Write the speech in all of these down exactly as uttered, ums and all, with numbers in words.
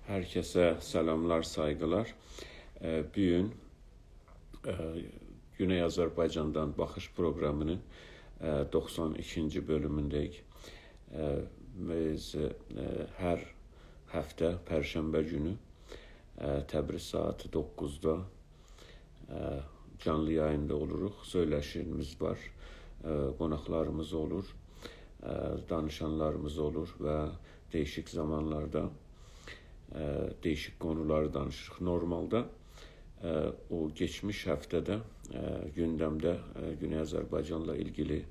هر کسه سلاملار، سایغیلار. ائ، بو گون، ائ، گونئی آذربایجاندان باخیش پروقرامی‌نین، ائ، دوخسان ایکینجی بؤلومونده‌ییک. ائ، بیز، ائ، هر هفته پرشنبه گونو، ائ، تبریز ساعاتی دوققوزدا، ائ، جانلی یاییندا اولوروق. سؤیله‌شیمیز وار، ائ، قوناقلاریمیز اولور، ائ، دانیشانلاریمیز اولور و دییشیک زامانلاردا، ائ، دییشیک قونولاری دانیشیریق. نورمالدا، ائ، او کئچمیش هفته‌ده، ائ، گوندمده، ائ، گونئی آذربایجانلا ایلگیلی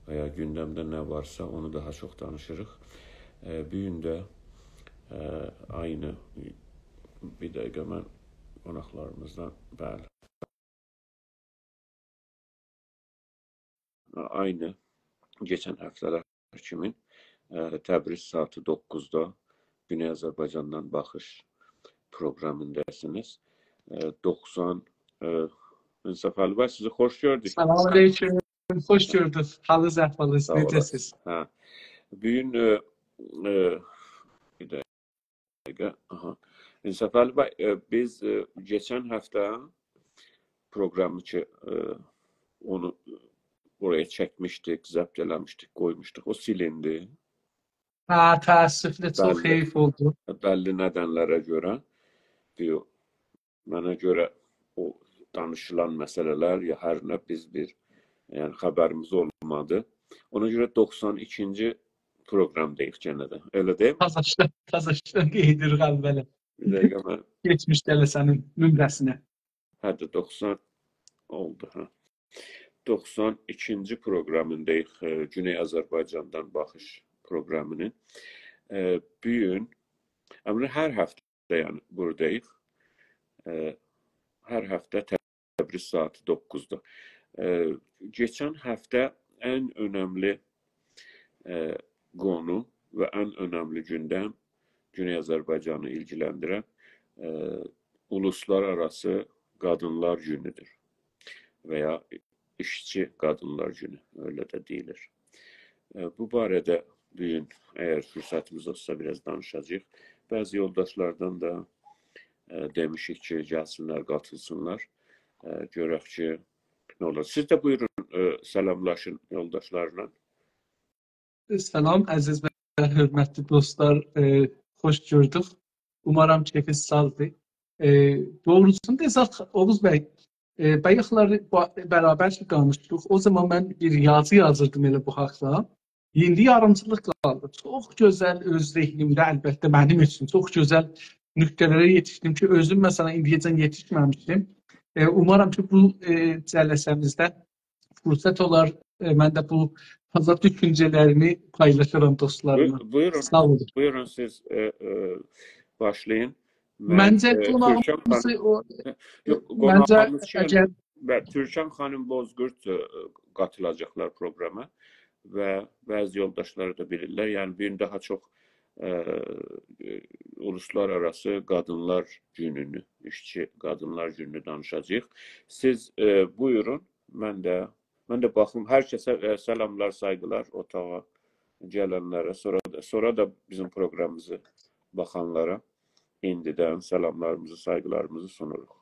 و یا گوندمده نه وارسا، اونو داها چوخ دانیشیریق. ائ، بو گون ده، ائ، عینی، بیر دقیقه، من قوناقلاریمیزدان، بلی. عینی کئچن هفته‌لر کیمین، ائ، تبریز ساعاتی دوققوزدا گونئی آذربایجاندان باخیش پروقرامینداسینیز. ائ، دوخسان، ائ، انصافعلی بی، سیزی خوش گؤردوک. سلام علیکم. خوش گؤردوک. حالینیز، احوالینیز، ساغ اولاسینیز. نئجه‌سیز؟ هه. بو گون، ائ، ائ، بیر دقیقه. دقیقه. آها. انصافعلی بی، ائ، بیز، ائ، کئچن هفته پروقرامی کی، ائ، اونو اورایا چکمیشدیک، ضبط ائله‌میشدیک، قویموشدوق. او سیلیندی. هه، تأسفله چوخ، بلی، حیف اولدو. بللی ندنلره گؤره. بو، منه گؤره او دانیشیلان مسئله‌لر یا هر نه، بیز بیر، یعنی، خبریمیز اولمادی. اونا گؤره دوخسان ایکینجی پروقرامداییق یئنه ده. ائله دئییل؟ تازاشدان، تازاشدان قئییدیریک اوّله. بیر دقیقه، من کئچمیش جلسه‌نین نمره‌سینه. هه ده، دوخسان اولدو، هه. دوخسان ایکینجی پروقرامینداییق، ائ، گونئی آذربایجاندان باخیش پروقرامی‌نین. ائ، بو گون، امره هر هفته، یعنی، بوراداییق. ائ، هر هفته تبریز ساعاتی دوققوزدا. ائ، کئچن هفته ان اؤنملی، ائ، قونو و ان اؤنملی گوندم گونئی آذربایجانی ایلگیلندیرن، ائ، اولوسلارآراسی قادینلار گونودور و یا ایشچی قادینلار گونو، ائله ده دئییلیر. ائ، بو باره‌ده بو گون، اگر فرصتیمیز اولسا، بیر آز دانیشاجاغیق. بعضی یولداشلاردان دا، ائ، دئمیشیک کی، گلسینلر، قاتیلسینلار. ائ، گؤرک کی، نه اولور. سیز ده بویورون، ائ، سلاملاشین یولداشلارلا. سلام، عزیز و حؤرمتلی دوستلار، ائ، خوش گؤردوک. اومارام کئفینیز ساغدیر. ائ، دوغروسونو دئسک، اوغوز بی، ائ، بایاقلاری با-، برابر کی دانیشدیق، او زامان من بیر یازی یازیردیم ائله بو حاقدا. ایندی یاریمچیلیق قالدی. چوخ گؤزل، اؤز ذهنیمده، البته، منیم اوچون چوخ گؤزل نقطه‌لره یئتیشدیم کی، اؤزوم، مثلا، ایندیه‌جن یئتیشمه‌میشدیم. ائ، اومارام کی، بو، ائ، جلسه‌میزده فرصت اولار، ائ، من ده بو تازا دوشونجه‌لریمی پایلاشارام دوستلارلا. بوی-، بویورون، ساغ اولون. بویورون، سیز، ائ، ائ، باشلایین. من، منجه، ائ، تورکان قوناغیمیزی خانیم، او، یوخ، منجه، قوناغیمیز کی، اگر بلی، تورکان خانیم بوزقورد، ائ، قاتیلاجاقلار پروقراما و بعضی یولداشلار دا بیلیرلر. یعنی، بو گون داها چوخ، ائ، ائ، اولوسلارآراسی قادینلار گونونو، ایشچی قادینلار گونونو دانیشاجاغیق. سیز، ائ، بویورون، من ده، من ده باخیم، هر کسه، ائ، سلاملار، سایغیلار، اوتاغا گلنلره، سونرا دا، سونرا دا بیزیم پروقرامیمیزی باخانلارا ایندیدن سلاملاریمیزی، سایغیلاریمیزی سونوروق.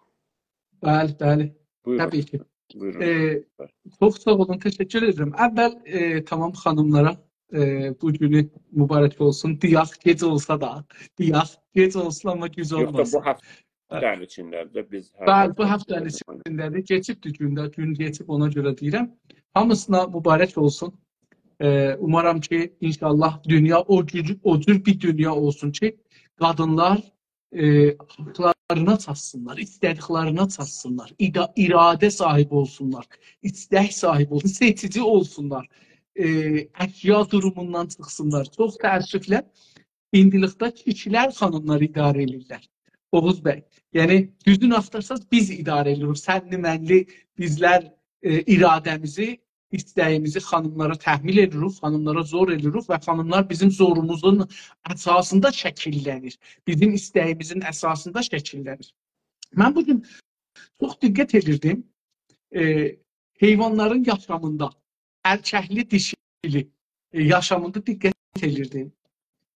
بلی، بلی. بویورون. طبیعی کی. بویورون. ائ، بلی. چوخ ساغ اولون، تشکر ائدیرم. اول، ائ، تمام خانیملارا، ائ، بو گونو مبارک اولسون. دئیک، گئج اولسا دا، دئیک، گئج اولسون، آمما گوج اولماسین. یوخ دا، بو هفته‌نین ایچینده ده بیز هر، بلی، بو هفته‌نین ایچینده‌دیر. کئچیبدیر گون ده، گون کئچیب، اونا گؤره دئییرم. هامیسینا مبارک اولسون. ائ، اومارام کی، انشاءالله دونیا او جور، او جور بیر دونیا اولسون کی، قادینلار ائ، حاقلارینا چاتسینلار، ایسته‌دیکلرینه چاتسینلار، ایدا-، اراده صاحیبی اولسونلار، ایستک صاحیبی اولسون، سئچیجی اولسونلار، ائ، اشیا دوروموندان چیخسینلار. چوخ تأسفله، ایندیلیکده کیشیلر خانیملاری اداره ائدیرلر. اوغوز بی، یعنی، دوزون آختارساز، بیز اداره ائدیریک. سنلی، منلی، بیزلر، ائ، اراده‌میزی ایسته‌ییمیزی خانیملارا تحمیل ائدیریک، خانیملارا زور ائدیریک و خانیملار بیزیم زوروموزون اساسیندا شکیللنیر. بیزیم ایسته‌ییمیزین اساسیندا شکیللنیر. من بو گون چوخ دقت ائدیردیم، ائ، حیوانلارین یاشامیندا، ارککلی، دیشیلی، ائ، یاشامیندا دقت ائدیردیم.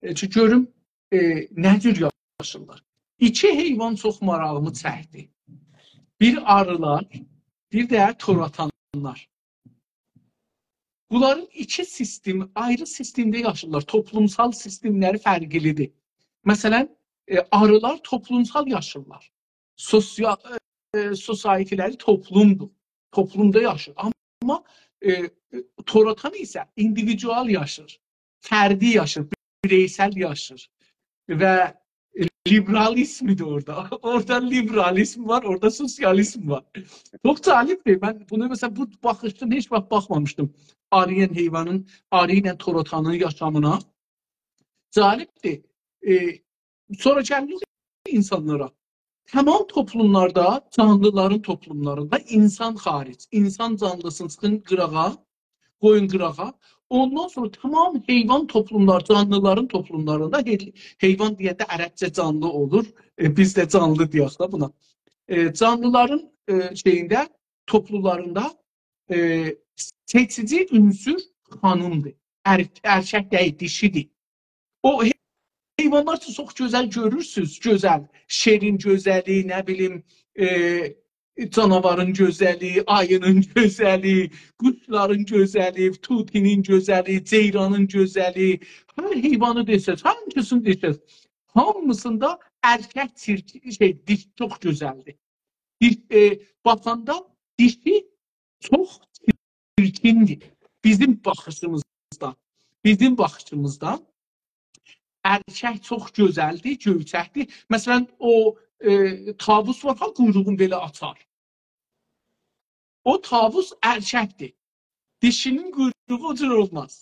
ائ، کی، گؤروم، ائ، نه جور یاشیرلار. ایکی حیوان چوخ ماراغیمی چکدی. بیر آریلار، بیر ده توراتانلار. بونلارین ایکی سیستم، آیری سیستمده یاشیرلار. توپلومسال سیستملری فرقلیدیر. مثلا، ائ، آریلار توپلومسال یاشیرلار. سوسیا-، ائ، سوسایتی‌لری توپلومدور. توپلومدا یاشیر. آمما، ائ، توراتان ایسه ایندیویدوال یاشیر. فردی یاشیر، بیرئیسل یاشیر. و لیبرالیزمدیر اورادا. اورادا لیبرالیزم وار، اورادا سوسیالیزم وار. چوخ جالبدیر. من بونو، مثلا، بو باخیشدان هئچ واخت باخمامیشدیم. آری‌یان حیوانین، آری ایله توراتانین یاشامینا. جالبدیر. ائ، سونرا گلیریک اینسانلارا. تمام توپلوملاردا، جانلیلارین توپلوملاریندا، اینسان خارج، اینسان جانلیسینی چیخین قیراغا، قویون قیراغا. اوندان سونرا تمام حیوان توپلوملار، جانلیلارین توپلوملاریندا، حی-، حیوان دئینده عربجه جانلی اولور. ائ، بیز ده جانلی دئیک ده بونا. ائ، جانلیلارین، ائ، شئیینده، توپلوملاریندا، ائ، سئچیجی عنصر خانیمدیر. ار-، ارکک دئییل، دیشیدیر. او حی-، حیوانلار کی، چوخ گؤزل گؤرورسونوز، گؤزل. شئرین گؤزلی، نه بیلیم، ائ، جاناوارین گؤزلی، آیی‌نین گؤزلی، قوشلارین گؤزلی، طوطی‌نین گؤزلی، جئیرانین گؤزلی، هر حیوانی دئسز، هانسینی دئسز، هامیسیندا ارکک چیرکی-، شئی، دیش چوخ گؤزلدیر. دیش، ائ، باخاندا دیشی چوخ چیرکیندیر. بیزیم باخیشیمیزدان، بیزیم باخیشیمیزدان ارکک چوخ گؤزلدیر، گؤیچکدیر. مثلا، او، ائ، طاووس وار ها، قویروغون بئله آچار. او طاووس ارککدیر. دیشی‌نین قویروغو او جور اولماز.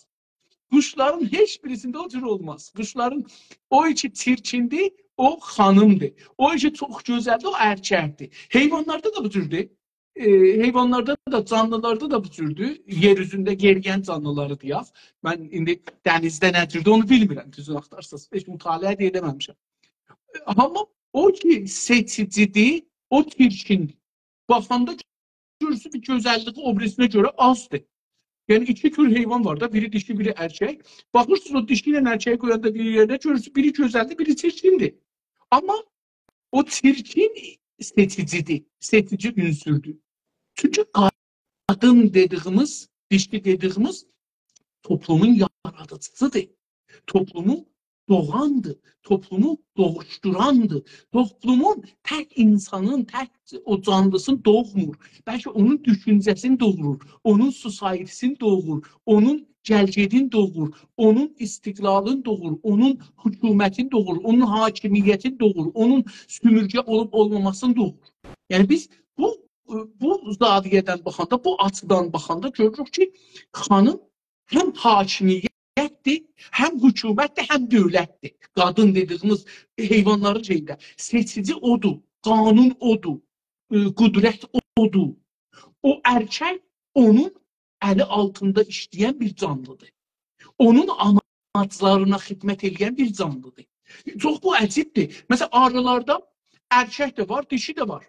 قوشلارین هئچ بیریسینده او جور اولماز. قوشلارین او ایکی چیرکیندیر، او خانیمدیر. او ایکی چوخ گؤزلدیر، او ارککدیر. حیوانلاردا دا بو جوردور. ائ، حیوانلاردا دا، جانلیلاردا دا بو جوردور. یئر اوزونده یئریین جانلیلاری دئیک. من ایندی دنیزده نه جوردور، اونو بیلمیرم. دوزون آختارساز، هئچ مطالعه ده ائله‌مه‌میشم. آمما او کی سئچیجیدیر، او چیرکیندیر. باخاندا گؤرورسونوز، بیر گؤزللیگی او بیریسینه گؤره آزدیر. یعنی، ایکی تور حیوان وار دا، بیری دیشی، بیری ارکک. باخیرسینیز، او دیشی ایله ارکگی قویاندا بیر یئرده گؤرورسونوز، بیری گؤزلدیر، بیری چیرکیندیر. آمما او چیرکین سئچیجیدیر، سئچیجی عنصردور. چونکی قادین دئدیگیمیز، دیشی دئدیگیمیز توپلومون یارادیجیسیدیر. توپلومو دوغاندیر، توپلومو دوغوشدوراندیر. توپلومون تک اینسانین، تک او جانلیسینی دوغمور. بلکه اونون دوشونجه‌سینی دوغورور، اونون سوسایتی‌سینی دوغورور، اونون گل‌گئدینی دوغورور، اونون استقلالینی دوغورور، اونون حکومتینی دوغورور، اونون حاکمیتینی دوغورور، اونون سؤمورگه اولوب اولماماسینی دوغورور. یعنی بیز بو، بو زاویه‌دن باخاندا، بو آچیدان باخاندا گؤروروک کی، خانیم هم حاکمیتدیر، هم حکومتدیر، هم دؤولتدیر. قادین دئدیگیمیز حیوانلارین شئیینده سئچیجی اودور، قانون اودور، ائ، قدرت اودور. او ارکک اونون الی آلتیندا ایشله‌ین بیر جانلیدیر. اونون آماجلارینا خدمت ائله‌ین بیر جانلیدیر. چوخ بو عجیبدیر. مثلا، آریلاردا ارکک ده وار، دیشی ده وار.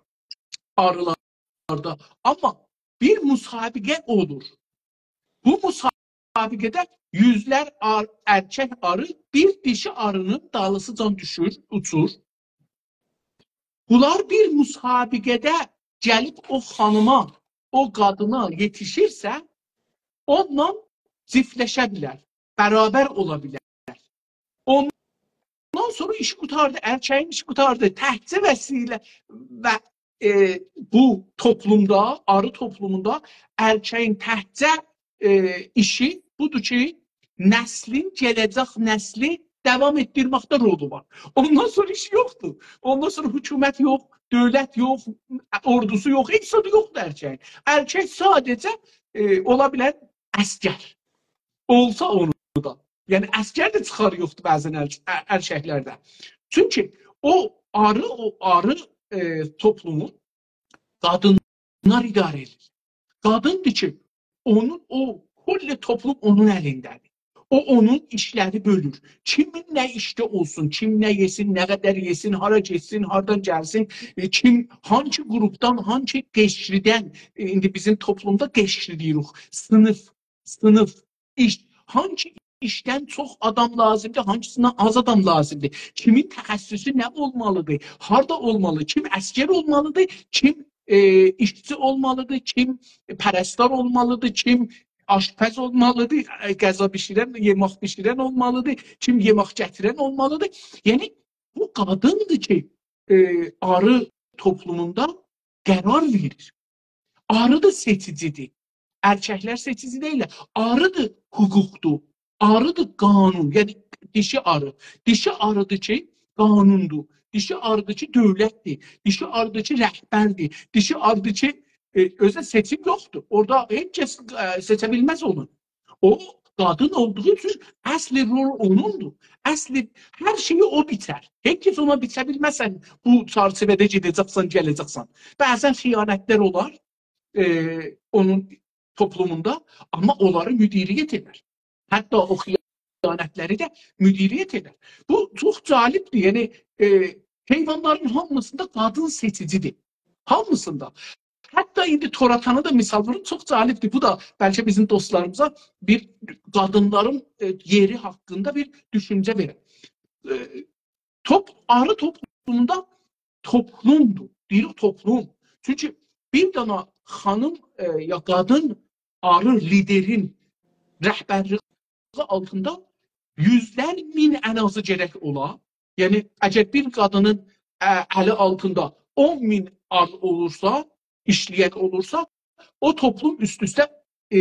آریلاردا. آمما بیر مسابقه اولور. بو مسابقه‌ده یوزلر آر-، ارکک آری بیر دیشی آرینین دالیسیجان دوشور، اوچور. بونلار بیر مسابقه‌ده گلیب او خانیما، او قادینا یئتیشیرسه، اونونلا جیفتلشه بیلر، برابر اولا بیلر. اوندان سونرا ایش قوتاردی، ارکگین ایشی قوتاردی. تکجه وسیله و، ائ، بو توپلومدا، آری توپلوموندا ارکگین تکجه، ائ، ایشی بودور کی، نسلین، گله‌جک نسلی داوام ائتدیرمکده رولو وار. اوندان سونرا ایشی یوخدور. اوندان سونرا حکومت یوخ، دؤولت یوخ، اوردوسو یوخ، هئچ زادی یوخدور ارکگین. ارکگ ساده‌جه، ائ، اولا بیلر عسگر. اولسا اونو دا. یعنی عسگر ده چیخاری یوخدور بعضا ار-، ا-، ارکگلرده. چونکی او آری، او آری، ائ، توپلومو قادینلار اداره ائدیر. قادیندیر کی، اونون او کل توپلوم اونون الینده‌دیر. او اونون ایشلری بؤلور. کیمین نه ایشده اولسون، کیم نه یئسین، نه قدر یئسین، هارا گئتسین، هاردان گلسین، ائ، کیم، هانسی قروپدان، هانسی قشریدن، ائ، ایندی بیزیم توپلومدا قشری دئییریک، صینیف، صینیف، ایش، هانسی ایشدن چوخ آدام لازیمدیر، هانگیسیندان آز آدام لازیمدیر، کیمین تخصصو نه اولمالیدیر، هاردا اولمالی، کیم عسگر اولمالیدیر، کیم، ائ، ایشچی اولمالیدیر، کیم پرستار اولمالیدیر، کیم آشپز اولمالیدیر، ائ، غذا بیشیرن، یئمک بیشیرن اولمالیدیر، کیم یئمک گتیرن اولمالیدیر. یعنی، بو قادیندیر کی، ائ، آری توپلوموندا قرار وئریر. آری دا سئچیجیدیر. ارککلر سئچیجی دئییللر. آری دا حقوقدور. آری دا قانون. یعنی، دیشی آری. دیشی آریدیر کی، قانوندور. دیشی آریدیر کی، دؤولتدیر. دیشی آریدیر کی، رهبردیر. دیشی آریدیر کی، ائ، اؤزو ده سئچیم یوخدور. اورادا هئچ کس، ائ، سئچه بیلمز اونو. او، قادین اولدوغو اوچون اصل رول اونوندور. اصل هر شئیی او بیچر. هئچ کس اونا بیچه بیلمز سن بو چرچیوه‌ده گئده‌جکسن، گله‌جکسن. بعضا خیانتلر اولار، ائ، اونون توپلوموندا، آمما اونلاری مدیریت ائدر. حتی او خیانتلری ده مدیریت ائدر. بو چوخ جالبدیر. یعنی، ائ، حیوانلارین هامیسیندا قادین سئچیجیدیر. هامیسیندا. حتی ایندی توراتانی دا مثال ووروم، چوخ جالبدیر. بو دا بلکه بیزیم دوستلاریمیزا بیر قادینلارین، ائ، یئری حاقیندا بیر دوشونجه وئرر. ائ، توپ-، آری توپلوموندا توپلومدور. دئییریک توپلوم. چونکی بیر دانا خانیم، ائ، یا قادین آری لیدرین رهبرلیگی آلتیندا یوزلر مین ان آزی گرک اولا. یعنی، اگر بیر قادینین، ا، الی آلتیندا اون مین آری اولورسا، ایشله‌ین اولورسا، او توپلوم اوست-اوسته، ائ،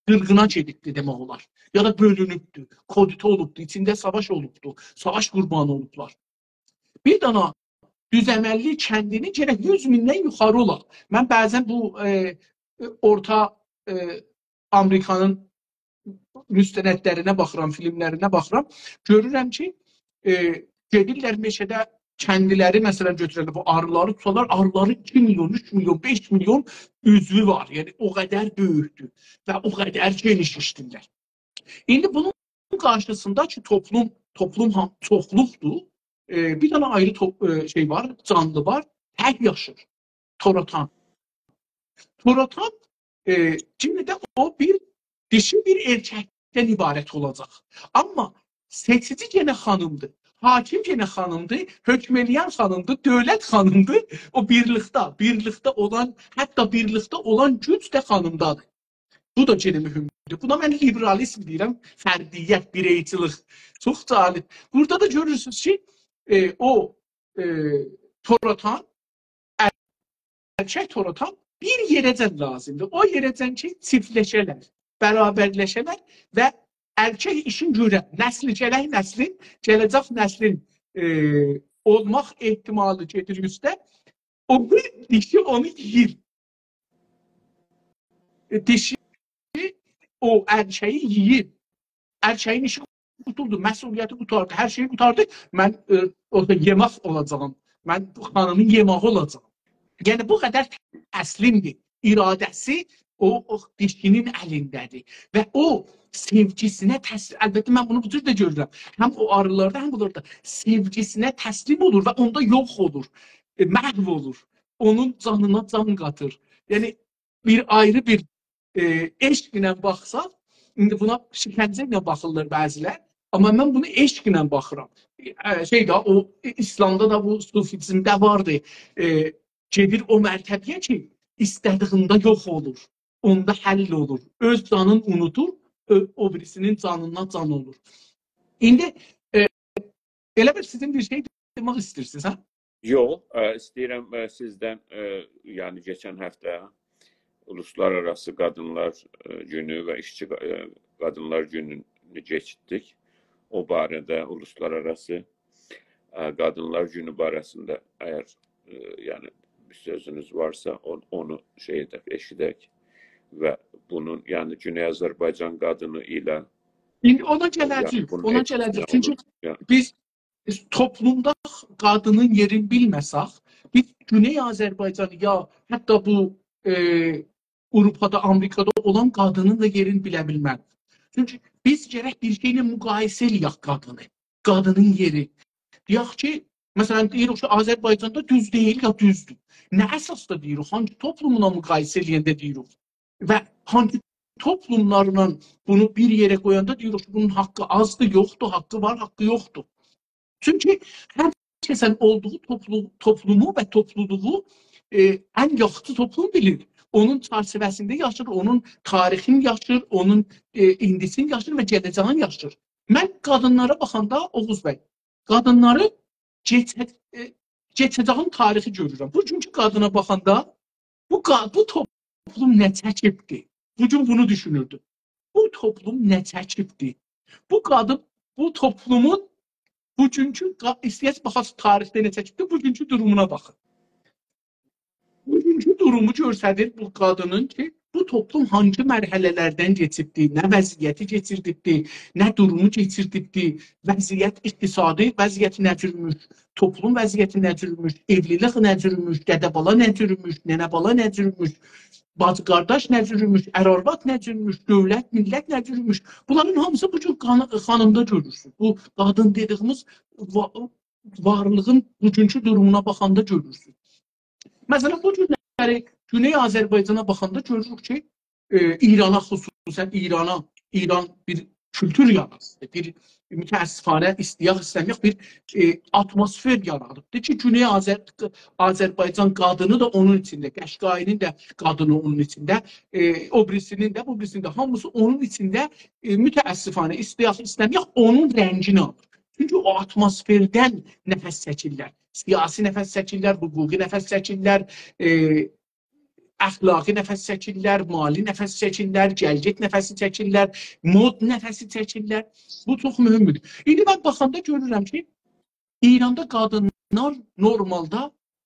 قیرغینا گئدیبدیر دئمک اولار. یا دا بؤلونوبدور، کودتا اولوبدور، ایچینده ساواش اولوبدور، ساواش قوربانی اولوبلار. بیر دانا دوز عمللی کندینی گرک یوز میندن یوخاری اولا. من بعضا بو، ائ، اورتا، ائ، آمریکانین مستندلرینه باخیرام، فیلملرینه باخیرام، گؤرورم کی، ائ، گئدیرلر مئشه‌ده کندیلری، مثلا، گؤتوررلر، بو آریلاری توتارلار، آریلارین ایکی میلیون، اوچ میلیون، بئش میلیون عضوو وار. یعنی، او قدر بؤیوکدور و او قدر گئنیش ایشله‌ییرلر. ایندی بونون قارشیسیندا کی، توپلوم، توپلوم ها-، چوخلوقدور. ائ، بیر دانا آیری توپ-، ائ، شئی وار، جانلی وار، تک یاشیر. توراتان. توراتان، ائ، یئنه ده او بیر دیشی بیر ائرککدن عبارت اولاجاق. آمما سئچیجی یئنه خانیمدیر. حاکیم یئنه خانیمدیر، حکم ائله‌ین خانیمدیر، دؤولت خانیمدیر. او بیرلیکده، بیرلیکده اولان، حتی بیرلیکده اولان گوج ده خانیمدادیر. بو دا یئنه مهمدور. بونا من لیبرالیزم دئییرم، فردیت، بیرئیچیلیک. چوخ جالب. بورادا دا گؤرورسونوز کی، ائ، او، ائ، توراتان، ارکک توراتان بیر یئره‌جن لازیمدیر. او یئره‌جن کی، چیفتلشه‌لر، برابرلشه‌لر و ارکک ایشین گؤره، نسلی، گلک نسلین، گله‌جک نسلین، ائ، اولماق احتمالی گئدیر اوسته. او بیر دیشی اونو یئییر. ائ، دیشی او ارکه‌یی یئییر. ارکه‌یین ایشی قوتولدو، مسئولیتی قوتاردی، هر شئیی قوتاردی. من، ائ، اورادا یئمک اولاجاغام. من بو خانیمین یئماغی اولاجاغام. یعنی، بو قدر تسلیمدیر. اراده‌سی او، او دیشی‌نین الینده‌دیر. و او سئوگیسینه تسلیم، البته، من بونو بو جور ده گؤرورم. هم او آریلاردا، هم بونلاردا سئوگیسینه تسلیم اولور و اوندا یوخ اولور. ائ، محو اولور. اونون جانینا جان قاتیر. یعنی، بیر آیری بیر، ائ، عشق ایله باخساق، ایندی بونا شکنجه ایله باخیرلار بعضیلر، آمما من بونو عشق ایله باخیرام. ائ، شئی ده، او، ائ، ایسلامدا دا بو صوفیزمده واردی. ائ، گئدیر او مرتبه‌یه کی، ایسته‌دیگینده یوخ اولور، اوندا حل اولور. اؤز جانین اونودور، اؤ-، او بیریسی‌نین جانینا جان اولور. ایندی، ائ، ائله بیر سیزین بیر شئی دئمک ایسته‌ییرسینیز، هه؟ یوخ، ائ، ایسته‌ییرم، ائ، سیزدن، ائ، یعنی کئچن هفته اولوسلارآراسی قادینلار، ائ، گونو و ایشچی قا-، ائ، قادینلار گونونو کئچیردیک. او باره‌ده اولوسلارآراسی، ائ، قادینلار گونو باره‌سینده اگر، ائ، یعنی بیر سؤزونوز وارسا، اون-، اونو شئی ائدک، ائشیدک و بونون، یعنی گونئی آذربایجان قادینی ایله، ایندی اونا، یعنی گله‌جه‌ییک، بونو اونا ائشیتمک گله‌جه‌ییک. چونکی اولور. یعنی بیز، بیز توپلومدا قادینین یئرینی بیلمه‌سک، بیز گونئی آذربایجانی یا حتی بو، ائ، آوروپادا، آمریکادا اولان قادینین دا یئرینی بیله بیلمه‌ریک. چونکی بیز گرک بیر شئی ایله مقایسه ائله‌یک قادینی، قادینین یئری. دئیک کی، مثلا، دئییریک کی، آذربایجاندا دوز دئییل یا دوزدور. نه اساسدا دئییریک؟ هانگی توپلوملا مقایسه ائله‌ینده دئییریک؟ و هانگی توپلوملارلا بونو بیر یئره قویاندا دئییریک کی، بونون حاققی آزدیر، یوخدور، حاققی وار، حاققی یوخدور. چونکی هر کسین اولدوغو توپلو-، توپلومو و توپلولوغو، ائ، ان یاخشی توپلوم بیلیر. اونون چرچیوه‌سینده یاشیر، اونون تاریخینی یاشیر، اونون، ائ، ایندیسینی یاشیر و گله‌جه‌یینی یاشیر. من قادینلارا باخاندا، اوغوز بی، قادینلاری کئچه-، ائ، کئچه‌جه‌یین تاریخی گؤرورم. بوگونکو قادینا باخاندا بو قا-، بو توپلوم نه چکیبدی؟ بو گون بونو دوشونوردوم. بو توپلوم نه چکیبدی؟ بو قادین، بو توپلومون بوگونکو قا-، ایسته‌یه‌سیز باخاسیز تاریخده نه چکیبدی، بوگونکو دورومونا باخین. بوگونکو دورومو گؤستریر بو قادینین کی، بو توپلوم هانسی مرحله‌لردن کئچیبدی، نه وضعیتی کئچیردیبدی، نه دورومو کئچیردیبدی. وضعیت اقتصادی، وضعیتی نه جورموش، توپلوم وضعیتی نه جورموش، ائولیلیک نه جورموش، دده بالا نه جورموش، ننه بالا نه جورموش، باجی قارداش نه جورموش، ار آرواد نه جورموش، دؤولت، میللت نه جورموش. بونلارین هامیسی بو گون قان-، خانیمدا گؤرورسونوز. بو قادین دئدیگیمیز وا-، وارلیغین بوگونکو دورومونا باخاندا گؤرورسونوز. مثلا، بو گونلری گونئی آذربایجانا باخاندا گؤروروک کی، ائ، ایرانا خصوصا، ایرانا، ایران بیر کولتور یاراتدی. بیر، متأسفانه، ایسته‌یک ایسته‌مه‌یک، بیر، ائ، آتموسفر یارادیبدی کی، گونئی آذر-، آذربایجان قادینی دا اونون ایچینده، قشقایی‌نین ده قادینی اونون ایچینده، ائ، او بیریسی‌نین ده، بو بیریسی‌نین ده، هامیسی اونون ایچینده، ائ، متأسفانه، ایسته‌یک ایسته‌مه‌یک، اونون رنگینی آلیر. چونکی او آتموسفردن نفس چکیرلر. سیاسی نفس چکیرلر، حقوقی نفس چکیرلر، ائ، اخلاقی نفس چکیرلر، مالی نفس چکیرلر، گل‌گئت نفسی چکیرلر، مد نفسی چکیرلر. بو چوخ مهمدور. ایندی من باخاندا گؤرورم کی، ایراندا قادینلار نورمالدا،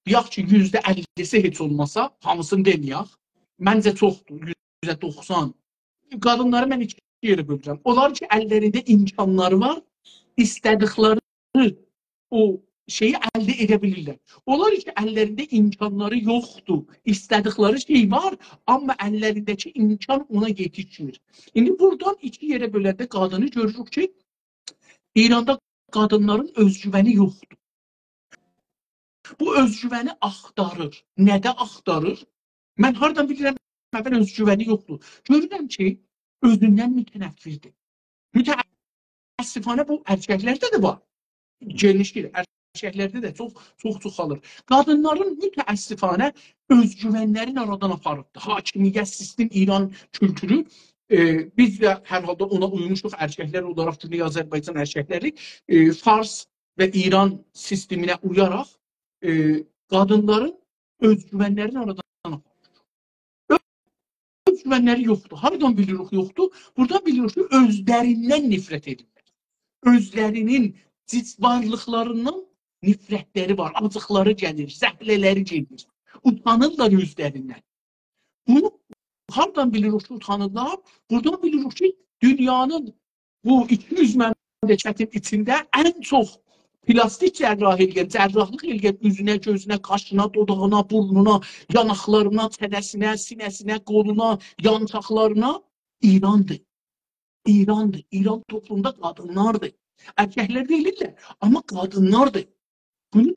دئیک کی، یوزده اللی‌سی هئچ اولماسا، هامیسینی دئمه‌یک، منجه چوخدور، یوزده دوخسان. قادینلاری من ایکی یئره بؤلورم. اونلار کی، اللرینده امکانلاری وار، ایسته‌دیکلری او شئیی الده ائده بیلیرلر. اونلار کی، اللرینده امکانلاری یوخدور، ایسته‌دیکلری شئی وار، آمما اللرینده‌کی امکان اونا یئتیشمیر. ایندی بورادان ایکی یئره بؤلنده قادینی گؤروروک کی، ایراندا قادینلارین اؤزگوونی یوخدور. بو اؤزگوونی آختاریر. نه‌ده آختاریر؟ من هاردان بیلیرم، اول اؤزگوونی یوخدور. گؤرورم کی، اؤزوندن متنفردیر. متأسفانه بو ائرککلرده ده وار. گئنیشدیر. ائرککلرده ده چوخ، چوخ چوخالیر. قادینلارین متأسفانه اؤزگوونلرین آرادان آپاریبدیر. حاکمیت، سیستم، ایران کولتورو، ائ، بیز ده هر حالدا اونا اویموشوق، ائرککلر اولاراق، گونئی آذربایجان ائرککلری، ائ، فارس و ایران سیستمینه اویاراق، ائ، قادینلارین اؤزگوونلرینی آرادان آپاریر. اؤزگوونلری یوخدور. هاردان بیلیریک یوخدور؟ بورادان بیلیریک کی، اؤزلریندن نفرت ائدیرلر. اؤزلری‌نین جیس-، وارلیقلاریندان نفرتلری وار، آجیقلاری گلیر، زهله‌لری گلیر. اوتانیرلار اؤزلریندن. بونو هاردان بیلیریک کی، اوتانیرلار؟ بورادان بیلیریک کی، دونیانین بو ایکی یوز مملکتین ایچینده ان چوخ پلاستیک جراحی ائله‌ین، جراحلیق ائله‌ین اوزونه، گؤزونه، قاشینا، دوداغینا، بورنونا، یاناقلارینا، چنه‌سینه، سینه‌سینه، قولونا، یانچاقلارینا ایراندیر. ایراندیر. ایران توپلوموندا قادینلاردیر. ائرککلر ده ائله‌ییرلر، آمما قادینلاردیر. بونو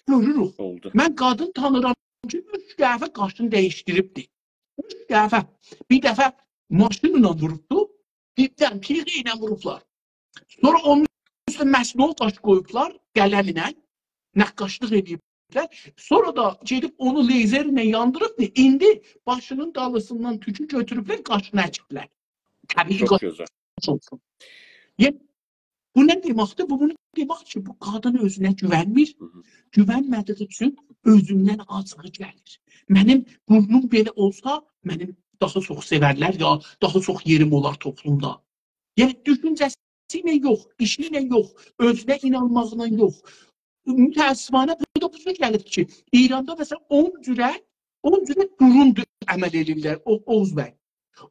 گؤروروک. اولدو. من قادین تانیرام کی، اوچ دفعه قاشینی دییشدیریبدی. اوچ دفعه. بیر دفعه ماشینلا ووروبدو، بیر دفعه تیغ ایله ووروبلار. سونرا اونون اوستونه مصنوعی قاش قویوبلار، قلمله نقاشلیق ائدیبلر. سونرا دا گئدیب اونو لیزرله یاندیریبدی. ایندی باشینین دالیسیندان توکو گؤتوروبلر، قاشینا اکیبلر. طبیعی چوخ قاش گؤزل. اولسون. یعنی، بو نه دئمکدیر؟ بو بونو دئمک کی، بو قادین اؤزونه گوونمیر. هی هی. گوونمه‌دیگی اوچون اؤزوندن آجیغی گلیر. منیم بورنوم بئله اولسا، منی داها چوخ سئورلر، یا داها چوخ یئریم اولار توپلومدا. یعنی، دوشونجه‌سی ایله یوخ، ایشی ایله یوخ، اؤزونه اینانماغینا یوخ. متأسفانه، بو دا بو جور گلیب کی، ایراندا، مثلا، اون جوره، اون جوره بورون عمل ائدیرلر، او، اوغوز بی.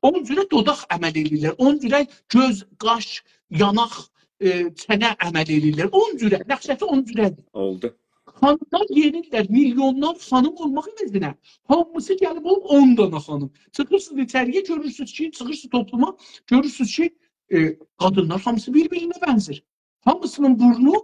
اون جوره دوداق عمل ائدیرلر، اون جوره گؤز، قاش، یاناق، ائ، چنه عمل ائدیرلر. اون جوره، نقشه‌سی اون جوره‌دیر. اولدو. خانیملار یئنیرلر، میلیونلار خانیم اولماق عوضینه هامیسی گلیب اولوب اون دانا خانیم. چیخیرسینیز ایچری‌یه، گؤرورسونوز کی، چیخیرسینیز توپلوما، گؤرورسونوز کی، ائ، قادینلار هامیسی بیر-بیرینه بنزیر. هامیسی‌نین بورنو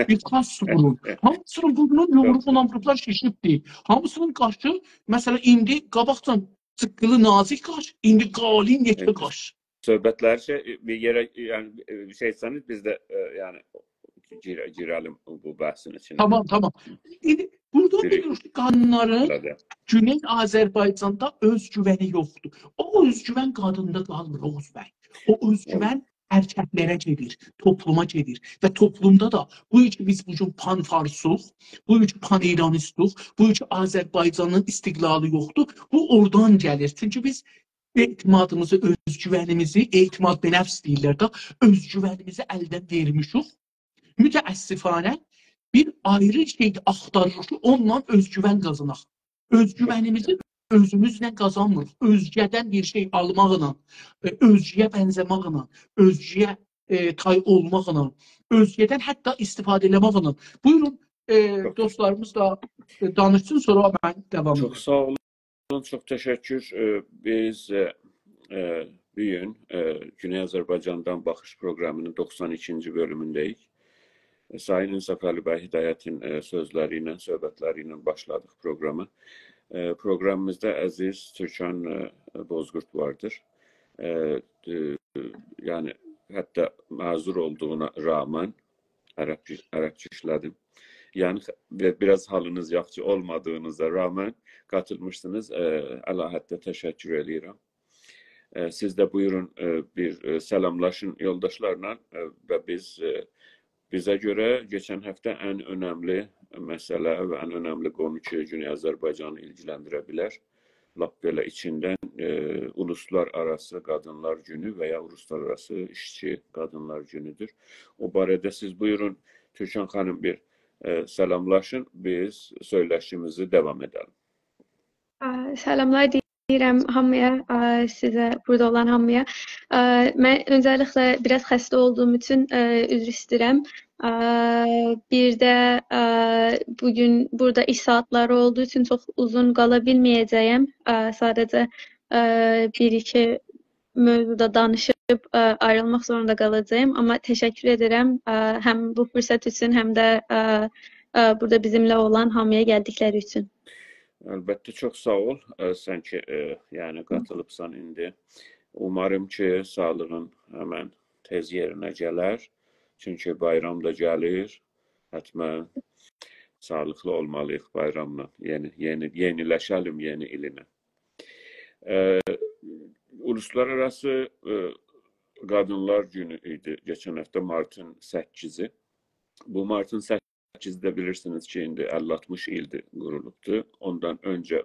بیر خاص بورون. هامیسی‌نین بورنونون یومروغوندان ووروبلار، شیشیبدی. هامیسی‌نین قاشی، مثلا، ایندی قاباقجان جیققیلی نازیک قاش، ایندی قالین یئکه قاش. صحبتلری شئی، بیر یئره، یعنی، ائ، شئی ائتسه‌نیز، بیز ده، ائ، یعنی، گیره-، گیره‌لیم بو بحثین ایچینه. تامام، تامام. ایندی بورادا بیری گؤروروک کی، قادینلارین بله‌دیر. گونئی آذربایجاندا اؤزگوونی یوخدور. او اؤزگوون قادیندا قالمیر، اوغوز بی. او اؤزگوون ائرککلره گئدیر، توپلوما گئدیر. و توپلومدا دا بو کی بیز بو گون پان‌فارسوق، بو کی پان‌ایرانیستوق، بو کی آذربایجانین استقلالی یوخدور، بو اورادان گلیر. چونکی بیز اعتمادیمیزی، اؤزگوونیمیزی، اعتماد به نفس دئییرلر ده، اؤزگوونیمیزی الدن وئرمیشیک. متأسفانه بیر آیری شئی آختاریریق کی، اونونلا اؤزگوون قازاناق. اؤزگوونیمیزی اؤزوموزله قازانمیریق. اؤزگه‌دن بیر شئی آلماقلا، ائ، اؤزگه‌یه بنزه‌مکله، اؤزگه‌یه، ائ، تای اولماقلا، اؤزگه‌دن حتی استفاده ائله‌مکله. بویورون، ائ، چوخ دوستلاریمیز دا، ائ، دانیشسین، سونرا من داوام چوخ ائدم. ساغ اولون، چوخ تشکر. ائ، بیز، ائ، ائ، بو گون، ائ، گونئی آذربایجاندان باخیش پروقرامی‌نین دوخسان ایکینجی بؤلومونده‌ییک. ائ، سایین انصافعلی بی هدایتین، ائ، سؤزلری ایله، صحبتلری ایله باشلادیق پروقرامی. ائ، پروقرامیمیزدا عزیز تورکان، ائ، بوزقورد واردیر. ائ، ائ، یعنی، حتی معذور اولدوغونا رغمن، عربجه، عربجه ایشله‌دیم. یعنی، خ-، بی-، بیر آز حالینیز یاخشی اولمادیغینیزا رغمن قاتیلمیشسینیز. ائ، علاهده تشکر ائدیرم. ائ، سیز ده بویورون، ائ، بیر، ائ، سلاملاشین یولداشلارلا، ائ، و بیز، ائ، بیزه گؤره کئچن هفته ان اؤنملی مسئله و ان اؤنملی قونو کی، گونئی آذربایجانی ایلگیلندیره بیلر. لاپ بئله ایچیندن، ائ، اولوسلارآراسی قادینلار گونو و یا اولوسلارآراسی ایشچی قادینلار گونودور. او باره‌ده سیز بویورون، تورکان خانیم، بیر، ائ، سلاملاشین، بیز سؤیله‌شیمیزی داوام ائده‌لیم. آ، سلاملار دئییرم هامییا، آ، سیزه، بورادا اولان هامییا. آ، من اؤنجه‌لیکله بیر آز خسته اولدوغوم اوچون، آ، عذر ایسته‌ییرم. آ، بیر ده، آ، بو گون بورادا ایش ساعاتلاری اولدوغو اوچون چوخ اوزون قالا بیلمه‌یه‌جه‌یم. آ، ساده‌جه، آ، بیر-ایکی موضوعدا دانیشیب، آ، آیریلماق زوروندا قالاجاغام. آمما تشکر ائدیرم، آ، هم بو فرصت اوچون، هم ده، آ، آ، بورادا بیزیمله اولان هامییا گلدیکلری اوچون. البته، چوخ ساغ اول، ائ، سن کی، ائ، یعنی قاتیلیبسان ایندی. اوماریم کی، ساغلیغین همن تئز یئرینه گلر. چونکی بایرام دا گلیر. حتماً ساغلیقلی اولمالی‌ییق بایراملا. یئنی، یئنی، یئنیلشه‌لیم یئنی ایلینه. ائ، اولوسلارآراسی، ائ، قادینلار گونو ایدی کئچن هفته، مارتین سککیزی. بو مارتین سککیزی ده بیلیرسینیز کی، ایندی اللی آلتمیش ایلدیر قورولوبدور. اوندان اؤنجه،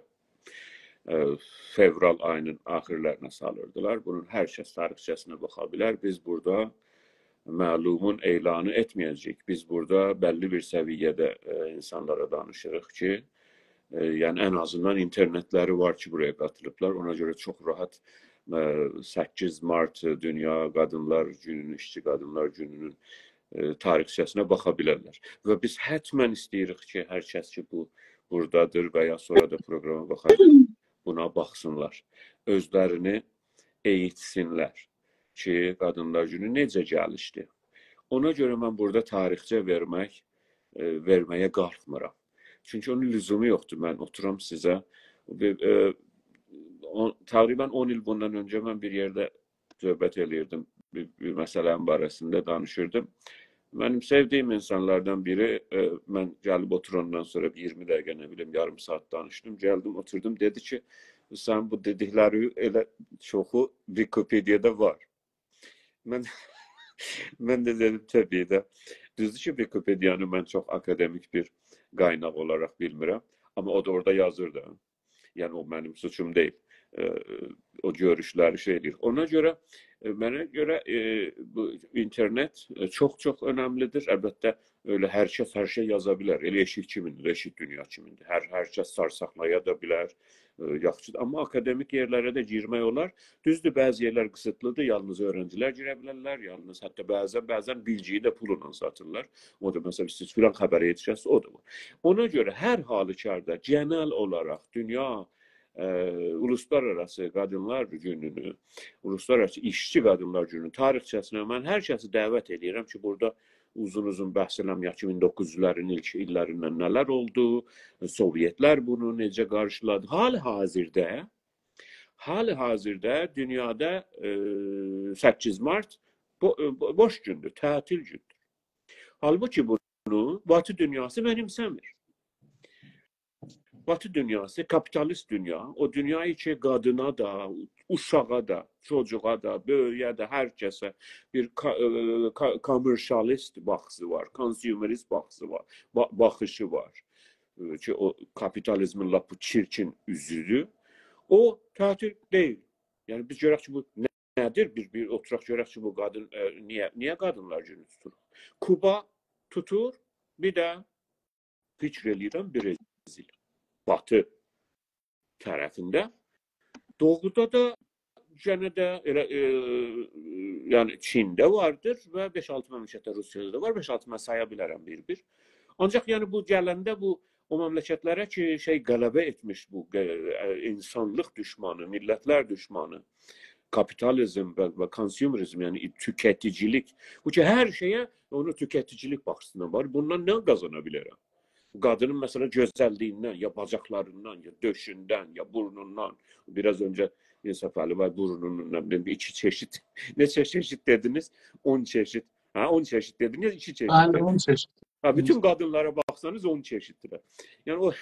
ائ، فئورال آیی‌نین آخیرلارینا سالیردیلار. بونون هر کس تاریخچه‌سینه باخا بیلر. بیز بورادا معلومون اعلانی ائتمه‌یه‌جه‌ییک. بیز بورادا بللی بیر سویه‌ده، ائ، اینسانلارا دانیشیریق کی، ائ، یعنی ان آزیندان اینترنتلری وار کی، بورایا قاتیلیبلار. اونا گؤره چوخ راحت، ائ، سککیز مارت دونیا قادینلار گونونون، ایشچی قادینلار گونونون، ائ، تاریخچه‌سینه باخا بیلرلر. و بیز حتماً ایسته‌ییریک کی، هر کس کی، بو، بورادادیر و یا سونرا دا پروقراما باخاجاق، بونا باخسینلار. اؤزلرینی ائییتسینلر کی، قادینلار گونو نئجه گلیشدی. اونا گؤره من بورادا تاریخچه وئرمک، ائ، وئرمه‌یه قالخمیرام. چونکی اونون لزومو یوخدور، من اوتورام سیزه. بیر، ائ، اون، تقریباً اون ایل بوندان اؤنجه من بیر یئرده صحبت ائله‌ییردیم، بیر، بیر مسئله‌نین باره‌سینده دانیشیردیم. منیم سئودیگیم اینسانلاردان بیری، ائ، من گلیب اوتوراندان سونرا بیر اییرمی دقیقه، نه بیلیم، یاریم ساعات دانیشدیم. گلدیم، اوتوردوم، دئدی کی، سن بو دئدیکلری ائله چوخو ویکی‌پئدیادا وار. من، من ده دئدیم، طبیعی ده. دوزدور کی، ویکی‌پئدیانی من چوخ آکادمیک بیر قایناق اولاراق بیلمیرم. آمما او دا اورادا یازیر دا. یعنی، او منیم سوچوم دئییل. ائ، او گؤروشلری شئی ائله‌ییر. اونا گؤره، ائ، منه گؤره، ائ، بو اینترنت، ائ، چوخ-چوخ اؤنملی‌دیر. البته، ائله هر کس هر شئی یازا بیلر. ائله ائشیک کیمین‌دیر، ائشیک دونیا کیمین‌دیر. هر، هر کس سارساقلایا دا بیلر. ائ، یاخشی‌دیر. آمما آکادمیک یئرلره ده گیرمک اولار. دوزدور، بعضی یئرلر قیسیتلی‌دیر. یالنیز اؤیرنجی‌لر گیره بیلرلر. یالنیز، حتی بعضاً، بعضاً بیلگی‌یی ده پوللا ساتیرلار. او دا، مثلاً، ایسته‌ییر فلان خبره یئتیشه‌سیز، او دا وار. اونا گؤره هر حالوکاردا گئنل اولاراق دونیا، ائ، اولوسلارآراسی قادینلار گونونو، اولوسلارآراسی ایشچی قادینلار گونونون تاریخچه‌سینه من هر کسی دعوت ائله‌ییرم کی، بورادا اوزون-اوزون بحث ائله‌مه‌یک کی، مین دوققوز یوزلرین ایلک ایللریندن نه‌لر اولدو، سووئتلر بونو نئجه قارشیلادی. حال حاضردا حال حاضردا دونیادا، ائ، سککیز مارت بو-، ائ، بو-، بوش گوندور، تعطیل گوندور. حالبوکی بونو باتی دونیاسی منیمسه‌میر. باتی دونیاسی، کاپیتالیست دونیا، او دونیایی کی، قادینا دا، اوشاغا دا، چوجوغا دا، بؤیویه ده، هر کسه بیر کا-، ائ، کا-، کامرشالیست باخیشی وار، کانسیومریست باخیشی وار، با-، باخیشی وار. ائ، کی، او کاپیتالیزمین لاپ بو چیرکین اوزودور. او تعطیل دئییل. یعنی، بیز گؤرک کی، بو نه‌دیر؟ بیر، بیر اوتوراق گؤرک کی، بو قادین، ائ، نییه، نییه قادینلار گونو توتوروق؟ کوبا توتور، بیر ده فیکیر ائله‌ییرم، برزیل. باتی طرفینده. دوغودا دا یئنه ده ائله، ائ، یعنی چینده واردیر و بئش-آلتی مملکتده، روسیادا دا وار، بئش-آلتی من سایا بیلرم بیر-بیر. آنجاق یعنی بو گلنده بو او مملکتلره کی، شئی، غلبه ائتمیش بو، ائ، اینسانلیق دوشمانی، میللتلر دوشمانی، کاپیتالیزم و، و کانسیومریزم، یعنی توکتیجیلیک. بو کی، هر شئیه اونو توکتیجیلیک باخیشیندان باخیر. بوندان نه قازانا بیلرم؟ قادینین، مثلا، گؤزللیییندن، یا باجاقلاریندان، یا دؤشوندن، یا بورنوندان. بیر آز اؤنجه انصافعلی بی بورنونون، نه بیلیم، ایکی چئشید. نئچه چئشید دئدینیز؟ اون چئشید. هه، اون چئشید دئدینیز، ایکی چئشید. بلی، اون چئشید. هه، بوتون قادینلارا باخسانیز، اون چئشیددیر. یعنی او،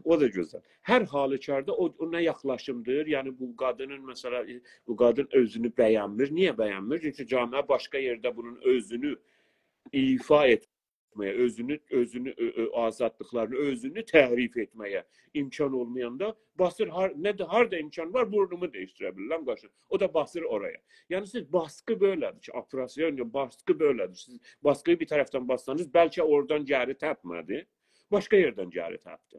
او دا گؤزل. هر حالوکاردا او، او نه یاخلاشیمدیر، یعنی بو قادینین، مثلا، بو قادین اؤزونو بینمیر. نییه بینمیر؟ چونکی جامعه باشقا یئرده بونون اؤزونو ایفا ائتمه‌یه، اؤزونو، اؤزونو، اؤ-، اؤ-، آزادلیقلارینی، اؤزونو تعریف ائتمه‌یه امکان اولمایاندا باسیر، هار-، نه ده، هاردا امکان وار، بورنومو دییشدیره بیلیرم، قاشیم. او دا باسیر اورایا. یعنی سیز، باسقی بئله‌دیر کی، اوپراسیون، یا باسقی بئله‌دیر. سیز باسقینی بیر طرفدن باسسانیز، بلکه اورادان گری تپمه‌دی، باشقا یئردن گری تپدی.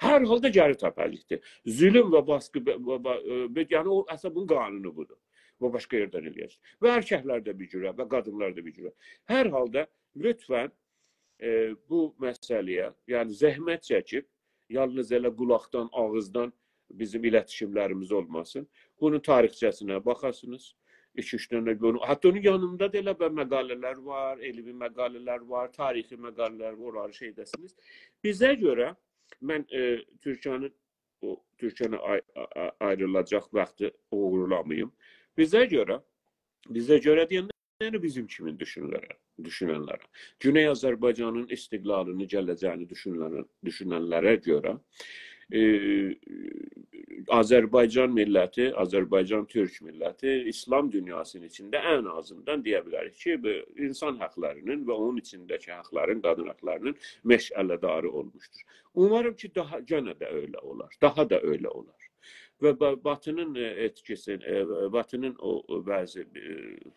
هر حالدا گری تپه‌جکدیر. ظولوم و باسقی، ب-، ب-، ب-، ائ، ب-، یعنی او، اصلا بونون قانونو بودور. و باشقا یئردن ائله‌یه‌جک. و ارککلر ده بیر جوره، و قادینلار دا بیر جوره. هر حالدا، لطفا، ائ، بو مسئله‌یه، یعنی زحمت چکیب، یالنیز ائله قولاقدان، آغیزدان بیزیم ایلتیشیملریمیز اولماسین. بونون تاریخچه‌سینه باخاسینیز. ایکی-اوچ دنه بونو، حتی اونون یانیندا دا ائله بیر مقاله‌لر وار، علمی مقاله‌لر وار، تاریخی مقاله‌لر وار، اونلاری شئی ائده‌سینیز. بیزه گؤره، من، ائ، تورکیه‌نین، او، تورکیه‌نین آی-، آ-، آ-، آیریلاجاق واختی اوغورلاماییم. بیزه گؤره، بیزه گؤره دئینده، یعنی بیزیم کیمی دوشونلره، دوشوننلره، گونئی آذربایجانین استقلالینی، گله‌جه‌یینی دوشونلره، دوشوننلره گؤره، ائ، آذربایجان میللتی، آذربایجان تورک میللتی ایسلام دونیاسینین ایچینده ان آزیندان دئیه بیلریک کی، بو اینسان حاقلاری‌نین و اونون ایچینده‌کی حاقلارین، قادین حاقلاری‌نین مشعله‌داری اولموشدور. اوماریم کی، داها، یئنه ده ائله اولار، داها دا ائله اولار. و با-، باتی‌نین، ائ، ائتکیسی، ائ، باتی‌نین او، او بعضی، ائ،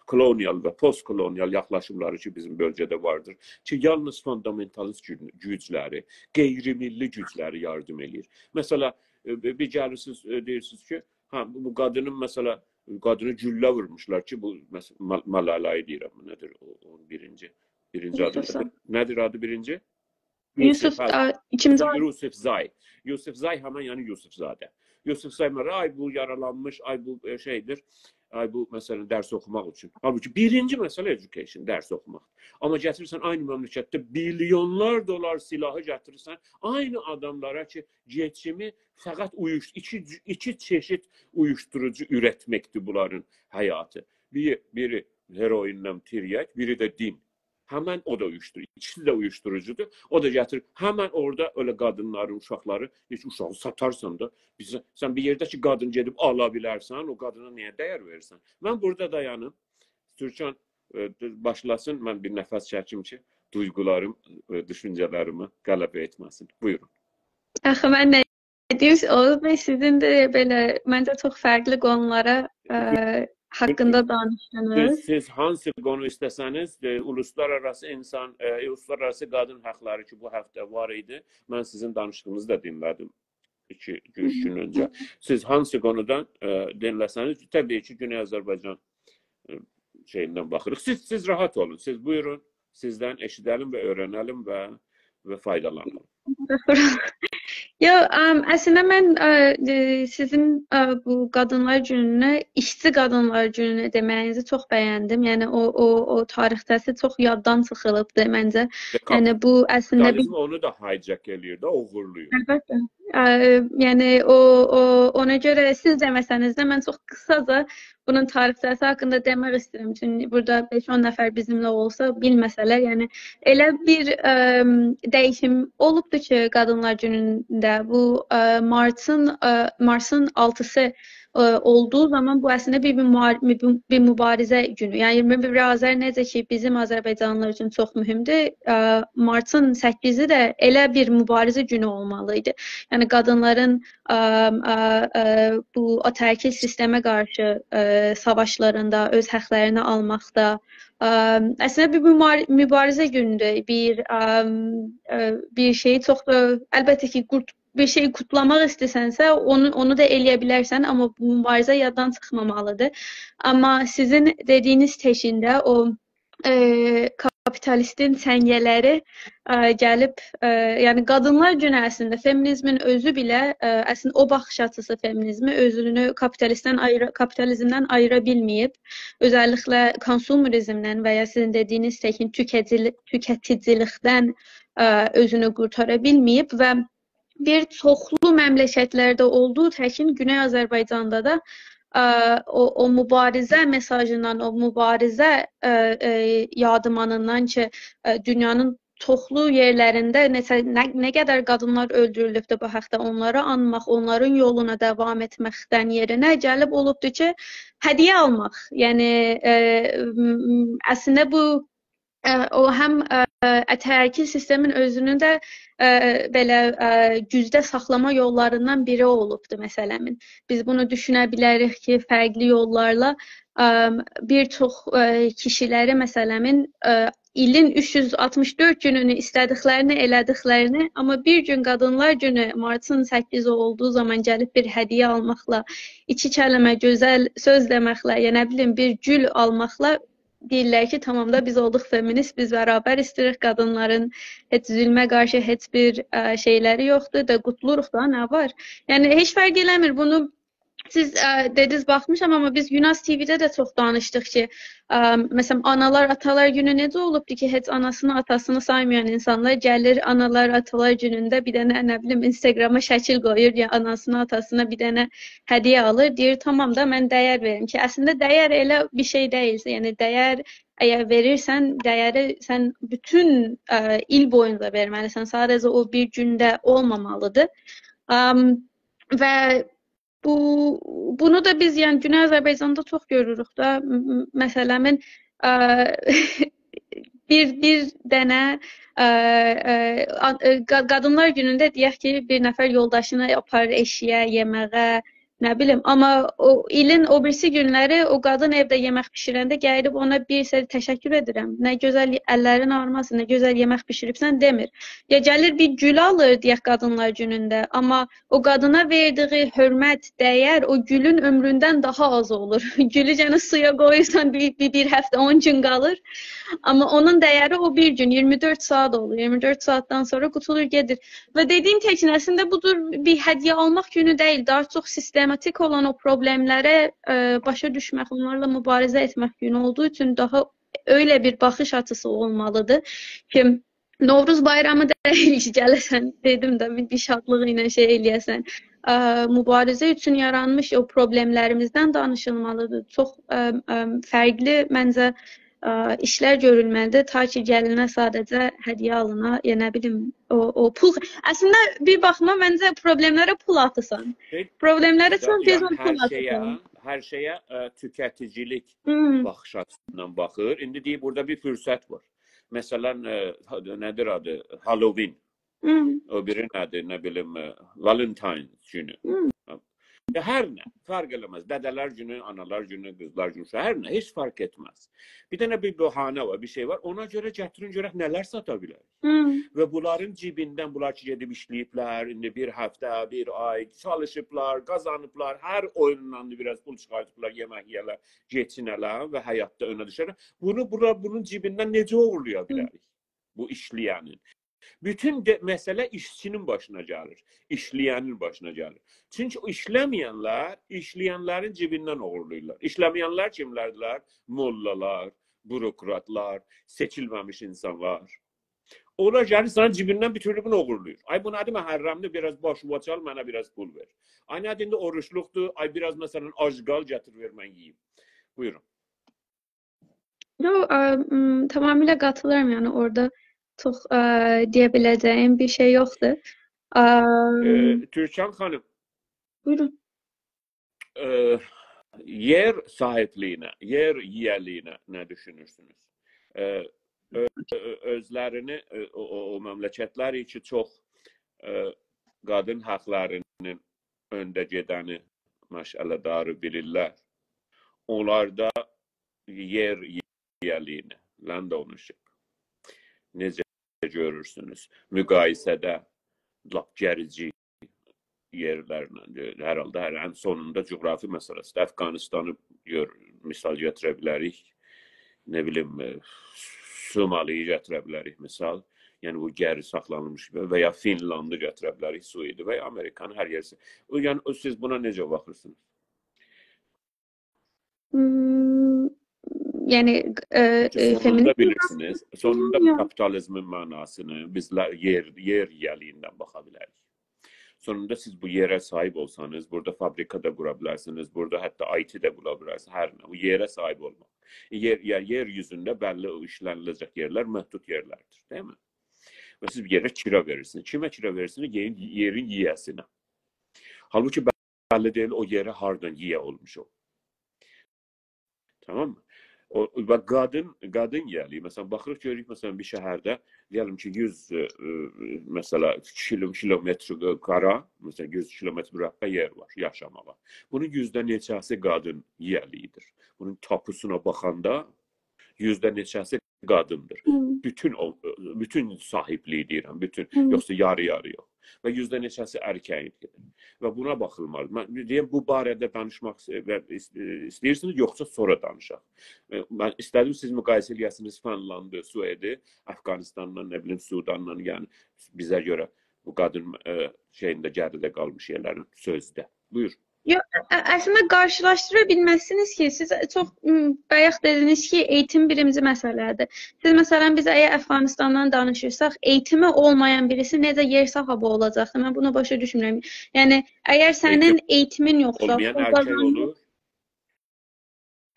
کولونیال و پوست‌کولونیال یاخلاشیملاری کی، بیزیم بؤلگه‌ده واردیر کی، یالنیز فوندامنتالیست گو-، گوجلری، غیرمیللی گوجلری یاردیم ائله‌ییر. مثلا، ائ، بیر گلیرسینیز، ائ، دئییرسینیز کی، هه، بو، بو قادینین، مثلا، قادینا گولله وورموشلار کی، بو، مثلا، ما-، مالالایی دئییرم، بو نه‌دیر؟ او، او بیرینجی، بیرینجی آدی یوسف نه‌دیر؟ سان. نه‌دیر آدی بیرینجی؟ یوسف، یوسف، هه. آ، ایکینجی آدی. یوسف‌زای. یوسف‌زای همن، یعنی یوسف‌زاده. یوسف‌زای، آی، بو یارالانمیش، آی، بو، ائ، شئی‌دیر. آی، بو، مثلا، درس اوخوماق اوچون. حالبوکی بیرینجی مسئله education، درس اوخوماق. آمما گتیریرسن، عینی مملکتده بیلیونلار دلار سلاحی گتیریرسن، عینی آداملارا کی، گئچیمی فقط اویوش-، ایکی، ایکی چئشید اویوشدوروجو اورتمکدیر بونلارین حیاتی. بیری، بیری هروئین‌له تریاک، بیری ده دین. همن او دا اویوشدورو-، ایکیسی ده اویوشدوروجودور. او دا گتیریر، همن اورادا ائله قادینلاری، اوشاقلاری، هئچ اوشاغی ساتارسان دا، بیزه، سن بیر یئرده کی، قادین گئدیب آلا بیلرسن، او قادینا نییه دَیر وئریرسن؟ من بورادا دایانیم. تورکان، ائ، باشلاسین، من بیر نفس چکیم کی، دویغولاریم، ائ، دوشونجه‌لریمی غلبه ائتمه‌سین. بویورون. آخی من نه دئییم، اوغوز بی، سیزین ده بئله، منجه، چوخ فرقلی قونولارا، ائ، حاقیندا دانیشدینیز. سیز، سیز هانسی قونو ایسته‌سه‌نیز، ائ، اولوسلارآراسی اینسان، ائ، اولوسلارآراسی قادین حاقلاری کی، بو هفته وار ایدی، من سیزین دانیشیغینیزی دا دینله‌دیم ایکی، اوچ گون اؤنجه. سیز هانسی قونودان، ائ، دینله‌سه‌نیز، طبیعی کی، گونئی آذربایجان، ائ، شئییندن باخیریق. سیز، سیز راحت اولون، سیز بویورون، سیزدن ائشیده‌لیم و اؤیرنه‌لیم و، و فایدالانالیم. یوخ، ام، اصلینده من، ائ، ائ، سیزین، ائ، بو قادینلار گونونو، ایشچی قادینلار گونونو دئمه‌یینیزی چوخ بیندیم. یعنی او، او، او تاریخچه‌سی چوخ یاددان چیخیلیبدی منجه. ائ، یعنی بو اصلینده بیر کاپیتالیزم اونو دا hijack ائله‌ییر ده، اوغورلویور. البته. ائ، یعنی او، او، اونا گؤره سیز دئمه‌سه‌نیز ده، من چوخ قیساجا بونون تاریخچه‌سی حاقیندا دئمک ایسته‌ییرم. چونکی بورادا بئش-اون نفر بیزیمله اولسا، بیلمه‌سه‌لر، یعنی ائله بیر، ائم، دییشیم اولوبدور کی، قادینلار گونونده بو، ائ، مارتین، ائ، مارسین آلتیسی، ائ، اولدوغو زامان بو اصلینده بیر، بیر مبار-، بیر، بیر موباریزه گونو. یعنی اییرمی بیر آذر نئجه کی، بیزیم آذربایجانلیلار اوچون چوخ مهمدور، ائ، مارتین سککیزی ده ائله بیر موباریزه گونو اولمالی ایدی. یعنی قادینلارین، ائم، ائ، ائ، بو آتاکیل سیستمه قارشی، ائ، ساواشلاریندا، اؤز حاقلارینی آلماقدا، ائم، اصلینده بیر مبار-، موباریزه گونودور، بیر، ائم، ائ، بیر شئیی چوخ دا، البته کی، قوت-، بیر شئی قوتلاماق ایسته‌سنسه، اونو، اونو دا ائلیه بیلرسن، آمما بو موباریزه یاددان چیخمامالیدیر. آمما سیزین دئدیگینیز تکینده او، ائ، کاپیتالیستین چنگه‌لری، ائ، گلیب، ائ، یعنی قادینلار گونو اصلینده فمینیزمین اؤزو بئله، ائ، اصلینده او باخیش آچیسی فمینیزمی اؤزونو کاپیتالیستدن آییرا-، کاپیتالیزمدن آییرا بیلمه‌ییب. اؤزللیکله کونسومریزمدن و یا سیزین دئدیگینیز تکین توکه‌جیلی-، توکه‌تیجیلیکدن، ائ، اؤزونو قورتارا بیلمه‌ییب و بیر چوخلو مملکتلرده اولدوغو تکین گونئی آذربایجاندا دا، ائ، او، او موباریزه مئساژیندان، او موباریزه، ائ، ائ، یادمانیندان کی، ائ، دونیانین چوخلو یئرلرینده نئچه، نه، نه قدر قادینلار اؤلدورولوبدور، بو حاقدا اونلاری آنماق، اونلارین یولونا داوام ائتمکدن یئرینه گلیب اولوبدور کی، هدیه آلماق. یعنی، ائ، م-، م-، اصلینده بو ائ، او هم، ائ، اتاکیل سیستمین اؤزونو ده، ائ، بئله، ائ، گوجده ساخلاما یوللاریندان بیری اولوبدو مسئله‌نین. بیز بونو دوشونه بیلریک کی، فرقلی یوللارلا، ائم، بیر چوخ، ائ، کیشیلری مسئله‌نین، ائ، ایلین اوچ یوز آلتمیش دؤرد گونونو ایسته‌دیکلرینی ائله‌دیکلرینی، آمما بیر گون قادینلار گونو مارتین سککیزی اولدوغو زامان گلیب بیر هدیه آلماقلا، ایکی کلمه گؤزل سؤز دئمکله، یا نه بیلیم، بیر گول آلماقلا دئییرلر کی، تامام دا بیز اولدوق فمینیست، بیز برابر ایسته‌ییریک، قادینلارین هئچ ظلمه قارشی هئچ بیر، ائ، شئیلری یوخدور دا، قوتلوروق دا، نه وار؟ یعنی هئچ فرق ائله‌میر. بونو سیز، ائ، دئدینیز، باخمیشام، آمما بیز گوناز تی‌وی‌ده ده چوخ دانیشدیق کی، ائ، مثلا، آنالار، آتالار گونو نئجه اولوبدو کی، هئچ آناسینی، آتاسینی سایمایان اینسانلار گلیر آنالار، آتالار گونونده بیر دنه، نه بیلیم، اینستاگراما شکیل قویور، یا آناسینا، آتاسینا بیر دنه هدیه آلیر، دئییر، تامام دا، من دَیر وئریم کی، اصلینده دَیر ائله بیر شئی دئییل. یعنی دَیر، اگر وئریرسن، دَیری سن بوتون، ائ، ایل بویونجا وئرمه‌لیسن. ساده‌جه او بیر گونده اولمامالیدیر. ام، و بو، بونو دا بیز، یعنی، گونئی آذربایجاندا چوخ گؤروروک ده، م-، م-، مسئله‌نین، ائ، بیر، بیر دنه، ائ، ائ، آ-، ائ، قا-، قادینلار گونونده دئیک کی، بیر نفر یولداشینی آپاریر ائشییه، یئمه‌یه، نه بیلیم. آمما او ایلین او بیریسی گونلری او قادین ائوده یئمک بیشیرنده گلیب اونا بیر سری «تشکر ائدیرم، نه گؤزل اللرین آغریماسین، نه گؤزل یئمک بیشیریبسن» دئمیر. یا گلیر بیر گول آلیر، دئیک، قادینلار گونونده، آمما او قادینا وئردیگی حؤرمت، دَیر او گولون عؤمروندن داها آز اولور. گولو یئنه سویا قویورسان، بیر، بیر، بیر هفته، اون گون قالیر. آمما اونون دَیری او بیر گون، اییرمی دؤرد ساعات اولور. اییرمی دؤرد ساعاتدان سونرا قوتولور، گئدیر. و دئدیگیم تکین، اصلینده بو جور بیر هدیه آلماق گونو دئییل. داها چوخ سیستماتیک اولان او پروبلئملره، ائ، باشا دوشمک، اونلارلا موباریزه ائتمک گونو اولدوغو اوچون داها ائله بیر باخیش آچیسی اولمالیدیر کی، نوروز بایرامی دئییل کی، گله‌سن، دئدیم ده، بیر، بیر شادلیق ایله شئی ائله‌یه‌سن. ا، موباریزه اوچون یارانمیش او پروبلئملریمیزدن دانیشیلمالیدیر. چوخ، ا، ا، فرقلی، منجه، ا، ایشلر گؤرولمه‌لیدیر، تا کی، گلینه ساده‌جه هدیه آلینا، یا نه بیلیم، او، او پول. اصلینده، بیر باخیما، منجه، پروبلئملره پول آتیسان. پروبلئملری چوخ گؤزل پول آتیسان. هر شئیه، هر شئیه، ا، توکه‌تیجیلیک باخیش آچیسیندان باخیر. ایندی دئییر، بورادا بیر فرصت وار. مثلا، ا، ها-، نه‌دیر آدی؟ هالووین. او بیری نه‌دیر؟ نه بیلیم، ا، والنتاین گونو. یا هر نه، فرق ائله‌مز. دده‌لر گونو، آنالار گونو، قیزلار گونو، هر نه، هئچ فرق ائتمز. بیر دنه بیر بهانه وار، بیر شئی وار. اونا گؤره گتیرین گؤرک نه‌لر ساتا بیلریک. و بونلارین جیبیندن، بونلار کی، گئدیب ایشله‌ییبلر، ایندی بیر هفته، بیر آی چالیشیبلار، قازانیبلار، هر اویوندان دا بیر آز پول چیخاردیبلار، یئمک یئیه‌لر، کئچینه‌لر و حیاتدا اؤنه دوشه‌لر. بونو، بونلار، بونون جیبیندن نئجه اوغورلایا بیلریک؟ بو ایشله‌ینین. بوتون ده، مسئله ایشچی‌نین باشینا گلیر، ایشله‌ینین باشینا گلیر. چونکی او ایشله‌مه‌ینلر، ایشله‌ینلرین جیبیندن اوغورلاییرلار. ایشله‌مه‌ینلر کیملردیلر؟ موللالار، بوروکراتلار، سئچیلمه‌میش اینسانلار. اونلار گلیر سنین جیبیندن بوتؤولویونو اوغورلاییر. آی، بو نه‌دیر، محرمدیر، بیر آز باشیوا چال، منه بیر آز پول وئر. آی، نه‌دیر، ایندی اوروجلوقدور، آی، بیر آز، مثلا، آشغال گتیر، وئر، من یئییم. بویورون. یو، ا، م، تمامیله قاتیلیرام، یعنی اورادا چوخ، ا، دئیه بیله‌جه‌ییم بیر شئی یوخدور. ا، ائ، تورکان خانیم، بویورون. ائ، یئر صاحیبلیگینه، یئر ییه‌لیگینه نه دوشونورسونوز؟ ائ، اؤ-، اؤ-، اؤزلرینی، ائ، او، او، او مملکتلر کی، چوخ، ائ، قادین حاقلاری‌نین اؤنده گئدنی مشعله‌داری بیلیرلر. اونلاردا یئر ییه‌لیگینه، land ownership، نئجه گؤرورسونوز؟ مقایسه‌ده لاپ گریجی یئرلرله، هر حالدا هر، ان سونوندا جغرافی مسئله‌سی. افغانستانی گؤر-، مثال گتیره بیلریک. نه بیلیم، ائ، سومالی‌یی گتیره بیلریک مثال. یعنی بو گری ساخلانمیش و یا فینلاندی گتیره بیلریک، سوئدی و یا آمریکانی هر یئرسی. او، یعنی او، سیز بونا نئجه باخیرسینیز؟ م، یعنی، ائ، کی، ائ، سونوندا فمینیزم بیلیرسینیز، سونوندا بو یوخ. کاپیتالیزمین معناسینی بیزلر یئر، یئر ییه‌لیگیندن باخا بیلریک. سونوندا سیز بو یئره صاحیب اولسانیز، بورادا فابریکا دا قورا بیلرسینیز، بورادا حتی آی تی ده قورا بیلرسینیز، هر نه، بو یئره صاحیب اولماق. یئر، یئر، یئر اوزونده بللی او ایشله‌نیله‌جک یئرلر محدود یئرلردیر، دئییلمی؟ و سیز بیر یئره کرا وئریرسینیز. کیمه کرا وئریرسینیز؟ یئرین، یئرین ییه‌سینه. حالبوکی بللی دئییل او یئری هاردان ییه اولموش او. تامام می؟ او، و قادین، قادین ییه‌لیگی. مثلا، باخیریق، گؤروروک، مثلا، بیر شهرده، دئیه‌لیم کی، یوز، ائ، ائ، مثلا، کیلو-، کیلومتر قارا، مثلا، یوز کیلومتر مربع یئر وار یاشاماغا. بونون یوزده نئچه‌سی قادین ییه‌لیگیدیر؟ بونون تاپوسونا باخاندا یوزده نئچه‌سی قادیندیر؟ هی. بوتون او، بوتون صاحیبلیگی دئییرم، بوتون، هی. یوخسا یاری-یاری یوخ. و یوزده نئچه‌سی ارکه‌یین‌دیر. و بونا باخیلمالیدیر. من دئییرم، بو باره‌ده دانیشماق ایس-، و ایس-، ایسته‌ییرسینیز، یوخسا سونرا دانیشاق؟ ائ، من ایسته‌دیم سیز مقایسه ائله‌یه‌سینیز فنلاندی، سوئدی، افغانستانلا، نه بیلیم، سودانلا، یعنی بیزه گؤره بو قادین، ائ، شئیینده گریده قالمیش یئرلرین سؤزده. بویور. یوخ، ا-، اصلینده قارشیلاشدیرا بیلمزسینیز کی، سیز چوخ، م، بایاق دئدینیز کی، ائییتیم بیرینجی مسئله‌دیر. سیز، مثلا، بیزه اگر افغانستاندان دانیشیرساق، ائییتیمی اولمایان بیریسی نئجه یئر صاحیبی اولاجاقدیر؟ من بونو باشا دوشمورم. یعنی، اگر ائییتیم سنین ائییتیمین یوخسا، اولمایان پول ارکک قازانمیر، اولور؟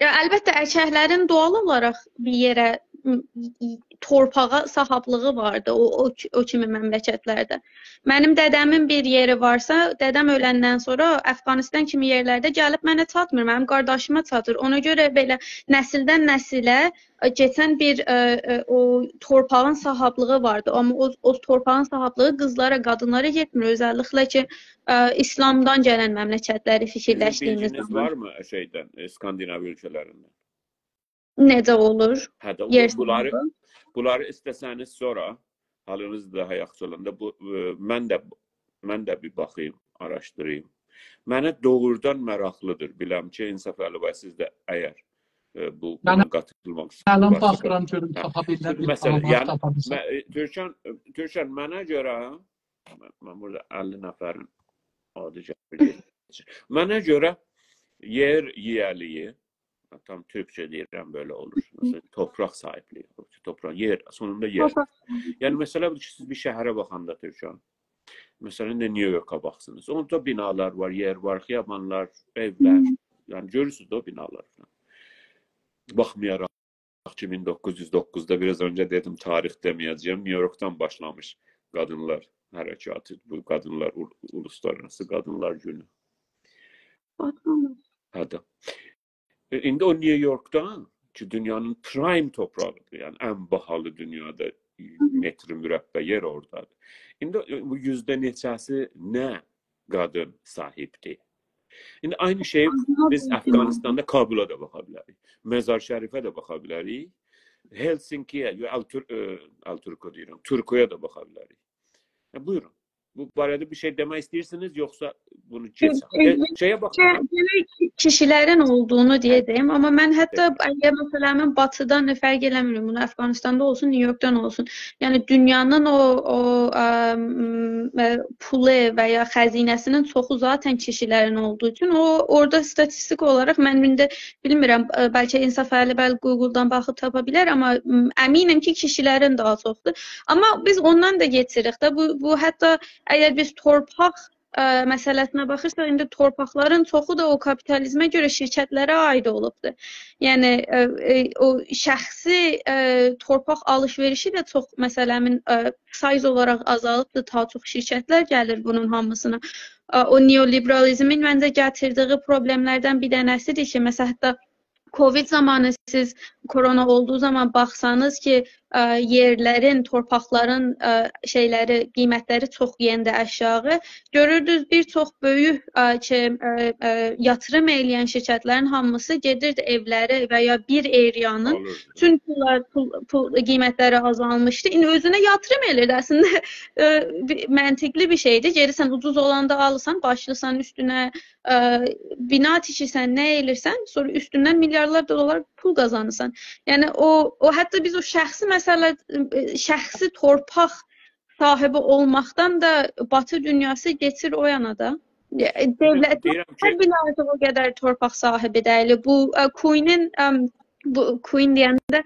یا، البته، ارککلرین دوغال اولاراق بیر یئره، م، تورپاغا صاحیبلیگی واردی او، او، او کیمی مملکتلرده. منیم دده‌مین بیر یئری وارسا، دده‌م اؤلندن سونرا افغانستان کیمی یئرلرده گلیب منه چاتمیر، منیم قارداشیما چاتیر. اونا گؤره بئله نسیلدن نسیله، ائ، کئچن بیر، ائ، ائ، او تورپاغین صاحیبلیگی واردی. آمما او، او تورپاغین صاحیبلیگی قیزلارا، قادینلارا یئتمیر. اؤزللیکله کی، ائ، ایسلامدان گلن مملکتلری سیزین فیکیرلشدیگیمیز بیلگینیز زامان. وارمی شئیدن، اسکاندیناوی اؤلکه‌لریندن؟ نئجه اولور؟ هه ده، یئر بو-، بونلاری، صاحیبی. بونلاری ایسته‌سه‌نیز سونرا، حالینیز داها یاخشی اولاندا، بو، ائ، من ده، من ده بیر باخاییم، آراشدیراییم. منه دوغرودان ماراقلیدیر. بیلم کی، انصافعلی بی، سیز ده اگر، ائ، بو، من بونا قاتیلماق الان وارسا، باخیرام گؤروم، هه، تاپا بیلرم، چونکی بیر مثلا، معلومات یعنی، تاپا بیلسم. من، ائ، تورکان، ائ، تورکان، منه گؤره، من، من بورادا اللی نفرین آدی گلیر، کئچیر. منه گؤره یئر ییه‌لیگی، تام تورکجه دئییرم، بئله اولور. مثلا، تورپاق صاحیبلیگی، تورپاق، یئر، سونوندا یئر. تورپاق. یعنی، مثلا، بودور کی، سیز بیر شهره باخاندا، تورکان، مثلا، ایندی نیویورکا باخسینیز. اوندا بینالار وار، یئر وار، خیابانلار، ائولر. هی. یعنی، گؤرورسونوز ده او بینالاری فلان. باخمایاراق کی، مین دوققوز یوز دوققوزدا، بیر آز اؤنجه دئدیم، تاریخ دئمه‌یه‌جه‌یم، نیویورکدان باشلامیش قادینلار حرکاتی، بو قادینلار، اول-، اولوسلارآراسی قادینلار گونو. باخمامیش. هه ده. ائ، ایندی او نیویورکدا کی، دونیانین پرایم تورپاغیدیر، یعنی ان باهالی دونیادا متر مربع یئر اورادادیر. ایندی او، بو یوزده نئچه‌سی نه قادین صاحیبدیر؟ ایندی عینی شئی بیز افغانستاندا کابولا دا باخا بیلریک. مزار شریفه ده باخا بیلریک. هلسینکی‌یه، یو، التور-، ائ، التورکو دئییرم، تورکویا دا باخا بیلریک. هه، بویورون. بو باره‌ده بیر شئی دئمک ایسته‌ییرسینیز، یوخسا بونو کئچک؟ ائ، ائ، شئیه باخین. گئ-، گئرک کیشیلرین اولدوغونو دئیه‌جم، آمما من حتی، پئکی، اگر مثلا من باتیدان فرق ائله‌میرم، بونو افغانستاندا اولسون، نیویورکدان اولسون، یعنی دونیانین او، او، ام، ائ، پولو و یا خزینه‌سینین چوخو ذاتا کیشیلرین اولدوغو اوچون او اورادا ایستاتیستیک اولاراق من ایندی بیلمیرم، ائ، بلکه انصافعلی بی گوگلدان باخیب تاپا بیلر، آمما، م، امینم کی، کیشیلرین داها چوخدور. آمما بیز اوندان دا کئچیریک ده. بو، بو حتی اگر بیز تورپاق، ائ، مسئله‌سینه باخیرساق، ایندی تورپاقلارین چوخو دا او کاپیتالیزمه گؤره شرکتلره عاید اولوبدور. یعنی، ائ، ائ، او شخصی، ائ، تورپاق آلیش-وئریشی ده چوخ، مثلا، ائ، سایز اولاراق آزالیبدیر، داها چوخ شرکتلر گلیر بونون هامیسینا. ائ، او نئولیبرالیزمین منجه گتیردیگی پروبلئملردن بیر دنه‌سیدیر کی، مثلا، حتی کووید زامانی سیز، کرونا اولدوغو زامان باخسانیز کی، ائ، یئرلرین، تورپاقلارین، ائ، شئیلری، قیمتلری چوخ یئندی آشاغی. گؤروردونوز، بیر چوخ بؤیوک، ائ، کی، ائ، ائ، یاتیریم ائله‌ین شرکتلرین هامیسی گئدیردی ائولری و یا بیر ایریانین، آلیردی، بوتون پوللار، پول، پول قیمتلری آزالمیشدی. ایندی اؤزونه یاتیریم ائله‌ییر اصلینده. ائ، بیر منطقلی بیر شئیدیر. گئدیرسن، اوجوز اولاندا آلیرسان، باشلاییرسان اوستونه، ائ، بینا تیکیرسن، نه ائدیرسن، سونرا اوستوندن میلیاردلار دلار پول قازانیرسان. یعنی او، او حتی بیز او شخصی مسئله، ائ، شخصی تورپاق صاحیبی اولماقدان دا باتی دونیاسی کئچیر او یانا دا. ائ، دؤولتلر، دئییرم کی، بیله آرتیق او قدر تورپاق صاحیبی دئییل. بو، ائ، کوینین، ام، بو کوین دئینده،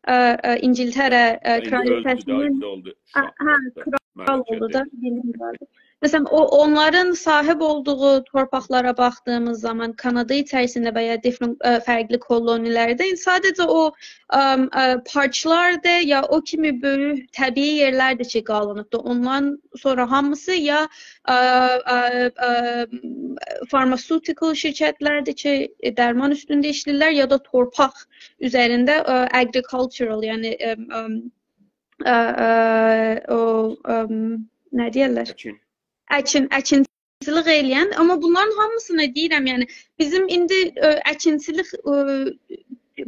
ائ، ائ، اینگیلتره، ائ، ایندی اؤلدو دا، کرالیچه‌سینین، ایندی اولدو، ائ، شاه، هه، حتی کورال اولدو دا، ملکه‌دیر. بیلدیگیم واردی. مثلا، او، اونلارین صاحیب اولدوغو تورپاقلارا باخدیغیمیز زامان، کانادا ایچریسینده و یا دیفرنت، ائ، فرقلی کولونیلرده ساده‌جه او، ام، ائ، پارکلاردیر یا او کیمی بؤیوک طبیعی یئرلردیر کی، قالینیبدیر. اوندان سونرا هامیسی یا، ائ، ائ، ائ، فارماسیوتیکال شرکتلردیر کی، ائ، درمان اوستونده ایشله‌ییرلر، یا دا تورپاق اوزرینده، ائ، agricultural، یعنی، ائم، ائم، ائ، ائ، او، ائم، نه دئیرلر؟ اکین. اکین، اکینچیلیک ائله‌ین، آمما بونلارین هامیسینی دئییرم، یعنی بیزیم ایندی، ائ، اکینچیلیک، ائ،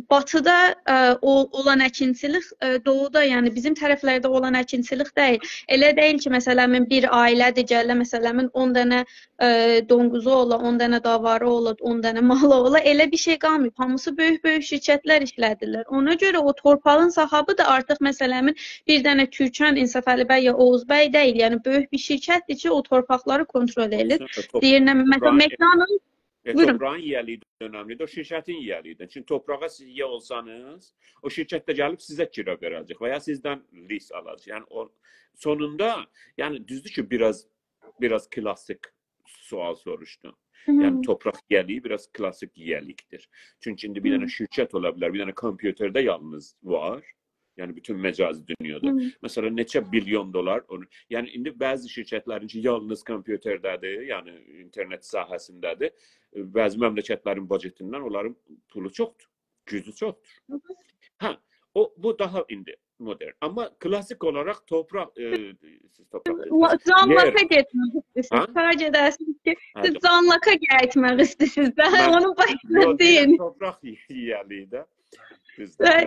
باتیدا، ائ، او-، اولان اکینچیلیک، ائ، دوغودا، یعنی بیزیم طرفلرده اولان اکینچیلیک دئییل. ائله دئییل کی، مثلا، من بیر عائله‌دیر، گله، مثلا، من اون دنه، ائ، دونقوزو اولا، اون دنه داواری اولا، اون دنه مالی اولا، ائله بیر شئی قالماییب. هامیسی بؤیوک-بؤیوک شرکتلر ایشله‌دیرلر. اونا گؤره او تورپاغین صاحیبی ده آرتیق، مثلا، بیر دنه تورکن، انصافعلی بی یا اوغوز بی دئییل. یعنی بؤیوک بیر شرکتدیر کی، او تورپاقلاری کنترل ائدیر. مثلا، توپ-، دئییر، نه، مثلا، توپراغین، مکدونالدز، ائ، بویورون. توپراغین ییه‌لیگی ده اؤنملیدیر، او شرکتین ییه‌لیگی ده. چونکی توپراغا سیز ییه اولسانیز، او شرکت ده گلیب سیزه کیرا وئره‌جک و یا سیزدن لیز آلاجاق. یعنی او سونوندا، یعنی دوزدور کی، بیر آز، بیر آز کلاسیک سؤال سوروشدون. هی هی. یعنی توپراق ییه‌لیگی بیر آز کلاسیک ییه‌لیکدیر. چونکی ایندی بیر دنه، هی، شرکت اولا بیلر، بیر دنه کامپیوترده یالنیز وار. یعنی بوتون مجازی دونیادا. هی. مثلا، نئچه بیلیون دلار اونو، یعنی ایندی بعضی شرکتلرین کی، یالنیز کامپیوترده‌دیر، یعنی اینترنت ساحه‌سینده‌دیر، ائ، بعضی مملکتلرین باجئتیندن اونلارین پولو چوخدور، گوجو چوخدور. هی هی. هه، او، بو داها ایندی مدرن. آمما کلاسیک اولاراق توپراق، ائ، سیز توپراق دئدینیز. لا-، جان لاکا گئتمک ایسته‌ییرسینیز. هه؟ هارا گئده‌سینیز کی، هه، سیز جان لاکا گئتمک ایسته‌ییرسینیز ده، من، اونون باشینا، یوخ، دئیین. توپراق ییه‌لیگی ده. بیز، ائ،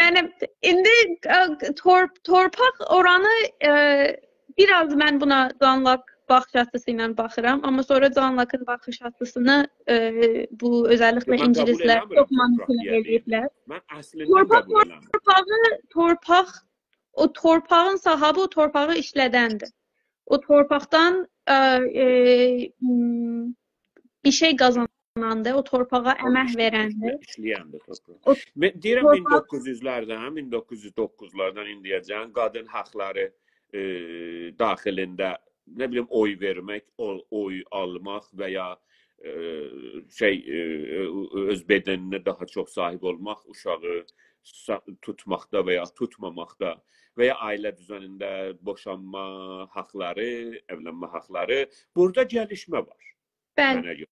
یعنی، ایندی، ائ، تور-، تورپاق اورانی، ائ، بیر آز من بونا جان لاک باخیش آچیسی ایله باخیرام، آمما سونرا جان لاکین باخیش آچیسینی، ائ، بو اؤزللیکله، یوخ، من قبول، اینگیلیسلر ائله‌میرم چوخ تورپاق مانیپوله یئلیرلر. ییه‌لیگینی. من اصلیندن، تورپاق، قبول ائله‌میرم. تورپاغی، تورپاق، او تورپاغین صاحیبی او تورپاغی ایشله‌دندیر. او تورپاقدان، ائ، ائ، م، بیر شئی قازاناندیر، او تورپاغا، او امک ایشله-، وئرندیر. ایشله-، ایشله‌یندیر تورپاق. او، من دئییرم، تورپاق مین دوققوز یوزلردن، مین دوققوز یوز دوققوزلاردان ایندیه‌جن قادین حاقلاری، ائ، داخیلینده، نه بیلیم، اوی وئرمک، او-، اوی آلماق و یا، ائ، شئی، ائ، اؤ-، اؤز بدنینه داها چوخ صاحیب اولماق، اوشاغی سا-، توتماقدا و یا توتماماقدا و یا عائله دوزنینده بوشانما حاقلاری، ائولنمه حاقلاری، بورادا گلیشمه وار. بلی. منه گؤره.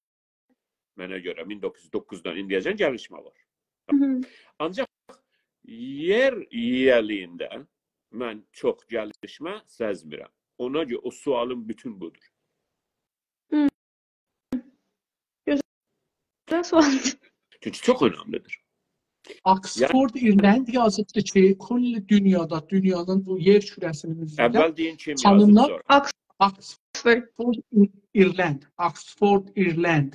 منه گؤره مین دوققوز یوز دوققوزدان ایندیه‌جن گلیشمه وار. هی هی. آنجاق یئر ییه‌لیگینده من چوخ گلیشمه سزمیرم. اونا گؤره او سؤالین بوتون بودور. هی. گؤزل سؤالدیر. چونکی چوخ اؤنملیدیر. یعنی، آکسفورد ایرلند یازیبدی کی، کل دونیادا، دونیانین بو یئر کوره‌سینین اوزونده، اول دئیین کیم یازیب، تانینان، سونرا. آکس-، Oxford. Oxford, Irland. Oxford, Irland.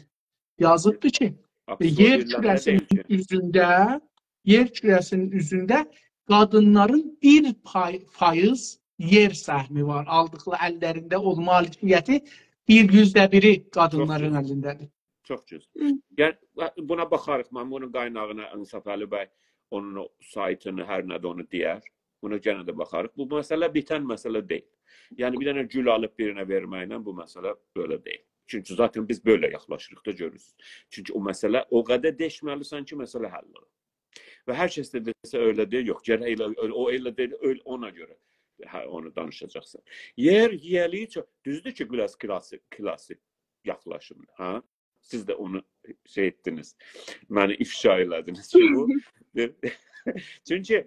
یازیبدی کی، Oxford یئر ایرلندیا کوره‌سینین دئییل کی. اوزونده، یئر کوره‌سینین اوزونده قادینلارین بیر پای، فایز یئر سهمی وار. آلدیقلاری اللرینده، او مالکیتی بیر یوزده بیری قادینلارین چوخ الینده‌دیر. چوخ گؤزل. هی. یعنی، بونا باخاریق، من بونون قایناغینا، انصافعلی بی اونون او سایتینی، هر نه‌دیر اونو دئیر. بونا یئنه ده باخاریق. بو مسئله بیتن مسئله دئییل. یعنی، بیر دنه گول آلیب بیرینه وئرمکله بو مسئله بئله دئییل. چونکی ذاتاً بیز بئله یاخلاشیریق دا، گؤرورسونوز. چونکی او مسئله او قدر دئشمه‌لی‌سن کی، مسئله حل اولور. و هر کس ده دئسه ائله دئییل، یوخ، گرک ائله، ائله، او ائله دئییل، ائله اونا گؤره، هه، اونو دانیشاجاقسان. یئر یئیه‌لیگی چوخ، دوزدور کی، بیر آز کلاسیک، کلاسیک یاخلاشیمدیر، هه؟ سیز ده اونو شئی ائتدینیز، منی افشا ائله‌دینیز کی، بو، چونکی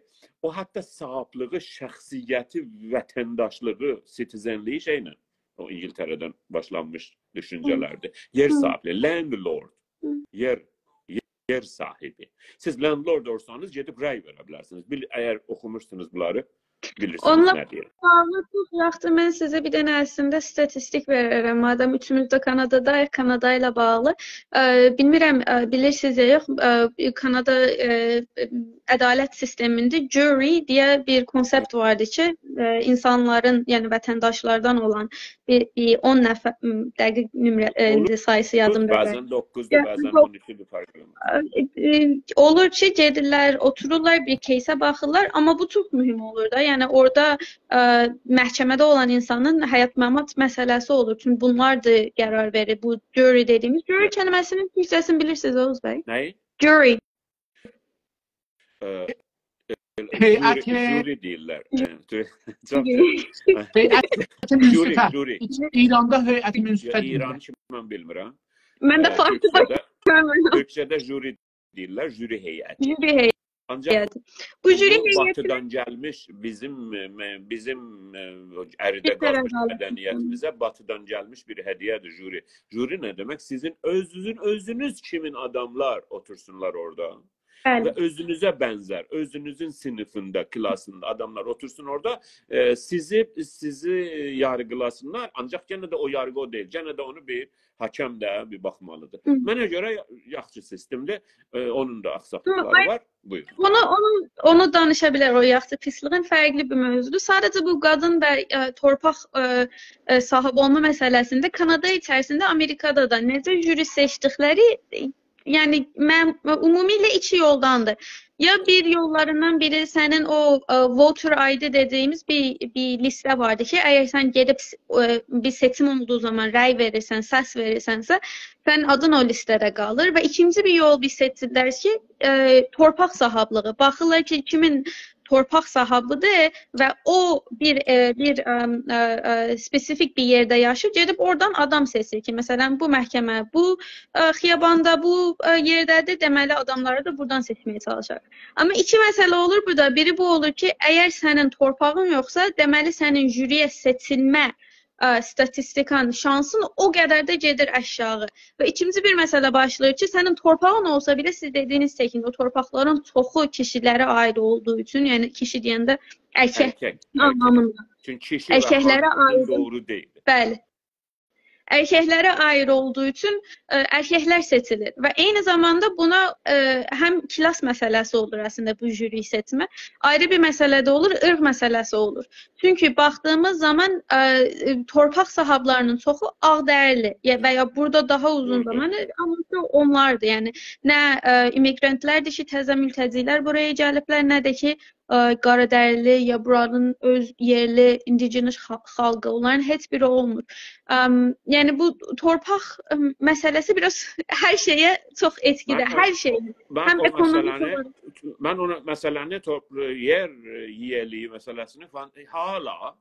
او حتی صاحابلیغی، شخصیتی، وطنداشلیغی، سیتیزنلیگی شئیله، او اینگیلتره‌دن باشلانمیش دوشونجه‌لردیر. یئر هی. صاحیبی، landlord، هی. یئر، یئر صاحیبی. سیز landlord اولسانیز، گئدیب رأی وئره بیلرسینیز. بیل، اگر اوخوموشسونوز بونلاری، بیلیرسینیز اونونلا نه دئییر. باغلی چوخ یاخشی، من سیزه بیر دنه اصلینده استاتیستیک وئررم. مادام اوچوموز ده کاناداداییق، کانادا ایله باغلی. ائ، بیلمیرم، ائ، بیلیرسینیز یا یوخ، ائ، کانادا، ائ، عدالت سیستمینده jury دئیه بیر کونسپت واردی کی، ائ، اینسانلارین، یعنی وطنداشلاردان اولان بیر، بیر اون نفر، م، دقیق نمره، ائ، اولور، ساییسی یادیمدا دئییل. بعضاً دوققوزدور، یا، بعضاً یوخ. اون ایکی‌دیر، فرق ائله‌مز. ائ، ائ، اولور کی، گئدیرلر، اوتورورلار، بیر کیسه باخیرلار، آمما بو چوخ مهم اولور دا. یعنی اورادا، ائ، محکمه‌ده اولان اینسانین حیات ممات مسئله‌سی اولور. چونکی بونلار دا قرار وئریر. بو jury دئدیییمیز، jury کلمه‌سینین تورکجه‌سینی بیلیرسینیز، اوغوز بی؟ نه؟ Jury. ائ، هیئت، ژوری، ژوری دئییرلر. ائ، تو-، چوخ ژوری. گؤزل. هیئت منصفه. ژوری. ایراندا هیئت یا، منصفه ایرانی دئییرلر. کی، من بیلمیرم. من ده ائ، فارسی تورکجه‌ده، باخمیرام. تورکجه‌ده ژوری دئییرلر، ژوری هیئتی. ژوری هیئتی. آنجاق هیئتی. بو ژوری بو هیئتی باتیدان گلمیش بیزیم، ائ، بیزیم، ائ، اریده بیزلره قالمیش قالمیش. مدنیتیمیزه باتیدان گلمیش بیر هدیه‌دیر ژوری. ژوری نه دئمک؟ سیزین اؤزونوزون، اؤزونوز کیمین آداملار اوتورسونلار اورادا. و بلی. اؤزونوزه بنزر، اؤزونوزون صینیفینده، کلاسیندا آداملار اوتورسون اورادا، ائ، سیزی، سیزی یارغیلاسینلار. آنجاق یئنه ده او یارغی او دئییل. یئنه ده اونو بیر حاکم ده بیر باخمالیدیر. هی. منه گؤره یا-، یاخشی سیستمدیر. ائ، اونون دا آخساقلیقلاری آمما وار. بویورون. اونو، اونو، اونو دانیشا بیلر، او یاخشی پیسلیگین فرقلی بیر موضوعدور. ساده‌جه بو قادین و، ائ، تورپاق، ائ، ائ، صاحیب اولما مسئله‌سینده کانادا ایچریسینده، آمریکادا دا نئجه ژوری سئچدیکلری، ائ، یعنی، من، عمومیله ایکی یولداندیر. یا بیر یوللاریندان بیری سنین او، ائ، voter I D دئدیییمیز بیر، بیر لیسته واردی کی، اگر سن گئدیب، ائ، بیر سئچیم اولدوغو زامان رأی وئریرسن، سس وئریرسنسه، سنین آدین او لیسته‌ده قالیر. و ایکینجی بیر یول بیر سئچیرلر کی، ائ، تورپاق صاحابلیغی. باخیرلار کی، کیمین تورپاق صاحابیدیر و او بیر، ائ، بیر، ام، ائ، ائ، spesifik بیر یئرده یاشاییر، گئدیب اورادان آدام سئچیر کی، مثلا، بو محکمه، بو، ائ، خیاباندا، بو، ائ، یئرده‌دیر، دئمه‌لی، آداملاری دا بورادان سئچمه‌یه چالیشار. آمما ایکی مسئله اولور بورادا. بیری بو اولور کی، اگر سنین تورپاغین یوخسا، دئمه‌لی، سنین ژوری‌یه سئچیلمه، ائ، استاتیستیکان شانسین او قدر ده گئدیر آشاغی. و ایکینجی بیر مسئله باشلاییر کی، سنین تورپاغین اولسا بئله، سیز دئدییینیز تکین، او تورپاقلارین چوخو کیشیلره عایید اولدوغو اوچون، یعنی کیشی دئینده ارکک ارکک، ارکک. آنلامیندا. چونکی کیشی ارککلره باخماق عایید. دوغرو دئییل. بلی. ارککلره عایید اولدوغو اوچون، ائ، ارککلر سئچیلیر. و عینی زاماندا بونا، ائ، هم کلاس مسئله‌سی اولور اصلینده بو ژوری سئچمه. آیری بیر مسئله ده اولور، عیرق مسئله‌سی اولور. چونکی باخدیغیمیز زامان، ائ، ائ، تورپاق صاحابلاری‌نین چوخو آغ‌دریلی، یا، و یا بورادا داها اوزون دوغرودور. زامان، ائ، آمما اونلاردیر. یعنی، نه، ائ، ایمیگرانتلاردیر کی، تازه مولتجی‌لر بورایا گلیبلر، نه ده کی، ائ، قارادریلی یا بورانین اؤز یئرلی indigenous خا-، خالقی، اونلارین هئچ بیری اولمور. ام، یعنی بو تورپاق، ام، مسئله‌سی بیر آز هر شئیه چوخ ائتکیده، من او، هر شئی. من هم او اکونومیک مسئله‌نی، اولاراق. من او مسئله‌نی تور-، یئر یئیه‌لیگی مسئله‌سینی فلان، حالا،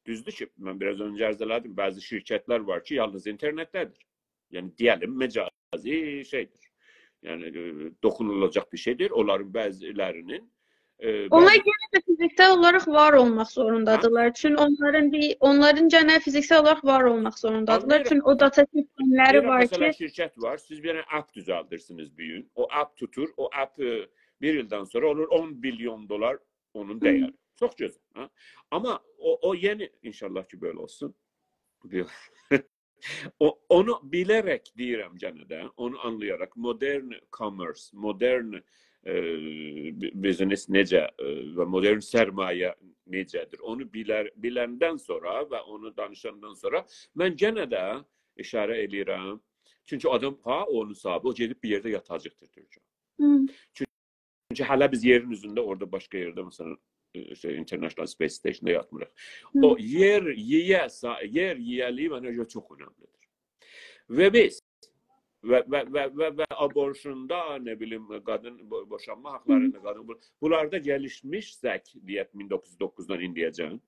دوزدور کی، من بیر آز اؤنجه عرض ائله‌دیم، بعضی شرکتلر وار کی، یالنیز اینترنتده‌دیر. یعنی، دئیه‌لیم، مجازی شئیدیر. یعنی، ائ، دوخونولاجاق بیر شئیدیر. اونلارین بعضی‌لری‌نین، ائ، اونلار بعضی یئنه ده فیزیکسل اولاراق وار اولماق هه؟ زوروندادیرلار. چون اونلارین بیر، اونلارین گئنه فیزیکسل اولاراق وار اولماق زوروندادیرلار. آنلاییرام. چون او data systemلری دئییرم، وار مثلا، کی، شرکت وار، سیز بیر دنه app دوزلدیرسینیز بو گون. او app توتور، او app، ائ، بیر ایلدن سونرا اولور اون بیلیون دلار اونون هی. دیری. چوخ گؤزل، هه؟ آمما او، او یئنی، ان‌شاءالله کی، بئله اولسون. او، اونو بیله‌رک دئییرم گئنه ده، اونو آنلایاراق، مدرن کامرس، مدرن، ائ، بی-، بیزنس نئجه، ائ، و مدرن سرمایه نئجه‌دیر، اونو بیلر، بیلندن سونرا و اونو دانیشاندان سونرا من گئنه ده ایشاره ائله‌ییرم. چونکی آدام، ها، اونون صاحیبی، او گئدیب بیر یئرده یاتاجاقدیر، تورکجه. هی. چونکی هله بیز یئرین اوزونده، اورادا باشقا یئرده، مثلا، ائ، شئی، International Space Station-دا یاتمیریق. هی. او یئر یئیه، سا-، یئر یئیه‌لیگی منه گؤره چوخ اؤنملیدیر. و بیز و، و، و، و، و آبورشندا، نه بیلیم، قادین بو-، بوشانما حاقلاریندا، قادین بو-، بونلاردا گلیشمیشسک، دئیک، مین دوققوز یوز دوققوزدان ایندیه‌جن،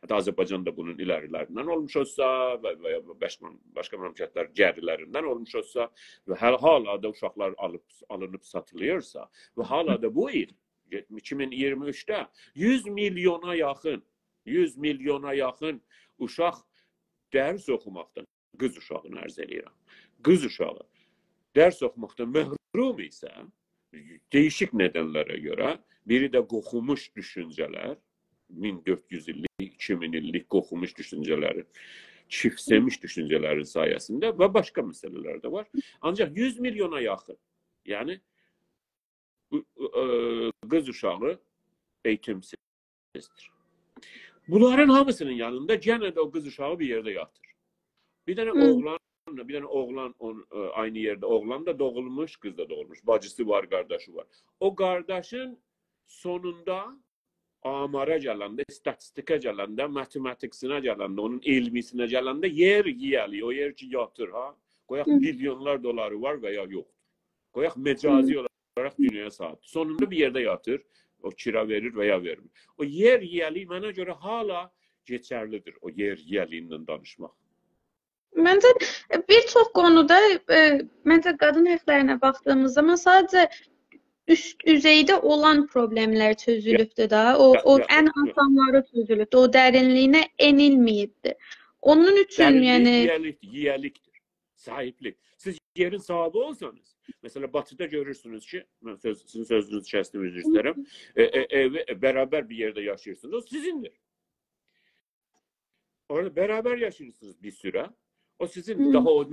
حتی آذربایجان دا بونون ایلری‌لریندن اولموش اولسا و، و یا باشقا، باشقا مملکتلر گری‌لریندن اولموش اولسا و هل-، حالا دا اوشاقلار آلیب، آلینیب ساتیلیرسا و حالا دا بو ایل، ایکی مین اییرمی اوچده یوز میلیونا یاخین، یوز میلیونا یاخین اوشاق درس اوخوماقدان، قیز اوشاغینی عرض ائله‌ییرم، قیز اوشاغی درس اوخوماقدان محروم ایسه، دییشیک ندن‌لره گؤره، بیری ده قوخوموش دوشونجه‌لر، مین دؤرد یوز ایللیک، ایکی مین ایللیک قوخوموش دوشونجه‌لرین، چیفسه‌میش دوشونجه‌لرین سایه‌سینده و باشقا مسئله‌لر ده وار. آنجاق یوز میلیونا یاخین، یعنی، بو، ائ، قیز اوشاغی ائییتیمسیزدیر. بونلارین هامیسینین یانیندا گئنه ده او قیز اوشاغی بیر یئرده یاتیر. بیر دنه هی. اوغلان، بیر دنه اوغلان اون-، ائ، عینی یئرده، اوغلان دا دوغولموش، قیز دا دوغولموش. باجیسی وار، قارداشی وار. او قارداشین سونوندا آمارا گلنده، ایستاتیستیکا گلنده، ماتماتیکسینه گلنده، اونون علمی‌سینه گلنده یئر یئیه‌لیگی، او یئر کی یاتیر، ها، قویاق هی. میلیونلار دلاری وار و یا یوخدور. قویاق مجازی هی. اولاراق دونیایا سالیب. سونوندا بیر یئرده یاتیر، او کیرا وئریر و یا وئرمیر. او یئر یئیه‌لیگی منه گؤره حالا کئچرلیدیر، او یئر یئیه‌لیگیندن دانیشماق. منجه، ائ، بیر چوخ قونودا، ائ، منجه، قادین حاقلارینا باخدیغیمیز زامان ساده‌جه اوست دوزئیده اولان پروبلئملر چؤزولوبدور دا. او، یا، او یا، ان یا. آسانلاری چؤزولوبدور. او درینلیگینه ائنیلمه‌ییبدیر. اونون اوچون، درینلیک یعنی یئیه‌لیکدیر، یئیه‌لیکدیر. صاحیبلیک. سیز یئرین صاحیبی اولسانیز، مثلا، باتیدا گؤرورسونوز کی، من سؤز، سیزین سؤزونوزو کسدیم، عذر ایسته‌ییرم. ائ، ائ، ائوی، ائ، برابر بیر یئرده یاشاییرسینیز، او سیزین‌دیر. اورادا برابر یاشاییرسینیز بیر سوره. او سیزین هی. داها او، ائ،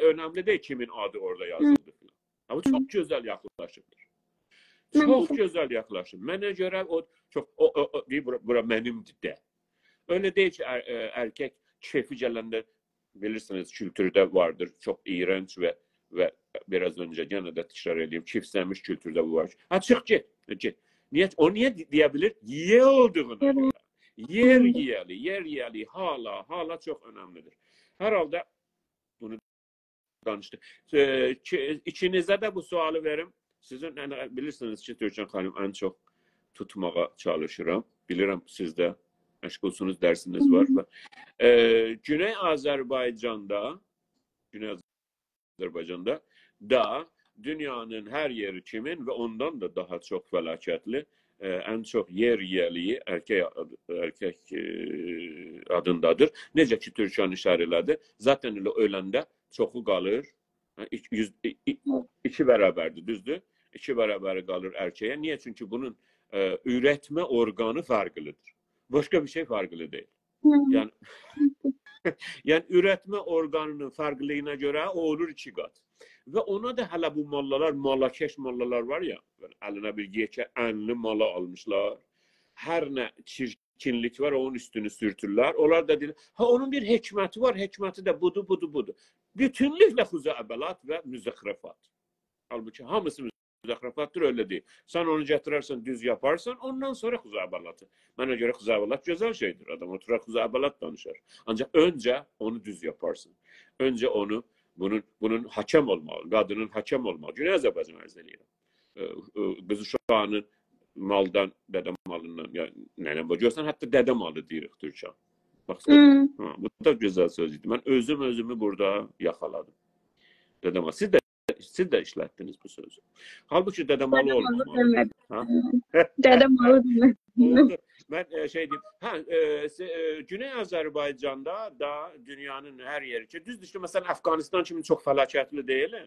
اؤنملی دئییل کیمین آدی اورادا هی. یازیلدی فلان. آمما چوخ هی. گؤزل یاخلاشیبدیر. من چوخ ده گؤزل یاخلاشیب. منه گؤره او چوخ، او، او، او دئییر، «بورا، بورا منیم‌دیر» ده. ائله دئییل کی، ار-، ائ، ارکک کئفی گلنده، بیلیرسینیز، کولتورده واردیر، چوخ ایرنج و، و بیر آز اؤنجه یئنه ده تکرار ائدیرم، چیفسه‌میش کولتورده بو وار. ها، چیخ گئت، گئت. نییه؟ او نییه دئ-، دئیه بیلیر؟ یئیه‌لدیغینا هی. گؤره. یئر هی. یئیه‌لی، یئر یئیه‌لی، حالا، حالا چوخ اؤنملیدیر. هر حالدا بونو دانیشدیق. ائ، کی-، ایکینیزه ده بو سؤالی وئریم. سیزین، یعنی، بیلیرسینیز کی، تورکجان خانیم، ان چوخ توتماغا چالیشیرام. بیلیرم، سیز ده مشغولسونوز، درسینیز وار. هی هی. ائ، گونئی آذربایجاندا، گونئی آذربایجاندا دا دونیانین هر یئری کیمین و اوندان دا داها چوخ فلاکتلی، ائ، ان چوخ یئر یئیه‌لیگی ارکک آد-، ارکک، ائ، آدیندادیر. نئجه کی، تورکجان ایشاره ائله‌دی، ذاتاً ائله اؤلنده چوخو قالیر. هه، ایک-، یوز، ای-، ای-، ایکی برابردیر، دوزدور؟ ایکی برابری قالیر ارکه‌یه. نییه؟ چونکی بونون، ائ، اورتمه اورقانی فرقلیدیر. باشقا بیر شئی فرقلی دئییل. هی. یعنی، یعنی، اورتمه اورقانینین فرقلیلیگینه گؤره او اولور ایکی قات. و اونا دا هله بو ماللالار، مالاکش ماللالار وار یا، بئله الینه بیر یئکه انلی مالا آلمیشلار. هر نه چیرکینلیک وار، اونون اوستونو سورتورلر. اونلار دا دئییر، ها، اونون بیر حکمتی وار، حکمتی ده بودور، بودور، بودور. بوتونلوکله خزعبلات و مزخرفات. حالبوکی هامیسی مزخرفاتدیر، ائله دئییل. سن اونو گتیررسن، دوز یاپارسان، اوندان سونرا خزعبلاتی. منه گؤره خزعبلات گؤزل شئیدیر. آدام اوتورار، خزعبلات دانیشار. آنجاق اؤنجه اونو دوز یاپارسان. اؤنجه اونو، بونون، بونون حاکم اولماغی، قادینین حاکم اولماغی. گونئی آذربایجان عرض ائله‌ییرم. ائ، ائ، قیز اوشاغینین مالدان، دده مالیندان، یا ننه مال. گؤرسن، حتی دده مالی دئییریک تورکجه. باخ، هی. ها، بو دا گؤزل سؤز ایدی. من اؤزوم اؤزومو بورادا یاخالادیم. دده مالی. سیز ده، سیز ده ایشلتدینیز بو سؤزو. حالبوکی دده مالی، دده مالی اولمامالی. دئمه‌دیم. ها؟ دده مالی دئمه‌دیم. اولدو. من، ائ، شئی دئییم. هه، ائ، سه-، ائ، گونئی آذربایجاندا دا دونیانین هر یئری کی، دوزدور کی، مثلا، افغانستان کیمی چوخ فلاکتلی دئییل، ائ،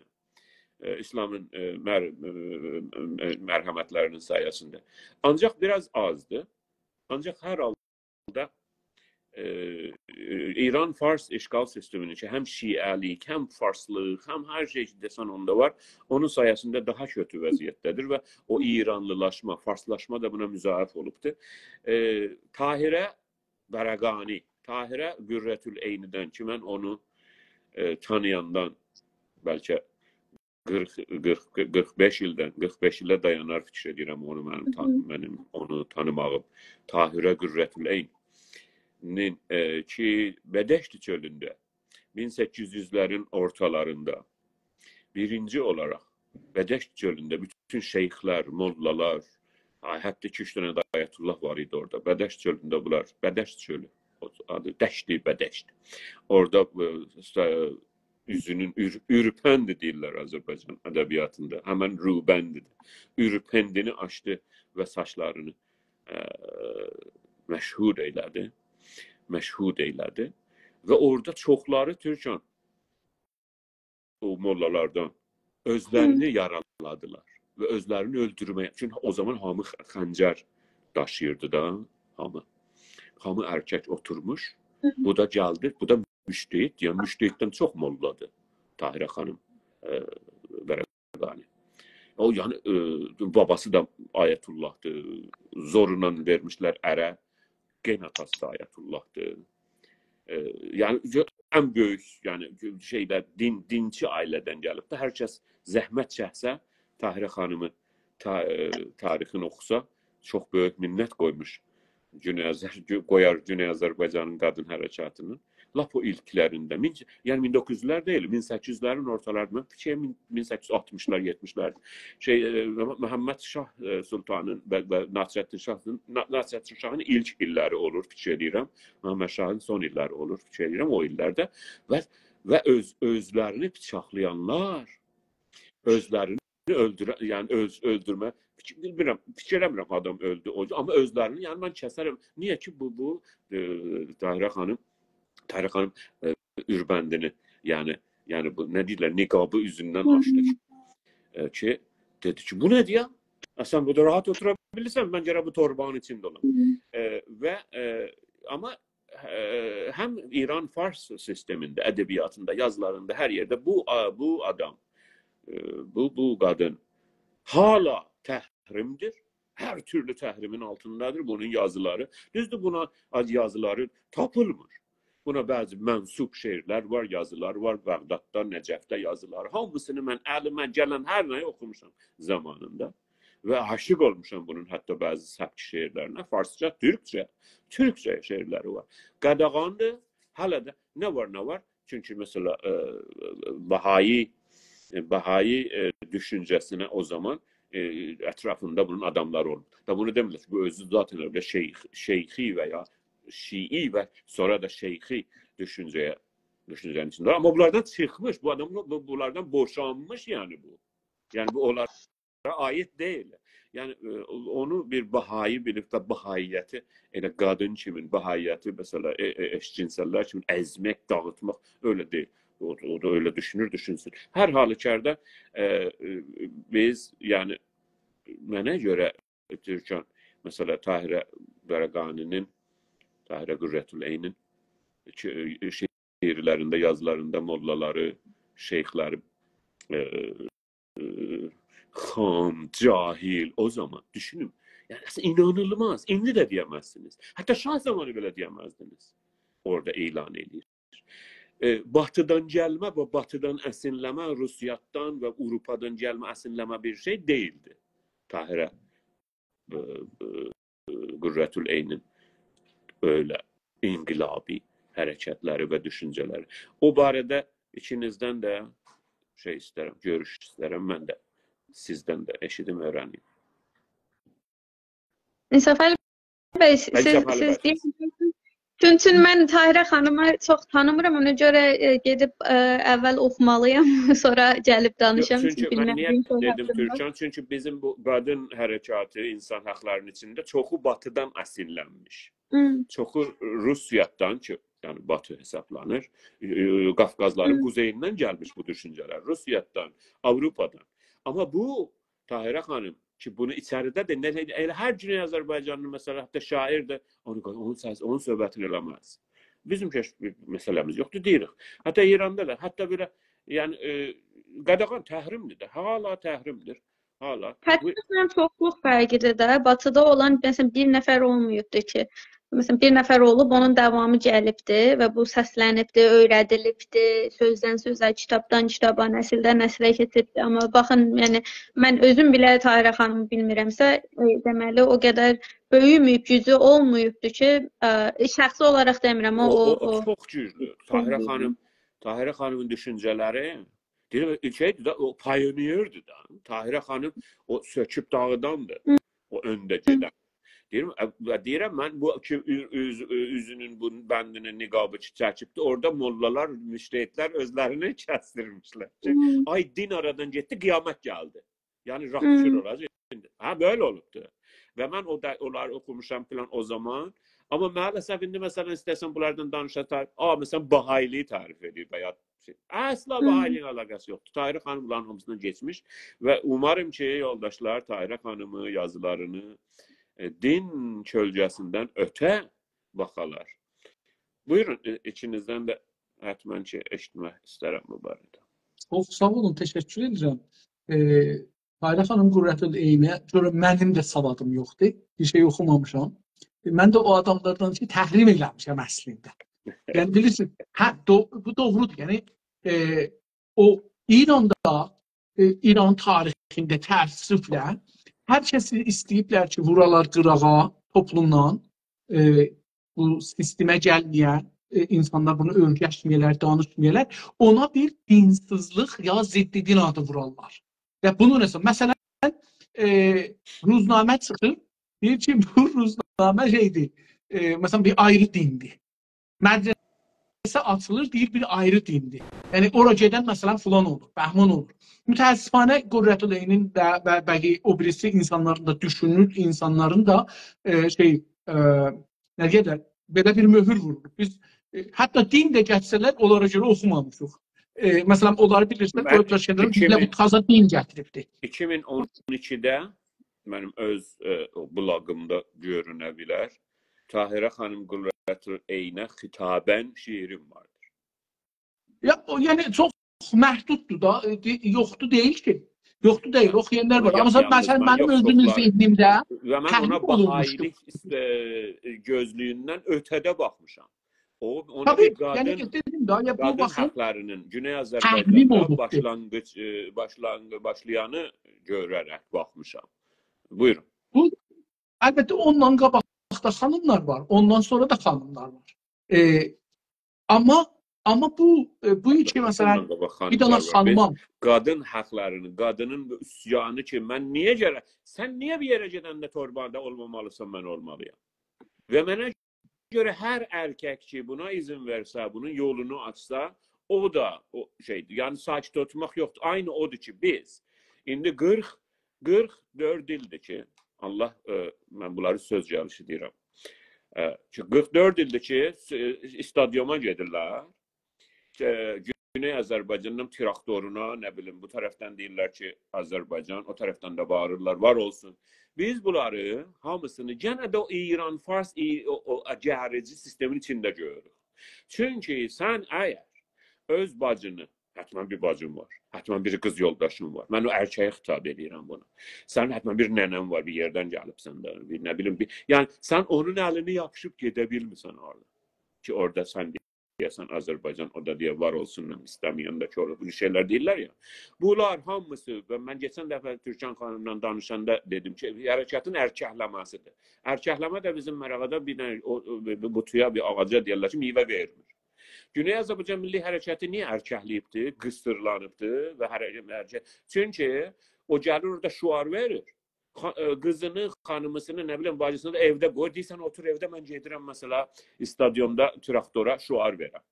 ایسلامین، ائ، مر-، ائ، ائ، مرحمتلری‌نین سایه‌سینده. آنجاق بیر آز آزدیر. آنجاق هر حالدا، ائ، ایران-فارس اشغال سیستمینین کی، هم شیعه‌لیک، هم فارسلیق، هم هر شئی کی، دئسن اوندا وار، اونون سایه‌سینده داها کؤتو وضعیتده‌دیر و او ایرانلیلاشما، فارسلاشما دا بونا مضاعف اولوبدور. ائ، طاهره برقانی، طاهره قرة‌العینی‌دن کی، من اونو، ائ، تانییاندان بلکه قیرخ، قیرخ، قیرخ بئش ایلدن، قیرخ بئش ایله دایانار فیکیر ائدیرم اونو منیم تان-، منیم اونو تانیماغیم. طاهره قرة‌العینی‌نین، ائ، کی، بدشت چؤلونده مین سککیز یوزلرین اورتالاریندا بیرینجی اولاراق بدشت چؤلونده بوتون شیخلر، موللالار، آی، حتی ایکی-اوچ دنه ده آیت‌الله وار ایدی اورادا. بدشت چؤلونده بونلار، بدشت چؤلو، او آدی دشت بدشت. اورادا، ائ، اوزونون اور-، اورپندی دئییرلر آذربایجان ادبیاتیندا. همن روبندی‌دیر. اورپندینی آچدی و ساچلارینی، ائ، مشهود ائله‌دی. مشهود ائله‌دی. و اورادا چوخلاری تورکان او موللالاردان اؤزلرینی یارالادیلار و اؤزلرینی اؤلدورمه‌یه. چونکی او زامان هامی خ-، خنجر داشیییردی دا، هامی. هامی ارکک اوتورموش. بو دا گلدی، بو دا مجتهد، یعنی مجتهددن چوخ موللادیر طاهره خانیم، ائ، ورقانی. او، یعنی، ائ، باباسی دا آیت‌الله‌دیر، زورلا وئرمیشلر اره، قئیناتاسی دا آیت‌الله‌دیر. ائ، یعنی، ان بؤیوک، یعنی، شئیده، دین، دینچی عائله‌دن گلیب ده، هر کس زحمت چکسه، طاهره خانیمین تا-، ائ، تاریخینی اوخوسا، چوخ بؤیوک منت قویموش گونئی آذر-، گو-، قویار گونئی آذربایجانین قادین حرکاتینین. لاپ او ایلکلرینده، مین، یعنی مین دوققوز یوزلر دئییل، مین سککیز یوزلرین اورتالاری، من فیکیر مین، مین سککیز یوز آلتمیشلار، یئتمیشلر. شئی، ائ، محمد شاه، ائ، سلطانین و، و ناصرالدین شاهین، نا-، ناصرالدین شاهین ایلک ایللری اولور، فیکیر ائدیرم. محمد شاهین سون ایللری اولور، فیکیر ائدیرم، او ایللرده. و، و اؤز، اؤزلرینی بیچاقلایانلار، اؤزلرینی اؤلدوره-، یعنی اؤز-، اؤلدورمه، فیکیر، بیلمیرم، فیکیر ائله‌میرم آدام اؤلدو، اؤلدو، آمما اؤزلرینی، یعنی من کسرم. نییه کی، بو، بو، ائ، طاهره خانیم، طاهره خانیم، ائ، اوربندینی، یعنی، یعنی بو، نه دئییرلر، نقابی اوزوندن آچدی کی، ائ، کی، دئدی کی، «بو نه‌دیر یا؟ ائ، سن بورادا راحت اوتورا بیلیرسن، من گرک بو توربانین ایچینده اولام.» ائ، و، ائ، آمما ائ، هم ایران-فارس سیستمینده، ادبیاتیندا، یازیلاریندا، هر یئرده بو، آ، بو آدام، ائ، بو، بو قادین هالا تحریمدیر. هر تورلو تحریمین آلتیندادیر بونون یازیلاری. دوزدور، بونا آد-، یازیلاری تاپیلمیر. بونا بعضی منسوب شعرلر وار، یازیلار وار، بغداددا، نجفده یازیلاری. هامیسینی من الیمه گلن هر نه‌یی اوخوموشام زامانیندا. و عاشیق اولموشام بونون حتی بعضی سبک شعرلرینه. فارسجا، تورکجه، تورکجه شعرلری وار. قاداغاندیر، هله ده نه وار، نه وار. چونکی، مثلا، ائ، بهایی، ائ، بهایی، ائ، دوشونجه‌سینه او زامان، ائ، اطرافیندا بونون آداملاری اولوب. دا بونو دئمیرلر کی، بو اؤزو ذاتاً ائله شیخ، شیخی و یا شیعی و سونرا دا شیخی دوشونجه‌یه، دوشونجه‌نین ایچینده. آمما بونلاردان چیخمیش، بو آدام بو، بونلاردان بوشانمیش، یعنی بو. یعنی بو اونلارا عایید دئییل. یعنی، ائ، اونو بیر بهایی بیلیب ده بهاییتی، ائله قادین کیمین بهاییتی، مثلا، ائ، ائ، ائش‌جینسل‌لر کیمی ازمک، داغیتماق، ائله دئییل. او، او دا ائله دوشونور، دوشونسون. هر حالوکاردا، ائ، ائ، بیز، یعنی، منه گؤره تورکان، مثلا، طاهره برقانی‌نین، طاهره قرة‌العینی‌نین کی، شعرلرینده، یازیلاریندا موللالاری، شیخلری، ائ، ائ، خام، جاهل، او زامان، دوشونون. یعنی، اصلا، اینانیلماز. ایندی ده دئیه‌مزسینیز. حتی شاه زامانی بئله دئیه‌مزدینیز. اورادا اعلان ائله‌ییر. ائ، باتیدان گلمه و باتیدان اسینله‌مه، روسیادان و آوروپادان گلمه، اسینله‌مه بیر شئی دئییلدی. طاهره، ائ، ائ، قرة‌العینین ائله انقلابی حرکتلری و دوشونجه‌لری. او باره‌ده ایکینیزدن ده شئی ایسترم، گؤروش ایسترم، من ده سیزدن ده ائشیدیم، اؤیرنیم. انصافعلی بی، سیز، انصافعلی سیز بی. دئیین. چون، چون من طاهره خانیمی چوخ تانیمیرام، اونا گؤره، ائ، گئدیب، ائ، اول اوخومالی‌یام، سونرا گلیب یوخ، دانیشام، چونکی چونکی من بیلمه‌دیییم نییه شئی دئدیم حاقیندا. تورکان؟ چونکی بیزیم بو قادین حرکاتی، اینسان حاقلارینین ایچینده چوخو باتیدان اسینلنمیش. هی. چوخو روسیادان کی، یعنی باتی حسابلانیر، ائ، قافقازلارین هی. قوزئییندن گلمیش بو دوشونجه‌لر. روسیادان، آوروپادان. آمما بو طاهره خانیم کی، بونو ایچریده ده، نه، ائله هر گونئی آذربایجانلی، مثلا، حتی شاعیر ده اونو، اونون سس-، اونون صحبتینی ائله‌مز. بیزیم کئش-، مسئله‌میز یوخدور، دئییریک. حتی ایراندا دا، حتی بئله، یعنی، ائ، قاداغان تحریم‌دیر ده، حالا تحریم‌دیر، حالا. حتی بو مثلا، چوخلوق فرقی‌دیر ده. باطیدا اولان، مثلا، بیر نفر اولماییبدیر کی، مثلا، بیر نفر اولوب، اونون داوامی گلیبدیر و بو سسلنیبدیر، اؤیره‌دیلیبدیر، سؤزدن سؤزه، کیتابدان کیتابا، نسیلدن نسیله کئچیبدیر. آمما باخین، یعنی، من اؤزوم بئله طاهره خانیمی بیلمیرمسه، ائ، دئمه‌لی، او قدر بؤیومه‌ییب، گوجو اولماییبدیر کی، ائ، شخصی اولاراق دئمیرم، او، او، او، او او چوخ گوجلو. چوخ گوجلو. طاهره خانیم، طاهره خانیمین دوشونجه‌لری، دئییرم، شئی‌دیر ده، او پایونیردیر ده. طاهره خانیم او سؤکوب داغیداندیر. هی. او اؤنده، هی، گئدن. دئییرم، ا، و دئییرم، من بو کی، او-، اوز-، اوزونون بو بندینی، نقابی کی چکیبدی، اورادا موللالار، مجتهدلر اؤزلرینی کسدیرمیشلر کی، هی، آی، دین آرادان گئتدی، قیامت گلدی. یعنی، راکچور، هی، اولاجاق ایندی. هه، بئله اولوبدو. و من او دا، اونلاری اوخوموشام فلان او زامان. آمما مع‌الاسف ایندی، مثلا، ایسته‌سن بونلاردان دانیشاق، تار-، آ، مثلا، بهایی‌لیگی تعریف ائدیر و یا شئی. اصلا، هی، بهایی‌لیگین علاقه‌سی یوخدور. طاهره خانیم بونلارین هامیسیندان کئچمیش و اوماریم کی، یولداشلار طاهره خانیمی، یازیلارینی، ائ، دین کؤلگه‌سیندن اؤته باخالار. بویورون، ائ، ایکینیزدن ده حتما کی، ائشیتمک ایسترم بو باره‌ده. چوخ ساغ اولون، تشکر ائدیرم. ائ، طاهره خانیم قرةالعینه گؤره منیم ده سوادیم یوخدور. بیر شئی اوخومامیشام. ائ، من ده او آداملاردان کی، تحریم ائله‌میشم اصلینده. یعنی، بیلیرسین، هه، دو-، بو دوغرودور. یعنی، ائ، او ایراندا، ائ، ایران تاریخینده تأسفله هر کسی ایسته‌ییبلر کی، وورالار قیراغا توپلومدان، ائ، بو سیستمه گلمه‌ین، ائ، اینسانلار بونو اؤیرشمه‌یه‌لر، دانیشمایالار، اونا بیر دینسیزلیک یا ضد دین آدی وورارلار. و بونون اساس، مثلا، ائ، روزنامه چیخیر، دئییر کی، بو روزنامه شئی‌دیر، ائ، مثلا، بیر آیری دیندیر. مدرسه آچیلیر، دئییر، بیر آیری دیندیر. یعنی، اورا گئدن، مثلا، فلان اولور، بهمان اولور. متأسفانه، قرةالعینین و، و بقیه او بیریسی اینسانلارین دا، دوشونور اینسانلارین دا، ائ، شئی، ائ، نه دئیرلر، بئله بیر مؤهور وورولوب. بیز، ائ، حتی دین ده گتیرسه‌لر، اونلارا گؤره اوخومامیشیق. ائ، مثلا، اونلاری بیلیرسن، من قویوبلار کنارا، ایکی مین، بیزه بو تازا دین گتیریبدی. ایکی مین اون ایکیده منیم اؤز، ائ، او بلاغیمدا گؤرونه بیلر. طاهره خانیم قرةالعینه خطاباً شعریم واردیر. یا، او، یعنی، چوخ محدوددور دا، ائ، دئ-، یوخدور دئییل کی. یوخدور دئییل، اوخویانلار وار. یوخ، آمما یوخ، منیم، یوخ، منیم یوخ، اؤزوم چوخلاری. ذهنیمده، و من تحریم اونا اولونموشدور. بهایی‌لیک ایست-، ائ، گؤزلویوندن اؤته‌ده باخمیشام. او، اونا طبیعی، بیر یعنی، قادین، دئدیم ده، یا، بو قادین باخین، حاقلاری‌نین گونئی تحریم آذربایجاندا اولوبدور. باشلانغیج، ائ، باشلانغ-، باشلایانی گؤره‌رک باخمیشام. بویورون. بو، البته، اوندان قاباق دا خانیملار وار، اوندان سونرا دا خانیملار وار. ائ، آمما، آمما بو، ائ، بو کی، مثلا، اوندان قاباق بیر دنه خانیملار وار. بیز خانیما قادین حاقلارینی، قادینین بو عصیانی کی، من نییه گره-، سن نییه بیر یئره گئدنده توربادا اولمامالیسان، من اولمالییام؟ و منه گؤره هر ارکک کی، بونا اذن وئرسه، بونون یولونو آچسا، او دا او شئی‌دیر. یعنی، ساکت اوتورماق یوخدور. عینی اودور کی، بیز ایندی قیرخ، قیرخ دؤرد ایلدیر کی، الله، ائ، من بونلاری سؤز گلیشی دئییرم. ائ، کی، قیرخ دؤرد ایلدیر کی، س-، استادیوما گئدیرلر. ائ، گونئی آذربایجانین تراکتورونا، نه بیلیم، بو طرفدن دئییرلر کی، آذربایجان، او طرفدن ده باغیریرلار، «وار اولسون.» بیز بونلاری هامیسینی، یئنه ده او ایران، فارس، ای-، او، او گئریجی سیستمین ایچینده گؤروروک. چونکی سن اگر اؤز باجینی، حتما بیر باجین وار، حتما بیر قیز یولداشین وار. من او ارکه‌یه خطاب ائدیرم بونو. سنین حتما بیر ننه‌ن وار، بیر یئردن گلیبسن ده، بیر، نه بیلیم، بیر، یعنی سن اونون الینی یاپیشیب گئده بیلمیرسن اورادا. کی، اورادا سن دئیه‌سن آذربایجان، او دا دئیه «وار اولسون»، من ایسته‌میرم ده کی، اولور، بو شئیلر دئییرلر یا. بونلار هامیسی، و من کئچن دفعه تورکان خانیملا دانیشاندا دئدیم کی، حرکتین ارککله‌مه‌سی‌دیر. ارککله‌مه ده بیزیم مرقه‌ده بیر دنه او، او، بو، بو بوتویا، بیر آغاجا دئیرلر کی، میوه وئرمیر. گونئی آذربایجان میللی حرکتی نییه ارککله‌ییبدی، قیسدیریلانیبدی و حره-، حرکت؟ چونکی او گلیر اورادا شعار وئریر. خا-، ائ، قیزینی، خانیمیسینی، نه بیلیم، باجیسینی دا ائوده قویور. دئییر، «سن اوتور ائوده، من گئدیرم، مثلا، استادیومدا تراکتورا شعار وئرم.»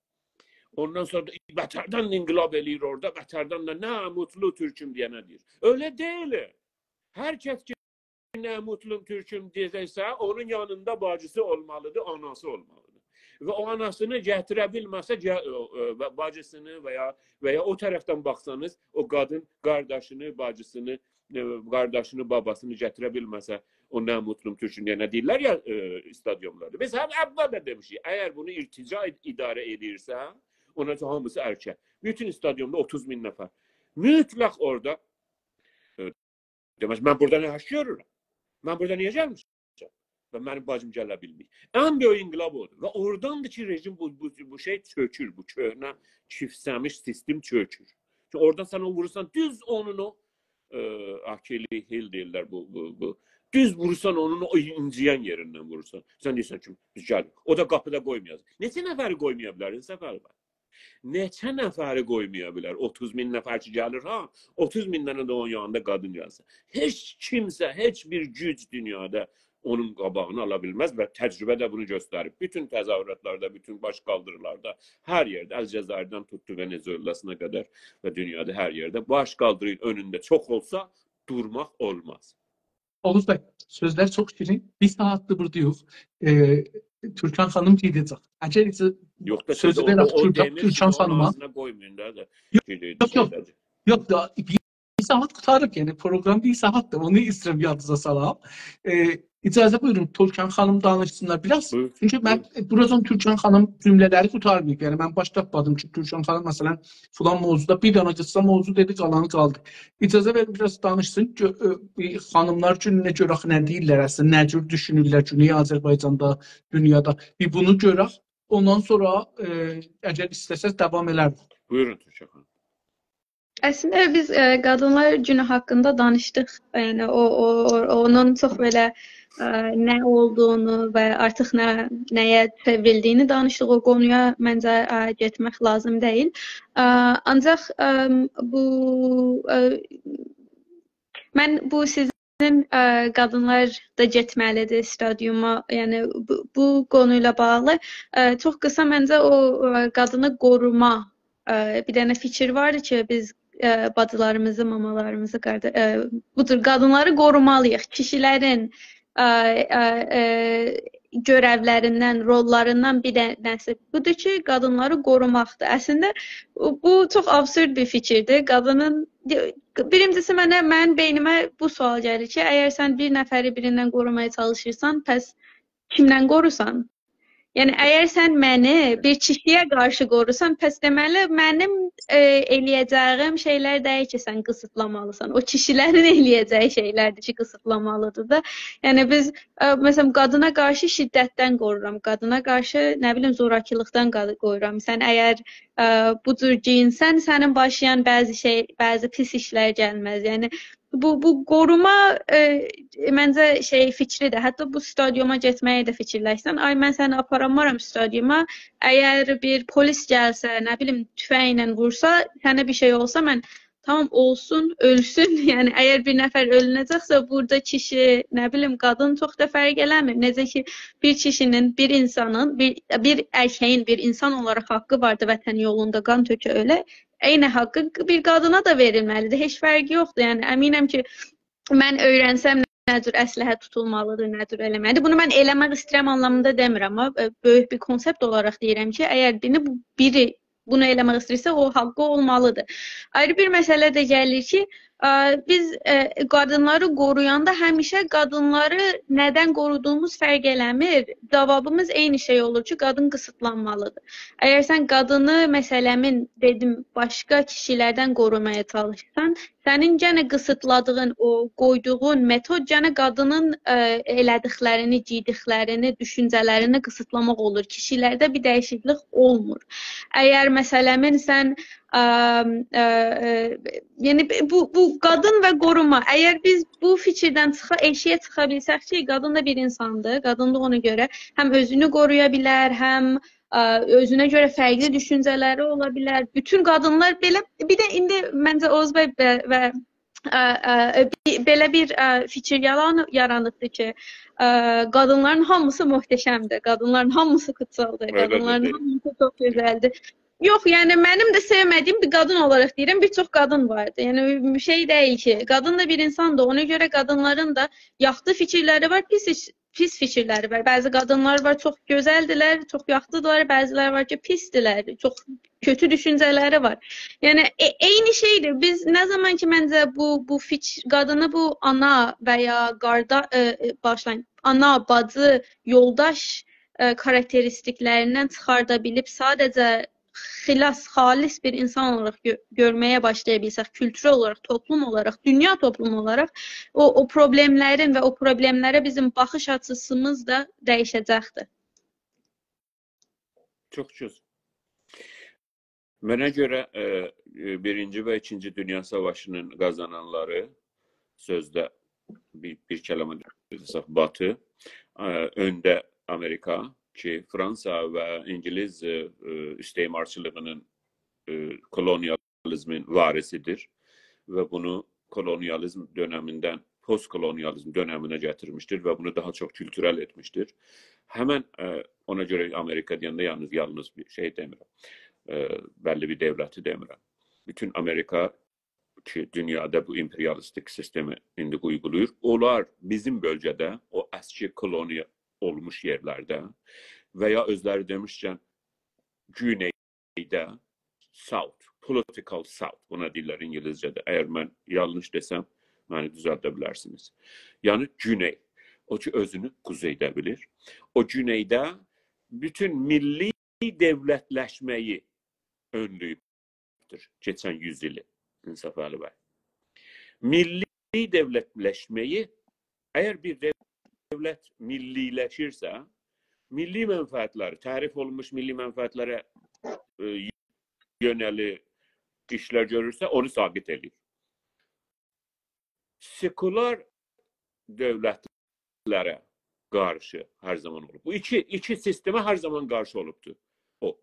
اوندان سونرا دا بتردن انقلاب ائله‌ییر اورادا، بتردن ده «نه موتلو تورکوم» دئینه دئییر. ائله دئییل. هر کس کی، «نه موتلو تورکوم» دئیه‌جکسه، اونون یانیندا باجیسی اولمالیدیر، آناسی اولمالیدیر. و او آناسینی گتیره بیلمه‌سه، گه-، او، او، و باجیسینی و یا، و یا او طرفدن باخسانیز، او قادین قارداشینی، باجیسینی ائ، قارداشینی، باباسینی گتیره بیلمه‌سه، او نه موتلو تورکون، دئینه دئییرلر یا، ائ، استادیوملاردا. بیز هم اول ده دئمیشیک، اگر بونو ارتجاع اد-، اداره ائدیرسه، اونا کی هامیسی ارکک. بوتون استادیومدا اوتوز مین نفر. مطلق اورادا، ائ، دئمک، من بورادا نه ایش گؤرورم؟ من بورادا نییه گلمیشم؟ و منیم باجیم گله بیلمیر. ان بؤیوک انقلاب اودور. و اوراداندیر کی، رژیم بو، بو، بو شئی چؤکور، بو کؤهنه، کیفسه‌میش سیستم چؤکور. کی، اورادان سن او وورورسان، دوز اونون او، ائ، آکیلی هیل دئییرلر بو، بو، بو. دوز وورورسان اونون او اینجیین یئریندن وورورسان. سن دئییرسن کی، بیز گلیریک. او دا قاپیدا قویمایاجاق. نئچه نفری قویمایا بیلر، انصاف علی بی؟ نئچه نفری قویمایا بیلر؟ اوتوز مین نفر کی گلیر، ها؟ اوتوز مین دنه ده اونون یانیندا قادین گلسه. هئچ کیمسه، هئچ بیر گوج دونیادا اونون قاباغینی آلا بیلمز و تجربه ده بونو گؤستریب. بوتون تظاهراتلاردا، بوتون باش قالدیریلاردا، هر یئرده، الجزایردن توتدو ونزوئلاسینا قدر و دونیادا هر یئرده باش قالدیرین اؤنونده چوخ اولسا، دورماق اولماز. اوغوز بی، سؤزلر چوخ شیرین. بیر ساعاتدیر بوردایوخ. ائ، تورکان خانیم گئده‌جک. اگر ایجازه، یوخ دا، سؤزو سؤزو وئرک او، او تورکان، دئمیر کی، تورکان اونون خانیما. آغزینا قویمایین دا، دا. یوخ، یوخ، یوخ. یوخ دا، بیر ساعات قوتاریب، یعنی پروگرام بیر ساعاتدیر. اونو ایسته‌ییرم یادینیزا سالام. ائ، ایجازه بویورون، تورکان خانیم دانیشسینلار بیر آز. بویور، چونکی من، بویور. ائ، بورادان تورکان خانیم جمله‌لری قوتارماییب. یعنی من باش تاپمادیم کی، تورکان خانیم، مثلا، فلان موضوعدا بیر دنه قیسا موضوع دئدی، قالانی قالدی. ایجازه وئرین، بیر آز دانیشسین. گؤ-، ائ، بیر خانیملار گونونه گؤرک نه دئییرلر اصلینده، نه جور دوشونورلر گونئی آذربایجاندا، دونیادا. بیر بونو گؤرک. اوندان سونرا، ائ، اگر ایسته‌سز، داوام ائلرم. بویورون، تورکان خانیم. اصلینده بیز، ائ، قادینلار گونو حاقیندا دانیشدیق. یعنی او، او، او، اونون چوخ بئله، ائ، نه اولدوغونو و آرتیق نه، نه‌یه چئوریلدیگینی دانیشدیق. او قونویا منجه، ائ، گئتمک لازیم دئییل. ائ، آنجاق، ائ، بو، ائ، من بو سیزین، ائ، قادینلار دا گئتمه‌لیدیر استادیوما، یعنی بو، بو قونو ایله باغلی، ائ، چوخ قیسا منجه او، ائ، قادینی قوروما، ائ، بیر دنه فیکیر واردی کی، بیز، ائ، باجیلاریمیزی، مامالاریمیزی، قاردا-، ائ، بودور، قادینلاری قورومالی‌ییق. کیشیلرین، ائ، ائ، ائ، گؤرئولریندن، روللاریندان بیر دنه‌سی بودور کی، قادینلاری قوروماقدیر. اصلینده بو، بو چوخ آبسورد بیر فیکیردیر. قادینین، بیرینجیسی منه، منیم بئینیمه بو سؤال گلیر کی، اگر سن بیر نفری بیریندن قورومایا چالیشیرسان، پس کیمدن قوروسان؟ یعنی، اگر سن منی بیر کیشی‌یه قارشی قوروسان، پس دئمه‌لی، منیم، ائ، ائله‌یه‌جه‌ییم شئیلر دئییل کی، سن قیسیتلامالیسان. او کیشیلرین ائله‌یه‌جه‌یی شئیلردیر کی، قیسیتلامالیدیر دا. یعنی، بیز، ائ، مثلا، قادینا قارشی شدتدن قورورام، قادینا قارشی، نه بیلیم، زوراکیلیقدان قا-، قورویورام. سن اگر، ائ، بو جور گئیینسن، سنین باشینا بعضی شئی، بعضی پیس ایشلر گلمز. یعنی، بو، بو قوروما، ائ، منجه شئی فیکریدیر. حتی بو استادیوما گئتمه‌یی ده فیکیرلشسن، آی، من سنی آپارامارام استادیوما، اگر بیر پلیس گلسه، نه بیلیم، توفنگله وورسا، سنه بیر شئی اولسا، من، تامام، اولسون، اؤلسون. یعنی، اگر بیر نفر اؤلونه‌جکسه، بورادا کیشی، نه بیلیم، قادین چوخ دا فرق ائله‌میر. نئجه کی، بیر کیشی‌نین، بیر اینسانین، بیر، بیر ارکه‌یین بیر اینسان اولاراق حاققی واردیر وطن یولوندا قان تؤکه اؤله، عینی حاققی بیر قادینا دا وئریلمه‌لیدیر. هئچ فرقی یوخدور. یعنی، امینم کی، من اؤیرنسم نه جور اسلحه توتولمالیدیر، نه جور ائله‌مه‌لیدیر. بونو من ائله‌مک ایسته‌ییرم آنلامیندا دئمیرم، آمما، ائ، بؤیوک بیر کونسپت اولاراق دئییرم کی، اگر بیرینی بو، بیری بونو ائله‌مک ایسته‌ییرسه، او حاققی اولمالیدیر. آیری بیر مسئله ده گلیر کی، ائ، بیز، ائ، قادینلاری قورویاندا همیشه قادینلاری ندن قورودوغوموز فرق ائله‌میر. جاوابیمیز عینی شئی اولور کی، قادین قیسیتلانمالیدیر. اگر سن قادینی، مثلا، دئدیم، باشقا کیشیلردن قورومایا چالیشیرسان، سنین گئنه قیسیتلادیغین، او قویدوغون متود گئنه قادینین، ائ، ائله‌دیکلرینی، گئیدیکلرینی، دوشونجه‌لرینی قیسیتلاماق اولور. کیشیلرده بیر دییشیکلیک اولمور. اگر، مثلا، سن، ا، ا، ا، یعنی، بو، بو قادین و قوروما، اگر بیز بو فیکیردن چیخا، ائشییه چیخا بیلسک کی، قادین دا بیر اینساندیر، قادین دا اونا گؤره هم اؤزونو قورویا بیلر، هم، ا، اؤزونه گؤره فرقلی دوشونجه‌لری اولا بیلر. بوتون قادینلار بئله، بیر ده ایندی منجه اوغوز بی و، و، ا، ا، بی-، بئله بیر، ا، فیکیر یالان-، یارانیبدیر کی، ا، قادینلارین هامیسی محتشمدیر، قادینلارین هامیسی قوتسالدیر، ائله‌دیر، قادینلارین دئییل. هامیسی چوخ گؤزلدیر. یوخ، یعنی، منیم ده سئومه‌دیگیم، بیر قادین اولاراق دئییرم، بیر چوخ قادین واردی. یعنی، بیر شئی دئییل کی، قادین دا بیر اینساندیر، اونا گؤره قادینلارین دا یاخشی فیکیرلری وار، پیس ایش-، پیس فیکیرلری وار. بعضی قادینلار وار، چوخ گؤزلدیرلر، چوخ یاخشیدیرلار، بعضیلری وار کی، پیسدیرلر، چوخ کؤتو دوشونجه‌لری وار. یعنی، ائ-، عینی شئیدیر. بیز نه زامان کی، منجه، بو، بو فیکر، قادینی بو آنا و یا قاردا-، ائ، ائ، باغیشلایین، آنا، باجی، یولداش، ائ، کاراکتریستیکلریندن چیخاردا بیلیب، ساده‌جه خلاص، خالص بیر اینسان اولاراق گؤ-، گؤرمه‌یه باشلایا بیلسک، کولتورل اولاراق، توپلوم اولاراق، دونیا توپلومو اولاراق، او، او پروبلئملرین و او پروبلئملره بیزیم باخیش آچیسیمیز دا دییشه‌جکدیر. چوخ گؤزل. منه گؤره، ائ، ائ، بیرینجی و ایکینجی دونیا ساواشینین قازانانلاری، سؤزده بیر، بیر کلمه دئسک، باتی، ائ، اؤنده آمریکا کی، فرانسا و اینگیلیز، ائ، ائ، استعمارچیلیغینین، ائ، کولونیالیزمین وارثیدیر و بونو کولونیالیزم دؤنمیندن پست کولونیالیزم دؤنمینه گتیرمیشدیر و بونو داها چوخ کولتورل ائتمیشدیر. همن، ائ، اونا گؤره آمریکا دئینده یالنیز، یالنیز بیر شئی دئمیرم. ائ، بللی بیر دؤولتی دئمیرم. بوتون آمریکا کی، دونیادا بو ایمپریالیستیک سیستمی ایندی اویغولاییر، اونلار بیزیم بؤلگه‌ده، او اسکی کولونیا اولموش یئرلرده و یا اؤزلری دئمیشکن، گونئیده، South, political South، بونا دئییرلر اینگیلیسجه‌ده. اگر من یانلیش دئسم، منی دوزلده بیلرسینیز. یعنی گونئی، او کی اؤزونو قوزئیده بیلیر. او گونئیده بوتون میللی دؤولتلشمه‌یی اؤنله‌ییبدیر کئچن یوز ایلی، انصافعلی بی. میللی دؤولتلشمه‌یی، اگر بیر دؤولت میللی‌لشیرسه، میللی منفعتلری، تعریف اولونموش میللی منفعتلره، ائ، یؤنه‌لی ایشلر گؤرورسه، اونو ساقط ائله‌ییر. سکولار دؤولتلره قارشی هر زامان اولوب. بو ایکی، ایکی سیستمه هر زامان قارشی اولوبدور. او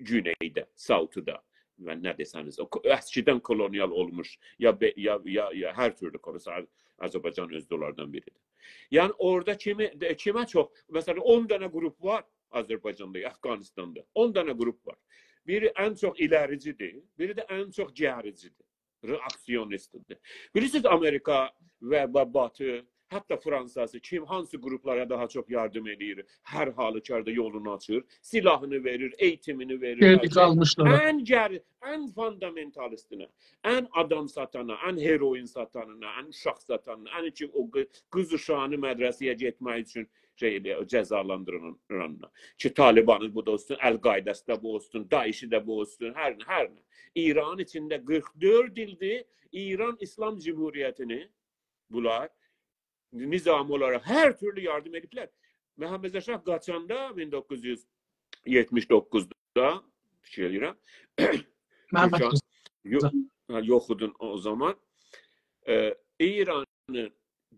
گونئیده، ساوتودا و نه دئسه‌نیز، او کو-، اسکیدن کولونیال اولموش، یا بئ-، یا، یا، یا هر تورلو کولونیال، آذربایجان اؤزو ده اونلاردان بیریدیر. یعنی اورادا کیمی، کیمه چوخ، مثلا، اون دنه گروپ وار آذربایجاندا، افغانستاندا، اون دنه گروپ وار. بیری ان چوخ ایلریجیدیر، بیری ده ان چوخ گریجیدیر، رئاکسیونیستدیر. بیلیرسینیز، آمریکا و، و باتی، حتی فرانساسی، کیم، هانسی گروپلارا داها چوخ یاردیم ائله‌ییر، هر حالوکاردا یولونو آچیر، سلاحینی وئریر، ائییتیمینی وئریر، گئری بلکه قالمیشلارا. ان گری-، ان فوندامنتالیستینه، ان آدام ساتانا، ان هروئین ساتانینا، ان اوشاق ساتانینا، ان کی او قی-، قیز اوشاغینی مدرسه‌یه گئتمک اوچون شئی ائله‌یه، جزالاندیرانینا. کی طالبانی بو دا اولسون، القاعده‌سی ده بو اولسون، داعشی ده بو اولسون، هر نه، هر نه. ایرانین ایچینده قیرخ دؤرد ایلدیر ایران ایسلام جمهوریتینی بونلار نظامی اولاراق هر تورلو یاردیم ائدیبلر. محمدرضا شاه قاچاندا مین دوققوز یوز یئتمیش دوققوزدا، فیکیر ائله‌ییرم، محمد تورکان-، رضا. یو-، هه، یوخودون او زامان، ائ، ایرانین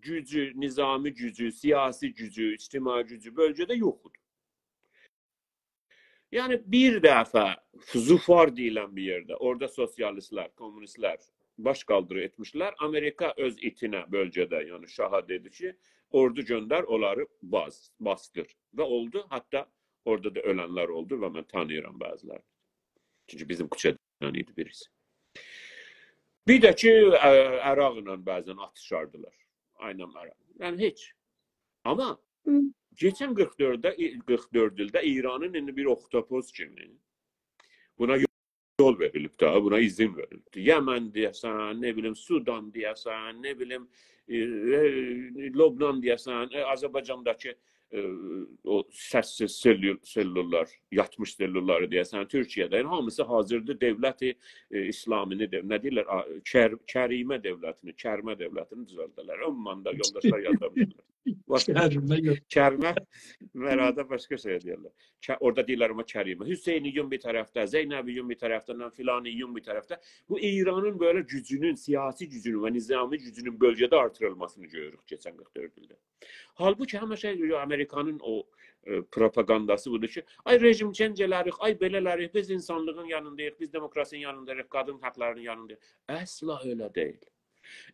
گوجو، نظامی گوجو، سیاسی گوجو، اجتماعی گوجو بؤلگه‌ده یوخودور. یعنی بیر دفعه ظفار دئییلن بیر یئرده، اورادا سوسیالیستلر، کمونیستلر باش قالدیری ائتمیشلر. آمریکا اؤز ایتینه بؤلگه‌ده، یعنی شاها دئدی کی، اوردو گؤندر، اونلاری باس-، باسدیر. و اولدو، حتی اورادا دا اؤلنلر اولدو و من تانیییرام بعضیلرینی. چونکی بیزیم کوچه‌دن ایدی بیریسی. بیر ده کی، ا، عراقلا بعضا آتیشاردیلار. عیناً عراق. یعنی هئچ. آمما هی. کئچن قیرخ دؤرد ایل، قیرخ دؤرد ایلده ایرانین ایندی بیر اوختوپوس کیمی بونا یول وئریلیب ده، بونا اذن وئریلیبدیر. یمن دئیه‌سن، نه بیلیم، سودان دئیه‌سن، نه بیلیم، ائ، ائ، لبنان دئیه‌سن، ائ، آذربایجانداکی، ائ، او سس‌سیز سلول-، سلوللار، یاتمیش سلوللاری دئیه‌سن، تورکیه‌ده، یعنی هامیسی حاضردیر دؤولت، ائ، اسلامینی ده، نه دئییرلر، آ، کر-، کریمه دؤولتینی، کرمه دؤولتینی دوزلده‌لر. عماندا یولداشلار یازمیشلار. باش-، شهرینده یوخ. کرمه، مرادا باشقا شئی دئییرلر. ک-، اورادا دئییرلر آمما کریمه. حسینیون بیر طرفده، زینبیون بیر طرفده، فلانیون بیر طرفده. بو ایرانین بئله گوجونون، سیاسی گوجونون و نظامی گوجونون بؤلگه‌ده آرتیریلماسینی گؤروروک کئچن قیرخ دؤرد ایلده. حالبوکی همیشه آمریکانین او، ائ، پروپاگانداسی بودور کی، آی رژیم چنج ائلریک، آی بئله ائلریک، بیز اینسانلیغین یانینداییق، بیز دموکراسی‌نین یانینداییق، قادین حاقلارینین یانینداییق. اصلا ائله دئییل.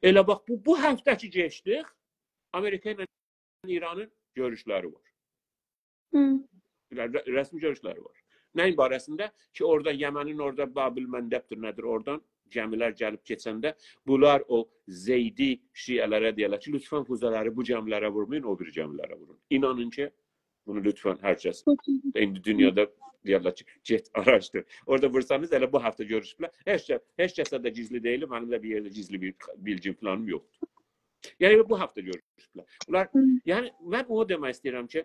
ائله باخ، بو، بو هفته کی کئچدیک، آمریکا ایله ایرانین گؤروشلری وار. هی. ر-، ر-، رسمی گؤروشلری وار. نه‌یین باره‌سینده؟ کی اورادا یمنین اورادا باب المندب‌دیر، نه‌دیر، اورادان گمیلر گلیب کئچنده بونلار او زیدی شیعه‌لره دئیرلر کی، «لطفاً فوزه‌لری بو گمیلره وورمایین، او بیری گمیلره وورون.» اینانین کی، بونو لطفاً هر کس، ایندی دونیادا دئیرلر کی، گئت آراشدیر. اورادا وورسانیز، ائله بو هفته گؤروشوبلر. هئچ کس، هئچ کسه ده گیزلی دئییل، منیم ده بیر یئرده گیزلی بیر بیلگیم فلانیم یوخدور. یعنی بو هفته گؤروشوبلر. بونلار، هی. یعنی من اونو دئمک ایسته‌ییرم کی،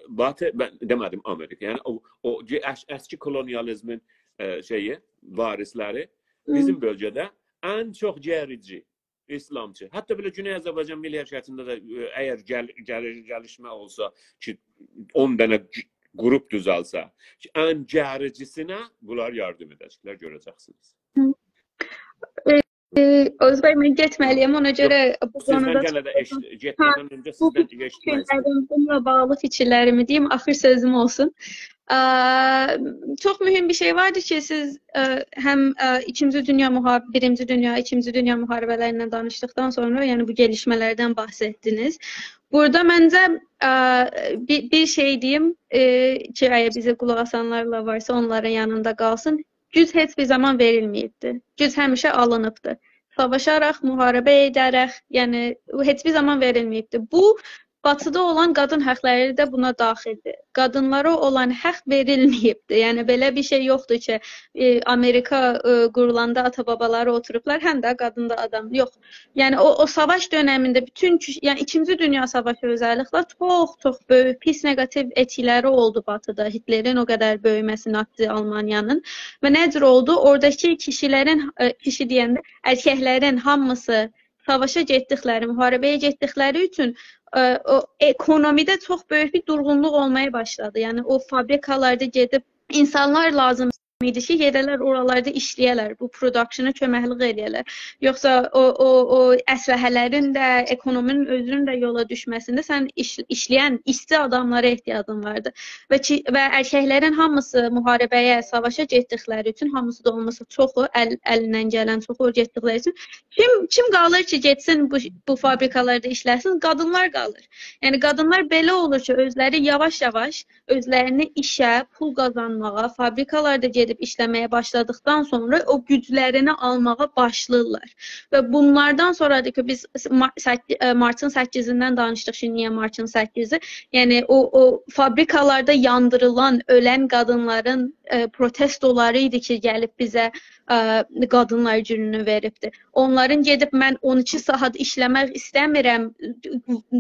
باتی، من دئمه‌دیم آمریکا. یعنی او، او گئ-، اس-، اسکی کولونیالیزمین، ائ، شئیی، وارثلری، هی. بیزیم بؤلگه‌ده ان چوخ گریجی، ایسلامچی. حتی بئله گونئی آذربایجان میللی حرکتینده ده، ائ، اگر گل-، گل-، گلیشمه اولسا کی، اون دنه گ-، گروپ دوزلسه، کی، ان گریجیسینه بونلار یاردیم ائده‌جکلر، گؤره‌جکسینیز. هی. ائ، ائ، اوغوز بی، من گئتمه‌لی‌یم، اونا گؤره بو یوخ، سیزدن قونودا یئنه ده ائشیت-، هه، گئتمه‌دن اؤنجه بو سیزدن بوتون ائشیتمک ایسته‌ییرم. فیکیرلریم، بونونلا باغلی فیکیرلریمی دئییم، آخیر سؤزوم اولسون. ا، چوخ مهم بیر شئی واردی کی، سیز، ا، هم، ا، ایکینجی دونیا محار-، بیرینجی دونیا، ایکینجی دونیا محاربه‌لریندن دانیشدیقدان سونرا، یعنی بو گلیشمه‌لردن بحث ائتدینیز. بورادا منجه، ا، بیر، بیر شئی دئییم، ائ، کی، اگر بیزه قولاق آسانلار دا وارسا، اونلارین یانیندا قالسین. گوج هئچ بیر زامان وئریلمه‌ییبدیر. گوج همیشه آلینیبدیر. ساواشاراق، محاربه ائده‌رک، یعنی هئچ بیر زامان وئریلمه‌ییبدیر. بو، باتیدا اولان قادین حقلری ده بونا داخیلدیر. قادینلارا اولان حق وئریلمه‌ییبدیر. یعنی بئله بیر شئی یوخدور کی، ائ، آمریکا، ائ، قورولاندا آتا-بابالاری اوتوروبلار، هم ده قادین دا آدام. یوخ. یعنی او، او ساواش دؤنمینده بوتون کوش-، یعنی ایکینجی دونیا ساواشی اؤزللیکله چوخ، چوخ بؤیوک، پیس نگاتیو ائتکیلری اولدو باتیدا. هیتلرین او قدر بؤیومه‌سی، ناتسی آلمانیانین. و نه جور اولدو؟ اوراداکی کیشیلرین، ائ، کیشی دئینده ارککلرین هامیسی ساواشا گئتدیکلری، محاربه‌یه گئتدیکلری اوچون، ائ، او اکونومیده چوخ بؤیوک بیر دورغونلوق اولمایا باشلادی. یعنی او فابریکالاردا گئدیب اینسانلار لازیم ایدی کی، گئده‌لر اورالاردا ایشله‌یه‌لر، بو پروداکشنا کؤمکلیک ائله‌یه‌لر. یوخسا او، او، او اسلحه‌لرین ده، اکونومینین اؤزونون ده یولا دوشمه‌سینده سن ایش-، ایشله‌ین ایشچی آداملارا احتیاجین واردی. و کی، و ارککلرین هامیسی محاربه‌یه، ساواشا گئتدیکلری اوچون، هامیسی دا اولماسا چوخو، ال-، الیندن گلن چوخو گئتدیکلری اوچون، کیم، کیم قالیر کی، گئتسین بو، بو فابریکالاردا ایشله‌سین؟ قادینلار قالیر. یعنی قادینلار بئله اولور کی، اؤزلری یاواش-یاواش اؤزلرینی ایشه، پول قازانماغا، فابریکالاردا گئدیب ایشله‌مه‌یه باشلادیقدان سونرا او گوجلرینی آلماغا باشلاییرلار. و بونلاردان سونرادیر کی، بیز ما-، سککی-، ائ، مارتین سککیزیندن دانیشدیق کی، نییه مارتین سککیزی؟ یعنی او، او فابریکالاردا یاندیریلان، اؤلن قادینلارین، ائ، پروتستولاری ایدی کی، گلیب بیزه، ائ، قادینلار گونونو وئریبدی. اونلارین گئدیب «من اون ایکی ساعات ایشله‌مک ایسته‌میرم،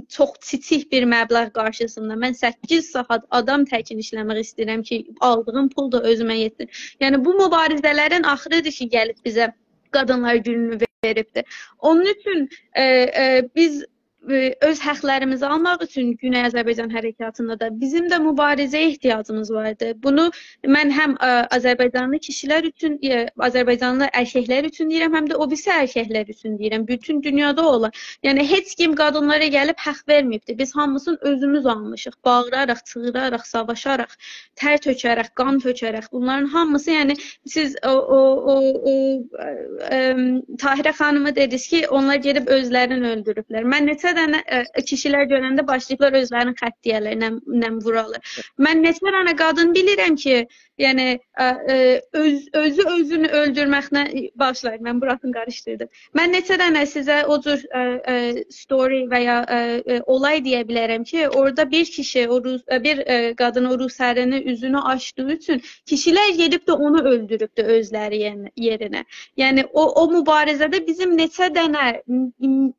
چوخ کیچیک بیر مبلغ قارشیسیندا، من سککیز ساعات آدام تکین ایشله‌مک ایسته‌ییرم کی، آلدیغیم پول دا اؤزومه یئتسین.» یعنی بو مبارزه‌لرین آخیریدیر کی، گلیب بیزه قادینلار گونونو وئریبدیر. اونون اوچون، ائ، ائ، بیز، ائ، اؤز حقلریمیزی آلماق اوچون گونئی آذربایجان حرکاتیندا دا بیزیم ده مبارزه‌یه احتیاجیمیز واردی. بونو من هم، ائ، آذربایجانلی کیشیلر اوچون، ائ، آذربایجانلی ارککلر اوچون دئییرم، هم ده او بیریسی ارککلر اوچون دئییرم. بوتون دونیادا اولار. یعنی هئچ کیم قادینلارا گلیب حق وئرمه‌ییبدیر. بیز هامیسینی اؤزوموز آلمیشیق. باغیراراق، چیغیراراق، ساواشاراق، تر تؤکه‌رک، قان تؤکه‌رک. بونلارین هامیسی، یعنی سیز او، او، او، او، ائ، ائم، طاهره خانیما دئدینیز کی، اونلار گئدیب اؤزلرینی اؤلدوروبلر. من نئچه دنه، ائ، کیشیلر گؤرنده باشلاییبلار اؤزلرینی خط دئیه‌لر، نم، نم وورالار. من نئچه دنه قادین بیلیرم کی، یعنی، ائ، ائ، اؤز، اؤزو اؤزونو اؤلدورمکله، باغیشلایین، من بوراسینی قاریشدیردیم. من نئچه دنه سیزه او جور، ائ، ائ، story و یا، ائ، ائ، اولای دئیه بیلرم کی، اورادا بیر کیشی، او روس، ائ، بیر، ائ، قادین او روسرینی اوزونو آچدیغی اوچون کیشیلر گئدیب ده اونو اؤلدوروبدو اؤزلری یئرینه، یئرینه. یعنی او، او مبارزه‌ده بیزیم نئچه دنه، م، م،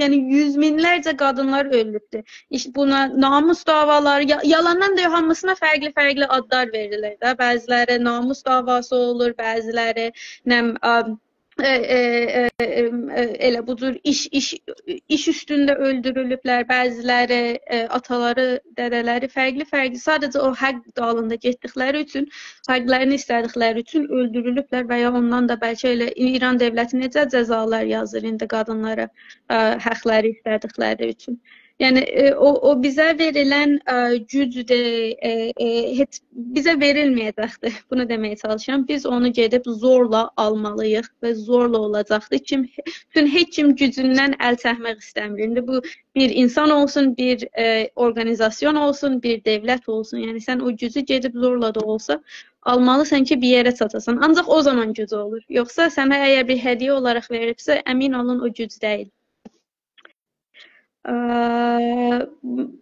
یعنی یوز مینلرجه قادینلار اؤلوبدو. ایش-، بونا ناموس دعوالاری، یا-، یالاندان دا هامیسینا فرقلی-فرقلی آدلار وئریرلر ده. بعضیلری ناموس دعواسی اولور، بعضیلری نم، آ، ائ، ائ، ائ، ائ، ائ، ائله بو جور ایش، ایش، ایش اوستونده اؤلدورولوبلر، بعضیلری، ائ، آتالاری، دده‌لری فرقلی-فرقلی، ساده‌جه او حق دالیندا گئتدیکلری اوچون، حقلرینی ایسته‌دیکلری اوچون اؤلدورولوبلر و یا اوندان دا بلکه ائله ایران دؤولتی نئجه جزالار یازیر ایندی قادینلارا، ائ، حقلری ایسته‌دیکلری اوچون. یعنی، ائ، او، او بیزه وئریلن، ائ، گوجدور، ائ، ائ، هئچ بیزه وئریلمه‌یه‌جکدیر. بونو دئمه‌یه چالیشیرام. بیز اونو گئدیب زورلا آلمالی‌ییق و زورلا اولاجاقدیر. کیم، چون هئچ کیم گوجوندن ال چکمک ایسته‌میر. ایندی بو بیر اینسان اولسون، بیر، ائ، اورقانیزاسیون اولسون، بیر دؤولت اولسون. یعنی سن او گوجو گئدیب زورلا دا اولسا آلمالیسان کی، بیر یئره چاتاسان. آنجاق او زامان گوج اولور. یوخسا سنه اگر بیر هدیه اولاراق وئریلیبسه، امین اولون او گوج دئییل. ا،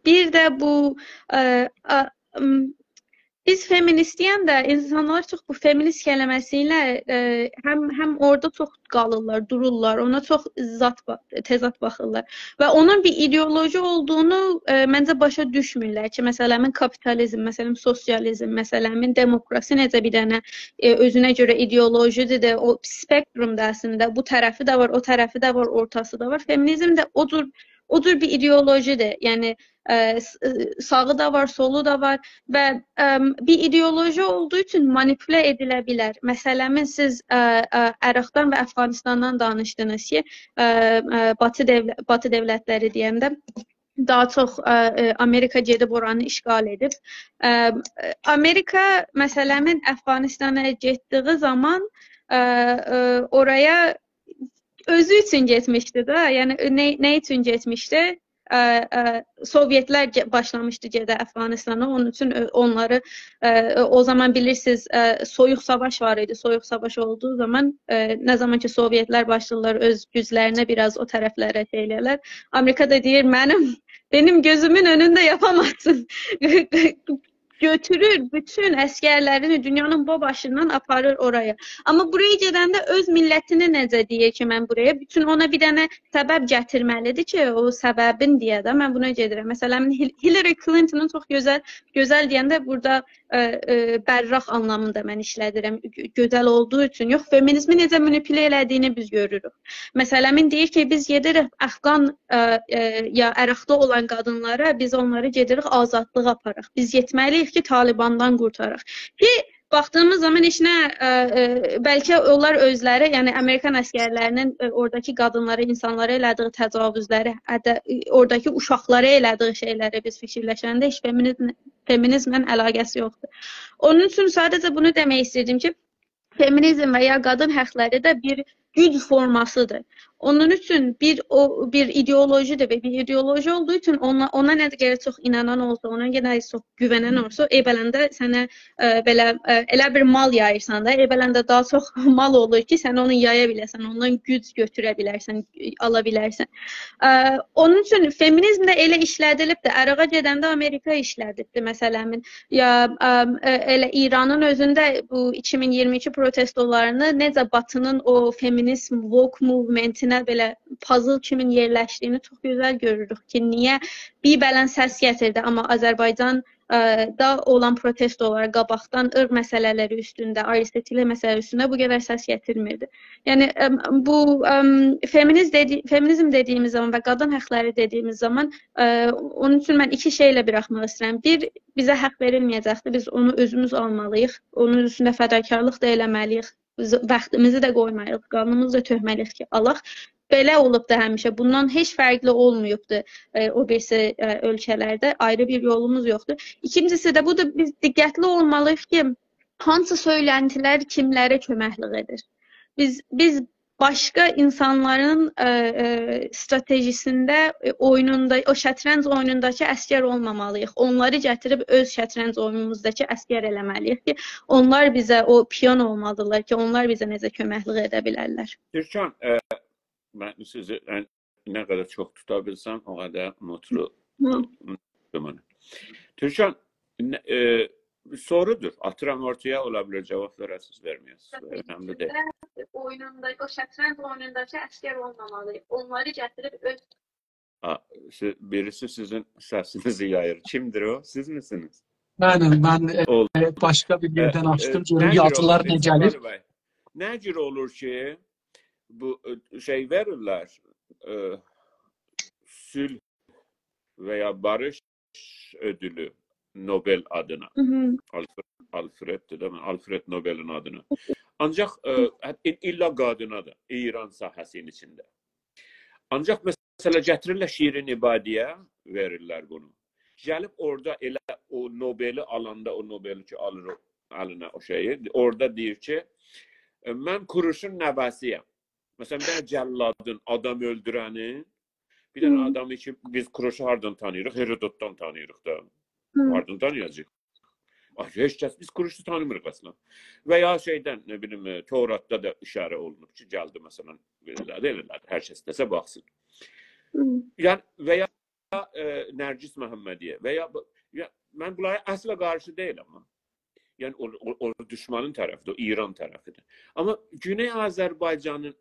بیر ده بو، ا، ا، م، بیز فمینیست دئینده اینسانلار چوخ بو فمینیست کلمه‌سی ایله، ا، هم، هم اورادا چوخ قالیرلار، دورورلار، اونا چوخ زاد با-، تضاد باخیرلار. و اونون بیر ایدئولوژی اولدوغونو، ا، منجه باشا دوشمورلر کی، مثلا، من کاپیتالیزم، مثلا، سوسیالیزم، مثلا، دموکراسی نئجه بیر دنه، ا، اؤزونه گؤره ایدئولوژی‌دیر ده، او اسپکترومدا اصلینده بو طرفی ده وار، او طرفی ده وار، اورتاسی دا وار. فمینیزم ده او جور، او جور بیر ایدئولوژی‌دیر. یعنی، ا، س-، ا، ساغی دا وار، سولو دا وار و، ام، بیر ایدئولوژی اولدوغو اوچون مانیپوله ائدیله بیلر. مثلا، سیز، ا، ا، عراقدان و افغانستاندان دانیشدینیز کی، ا، ا، باتی دؤول-، باتی دؤولتلری دئینده داها چوخ، ا، ا، آمریکا گئدیب اورانی اشغال ائدیب. ا، ا، آمریکا، مثلا، افغانستانا گئتدیگی زامان، ا، ا، اورایا اؤزو اوچون گئتمیشدی ده. یعنی، نه، نه اوچون گئتمیشدی؟ ا، ا، سووئتلر گئ-، باشلامیشدی گئده افغانستانا. اونون اوچون، ا، اونلاری، ا، او زامان بیلیرسینیز، ا، سویوق ساواش وار ایدی. سویوق ساواش اولدوغو زامان، ا، نه زامان کی، سووئتلر باشلاییرلار اؤز گوجلرینه بیر آز او طرفلره شئی ائله‌یه‌لر، آمریکا دا دئییر، «منیم، منیم گؤزومون اؤنونده یاپامازسین.» گؤتورور بوتون عسگرلرینی دونیانین بو باشیندان آپاریر اورایا. آمما بورایا گئدنده اؤز میللتینی نئجه دئییر کی، من بورایا؟ بوتون اونا بیر دنه سبب گتیرمه‌لی‌دیر کی، او سببین دئیه ده، من بونا گئدیرم. مثلا، هیل-، هیلاری کلینتونون چوخ گؤزل، گؤزل دئینده بورادا، ا، ا، براق آنلامیندا من ایشله‌دیرم. گؤ-، گؤزل اولدوغو اوچون یوخ، فمینیزمی نئجه مانیپوله ائله‌دیگینی بیز گؤروروک. مثلا، دئییر کی، بیز گئدیریک افغان، ا، ا، یا عراقدا اولان قادینلارا، بیز اونلاری گئدیریک آزادلیغا آپاراق. بیز گئتمه‌لی‌ییک کی، طالباندان قورتاراق. کی، باخدیغیمیز زامان هئچ نه، ا، ا، بلکه اونلار اؤزلری، یعنی آمریکان عسگرلرینین، ا، اوراداکی قادینلارا، اینسانلارا ائله‌دیگی تجاوزلری، حتی، ا، اوراداکی اوشاقلارا ائله‌دیگی شئیلری بیز فیکیرلشنده هئچ فمینیزم، فمینیزمله علاقه‌سی یوخدور. اونون اوچون ساده‌جه بونو دئمک ایسته‌دیم کی، فمینیزم و یا قادین حاقلاری دا بیر گوج فورماسی‌دیر. اونون اوچون بیر، او، بیر ایدئولوژی‌دیر و بیر ایدئولوژی اولدوغو اوچون اونا، اونا نه قدر چوخ اینانان اولسا، اونا نه قدر چوخ گوونن اولسا، ائولنده سنه، ا، بئله، ا، ائله بیر مال یاییرسان دا، ائولنده داها چوخ مال اولور کی، سن اونو یایا بیله‌سن، اوندان گوج گؤتوره بیلرسن، آلا بیلرسن. ا، اونون اوچون فمینیزم ده ائله ایشله‌دیلیبدیر. عراقا گئدنده آمریکا ایشله‌دیبدیر، مثلا، یا، ام، ائ-، ائله ایرانین اؤزونده بو ایکی مین اییرمی ایکی پروتستولارینی نئجه باتی‌نین او فمینیست woke movementینه بئله پازل کیمی یئرلشدیگینی چوخ گؤزل گؤروروک کی، نییه بیر بلند سس گتیردی، آمما آذربایجان، ا، دا اولان پروتستولار قاباقدان عیرق مسئله‌لری اوستونده، آیری سئچیلمه مسئله‌لری اوستونده بو قدر سس گتیرمیردی. یعنی، ام، بو، ام، فمینیز دئدی-، فمینیزم دئدیگیمیز زامان و قادین حاقلاری دئدیگیمیز زامان، ا، اونون اوچون من ایکی شئیله بوراخماق ایسته‌ییرم. بیر، بیزه حاق وئریلمه‌یه‌جکدیر. بیز اونو اؤزوموز آلمالی‌ییق. اونون اوستونده فداکارلیق دا ائله‌مه‌لی‌ییک. ز-، واختیمیزی دا قویمالی‌ییق. قانیمیزی دا تؤکمه‌لی‌ییک کی، آلاق. بئله اولوب دا همیشه. بوندان هئچ فرقلی اولماییبدی، ا، او بیریسی، ا، اؤلکه‌لرده. آیری بیر یولوموز یوخدور. ایکینجیسی ده بودور، بیز دقتلی اولمالی‌ییق کی، هانسی سؤیلنتیلر کیملره کؤمکلیک ائدیر. بیز، بیز باشقا اینسانلارین، ا، ا، استراتژی‌سینده، ا، اویونوندا، او شطرنج اویونونداکی عسگر اولمامالی‌ییق. اونلاری گتیریب اؤز شطرنج اویونوموزداکی عسگر ائله‌مه‌لی‌ییک کی، اونلار بیزه او پیون اولمالی‌دیرلار کی، اونلار بیزه نئجه کؤمکلیک ائده بیلرلر. تورکان، ا، من سیزی، ا، نه قدر چوخ توتا بیلسم، او قدر موتلو. هی. تورکان، نه، ا، سورودور. آتیرام اورتایا، اولا بیلر جاواب وئره‌سینیز، وئرمه‌یه‌سینیز. استراتژی اویونوندا، او شطرنج اویونونداکی عسگر اولمامالی. اونلاری گتیریب اؤز... آ، سیز، بیریسی سیزین سسینیزی یاییر. کیمدیر او؟ سیز میسینیز؟ منم، من، ا، اول- ا، باشقا بیر ائ، یئردن ائ، آچدیم، گؤروم نه جور یازیلار اولور، نه گلیر. بی، بی، بی. نه جور اولور کی، بو، ا، شئی وئریرلر، ا، صلح و یا باریش اؤدولو نوبل آدینا. هی هی. آلفر-، آلفرددیر ده، آلفرد نوبلین آدینا. آنجاق، ا، ائ-، ایللا قادینا دا، ایران ساحه‌سینین ایچینده. آنجاق، مثلا، گتیریرلر شیرین عبادی‌یه، وئریرلر بونو. گلیب اورادا ائله او نوبلی آلاندا، او نوبلی کی آلیر او الینه او شئیی، اورادا دئییر کی، «من کوروشون نوه‌سی‌یم.» مثلا، بیر دنه جلادین، آدام اؤلدورنین، بیر دنه هی. آدامی کی، بیز کوروشو هاردان تانیییریق؟ هرودوتدان تانیییریق دا. هی. هاردان تانییاجاغیق؟ آی، هئچ کس، بیز کوروشو تانیمیریق اصلا. و یا شئیدن، نه بیلیم، ائ، توراتدا دا ایشاره اولونوب کی، گلدی مثلا، بئله‌لردی، ائله‌لردی. هر کس ایسته‌سه باخسین. هی. یعنی، و یا، ائ، نرگس محمدی‌یه و یا، یا، من بونلارا اصلا قارشی دئییلم، آمما. یعنی، او، او، او دوشمانین طرفی‌دیر، او ایران طرفی‌دیر. آمما گونئی آذربایجانین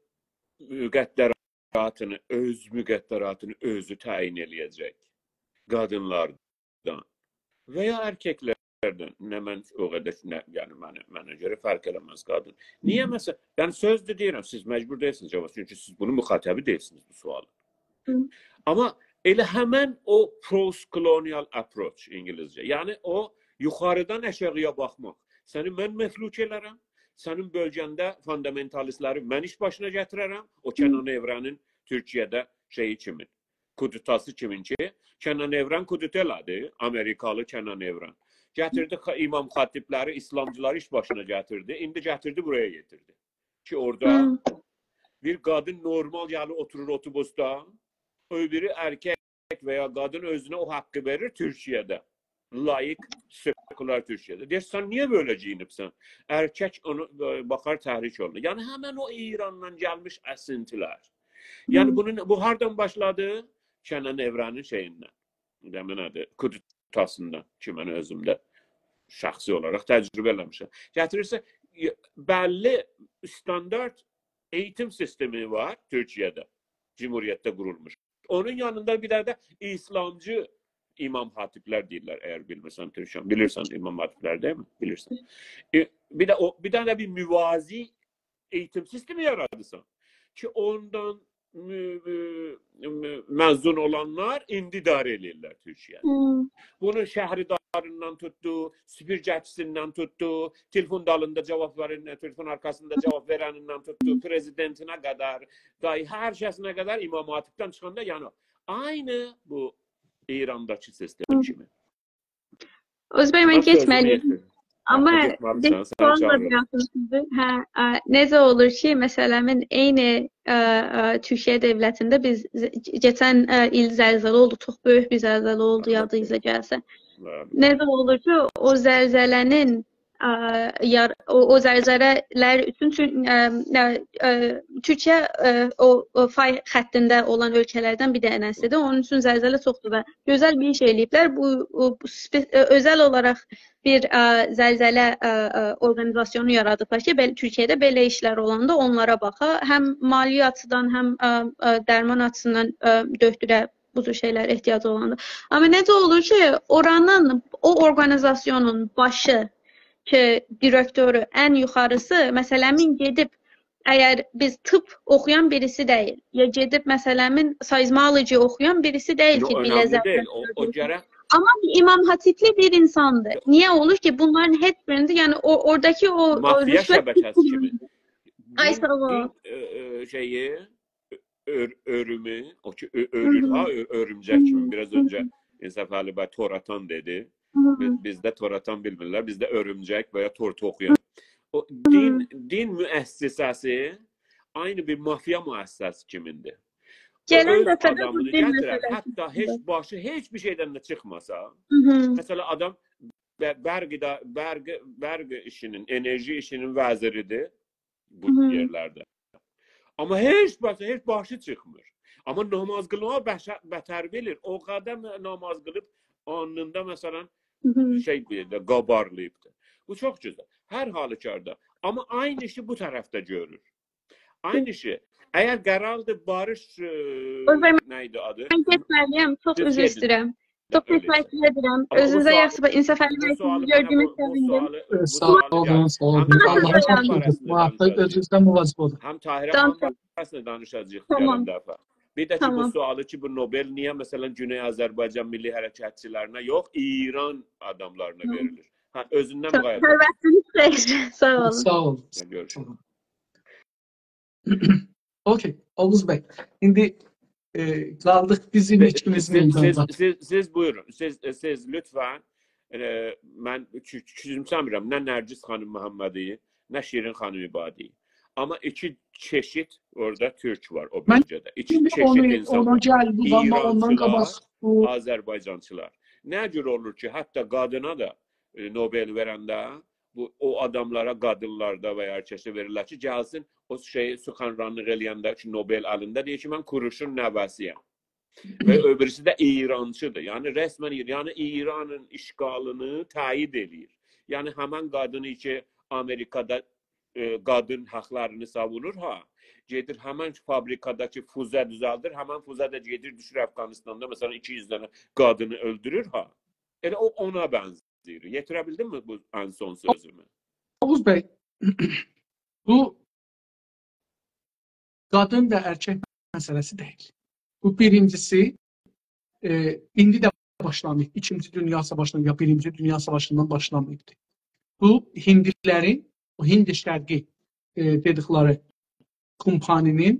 مقدراتینی، اؤز مقدراتینی اؤزو تعیین ائله‌یه‌جک قادینلاردان و یا ارککلردن، نه من او قدر، نه، یعنی منه، منه گؤره فرق ائله‌مز قادین. نییه مثلا، یعنی سؤزدور دئییرم، سیز مجبور دئییلسینیز جاواب، چونکی سیز بونون مخاطبی دئییلسینیز بو سؤالین. هی. آمما ائله همین او post-colonial approach اینگیلیسجه. یعنی او یوخاریدان آشاغی‌یا باخماق. سنی من مفلوک ائلرم، سنین بؤلگه‌نده فوندامنتالیستلری من ایش باشینا گتیررم. او هی. کنعان ائورنین تورکیه‌ده شئیی کیمین، کودتاسی کیمین کی، کنعان ائورن کودتا ائله‌دی، آمریکالی کنعان ائورن. گتیردی خ-، امام خطیبلری، ایسلامجیلاری ایش باشینا گتیردی. ایندی گتیردی بورایا یئتیردی. کی اورادا هی. بیر قادین نورمال گلیر اوتورور اوتوبوسدا، او بیری ارکک و یا قادین اؤزونه او حاققی وئریر تورکیه‌ده. لاییق، سکولار تورکیه‌ده. دئییر، «سن نییه بئله گئیینیبسن؟» ارکک اونو، ائ، باخار، تحریک اولونور. یعنی همین او ایراندان گلمیش اسینتی‌لر. یعنی هی. بونون، بو هاردان باشلادی؟ کنعان ائورنین شئییندن. دئمه‌لی نه‌دیر؟ کودتاسیندان کی، من اؤزوم ده شخصی اولاراق تجربه ائله‌میشم. گتیریرسن، ائ، بللی استاندارد ائییتیم سیستمی وار تورکیه‌ده، جمهوریتده قورولموش. اونون یانیندا بیر دنه ده ایسلامجی امام خطیبلر دئییرلر، اگر بیلمیرسن تورکجه‌نی. بیلیرسن امام خطیبلر، دئییلمی؟ بیلیرسن. ائ، بیر ده او، بیر دنه ده بیر موازی ائییتیم سیستمی یارادیرسان کی، اوندان م-، م-، م-، مزون اولانلار ایندی اداره ائله‌ییرلر تورکیه‌نی. هی. بونون شهرداریندان توتدو، سوپورگه‌چیسیندن توتدو، تلفون دالیندا جاواب وئرن، تلفون آرخاسیندا جاواب وئرنیندن توتدو، پرزیدنتینه قدر، دای هر کسینه قدر امام خطیبدن چیخاندا، یعنی عینی بو ایرانداکی سیستم هی. کیمی. اوزبک، من بونلار سؤزومو گئتمه‌لی‌یم. یئتیرم. آمما هه، گئتمه‌لیسن، بیر سؤال دا چاغیریرام. بوراخیم سیزی. هه، ا، نئجه اولور کی، مثلا، عینی، ا، ا، تورکیه دؤولتینده بیز ز-، کئچن، ا، ایل زلزله اولدو، چوخ بؤیوک بیر زلزله اولدو، هه، یادینیزا گلسه. هه. نئجه اولور کی، او زلزله‌نین، ا، یار-، او، او زلزله‌لر اوچون، چون، ا، ا، ا، تورکیه، ا، او، او فای خطینده اولان اؤلکه‌لردن بیر دنه‌سی‌دیر. اونون اوچون زلزله چوخدور و گؤزل بیر ایش ائله‌ییبلر. بو، بو، بو سپه-، ا، اؤزل اولاراق بیر، ا، زلزله، ا، ا، اورقانیزاسیونو یارادیبلار کی، بئل-، تورکیه‌ده بئله ایشلر اولاندا اونلارا باخا، هم مالی آچیدان، هم، ا، ا، درمان آچیسیندان، ا، دؤکتوره بو جور شئیلر احتیاجی اولاندا. آمما نئجه اولور کی، اورانین، او اورقانیزاسیونون باشی کی، دیرکتورو، ان یوخاریسی، مثلا، گئدیب، اگر بیز طب اوخویان بیریسی دئییل، یا گئدیب، مثلا، seismology اوخویان بیریسی دئییل یوخ، کی، بیله اؤنملی ضرر دئییل. او، او وئریر. گرک آمما بیر امام خطیبلی بیر اینساندیر. یوخ. نییه اولور کی، بونلارین هئچ بیرینده، یعنی او، اوراداکی او، او مافیا رشوت شبکه‌سی کیمی. آی، دین، ساغ اول. دین، ائ، ائ، شئیی، اؤر-، اؤرومو، او کی، اؤ-، اؤرور، هی هی. ها، اؤ-، اؤرومجک کیمی. هی هی. بیر آز اؤنجه انصافعلی بی توراتان دئدی. هی هی. بی-، بیزده توراتان بیلمیرلر، بیزده اؤرومجک و یا تورتو اوخویان. او هی هی. دین، دین مؤسسه‌سی عینی بیر مافیا مؤسسه‌سی کیمیندیر. او گلن اؤز دفعه ده بو آدامینی دین گتیرر، مسئله‌سی حتی هئچ چیخدی. باشی هئچ بیر شئیدن ده چیخماسا، هی هی. مثلا، آدام ب-، برق ده، برق، برق ایشینین، انرژی ایشینین وزیری‌دیر بو هی هی. یئرلرده. آمما هئچ باشی، هئچ باشی چیخمیر. آمما ناماز قیلماغی بشه-، بتر بیلیر. او قدر ناماز قیلیب، آلنیندا، مثلا، هی هی. شئی، بیر ده قابارلاییبدیر. بو چوخ گؤزل. هر حالوکاردا. آمما عینی ایشی بو طرفده گؤرور. عینی ایشی. اگر قراردیر باریش، ائ، اوزبک، نه ایدی آدی؟ من گئتمه‌لی‌یم، چوخ سیز عذر گئدین. ایسته‌ییرم. چوخ ائله‌یه. تشکر ائدیرم. آمما بو اؤزونوزه سؤال-، یاخشی، انصافعلی بو بی، سؤالی، گؤردویومه هه، بو، بو سئویندیم. سؤالی، ائ، ساغ اولون، ساغ اولون. هم تاهیر، هم تاهیر خانیم، هم تاهیر خانیم، هم تاهیر خانیم. بو باره‌سینده دانیشاجاغیق. موافق اولون. موافق اولون. هم تاهیر خانیم باره‌سینده دانیشاجاغیق گلن دفعه. تامام. تامام. بیر ده کی، بو سؤالی کی، بو نوبل نییه، مثلا، گونئی آذربایجان میللی حرکتچی‌لرینه یوخ، ایران آداملارینا وئریلیر؟ هه، اؤزوندن مقایسه. تامام. هر واختینیز خئیر. ساغ اولون. ساغ اولون. گؤروشه‌ریک. اوکئی، اوغوز بی. ایندی ائ، قالدیق بیزیم ایکیمیز سیز، سیز، میداندا. سیز، سیز بویورون، سیز، سیز لطفاً، ائ، من کو-، کوچومسه‌میرم نه نرگس خانیم محمدی، نه شیرین خانیم عبادی. آمما ایکی چئشید اورادا تورک وار او من بؤلگه‌ده. ایکی ایندی چئشید اونو، اینسان اونو وار. گلدیک، آمما اوندان قاباق ایرانچیلار، بو آذربایجانچیلار. نه جور اولور کی، حتی قادینا دا، ائ، نوبل وئرنده بو، او آداملارا، قادینلاردا و یا هر کسه وئریرلر کی، گلسین او شئیی سخنرانلیق ائله‌ینده کی، نوبل الینده دئییر کی، من کوروشون نوه‌سی‌یم. و او بیریسی ده ایرانچیدیر. یعنی رسماً، یعنی ایرانین اشغالینی تأیید ائله‌ییر. یعنی همن قادینی کی، آمریکادا، ائ، قادین حاقلارینی ساوونور ها، گئدیر همن فابریکادا کی فوزه دوزلدیر، همن فوزه ده گئدیر دوشور افغانستاندا، مثلاً، ایکی یوز دنه قادینی اؤلدورور ها. ائله او اونا بنزه‌ییر. یئتیره بیلدیم‌می بو ان سون سؤزومو؟ اوغوز بی، بو قادین و ائرکک مسئله‌سی دئییل. بو بیرینجیسی، ائ، ایندی ده باشلاماییب. ایکینجی دونیا ساواشیندان یا بیرینجی دونیا ساواشیندان باشلاماییبدی. بو هیندیلرین، او هند شرقی، ائ، دئدیکلری کومپانی‌نین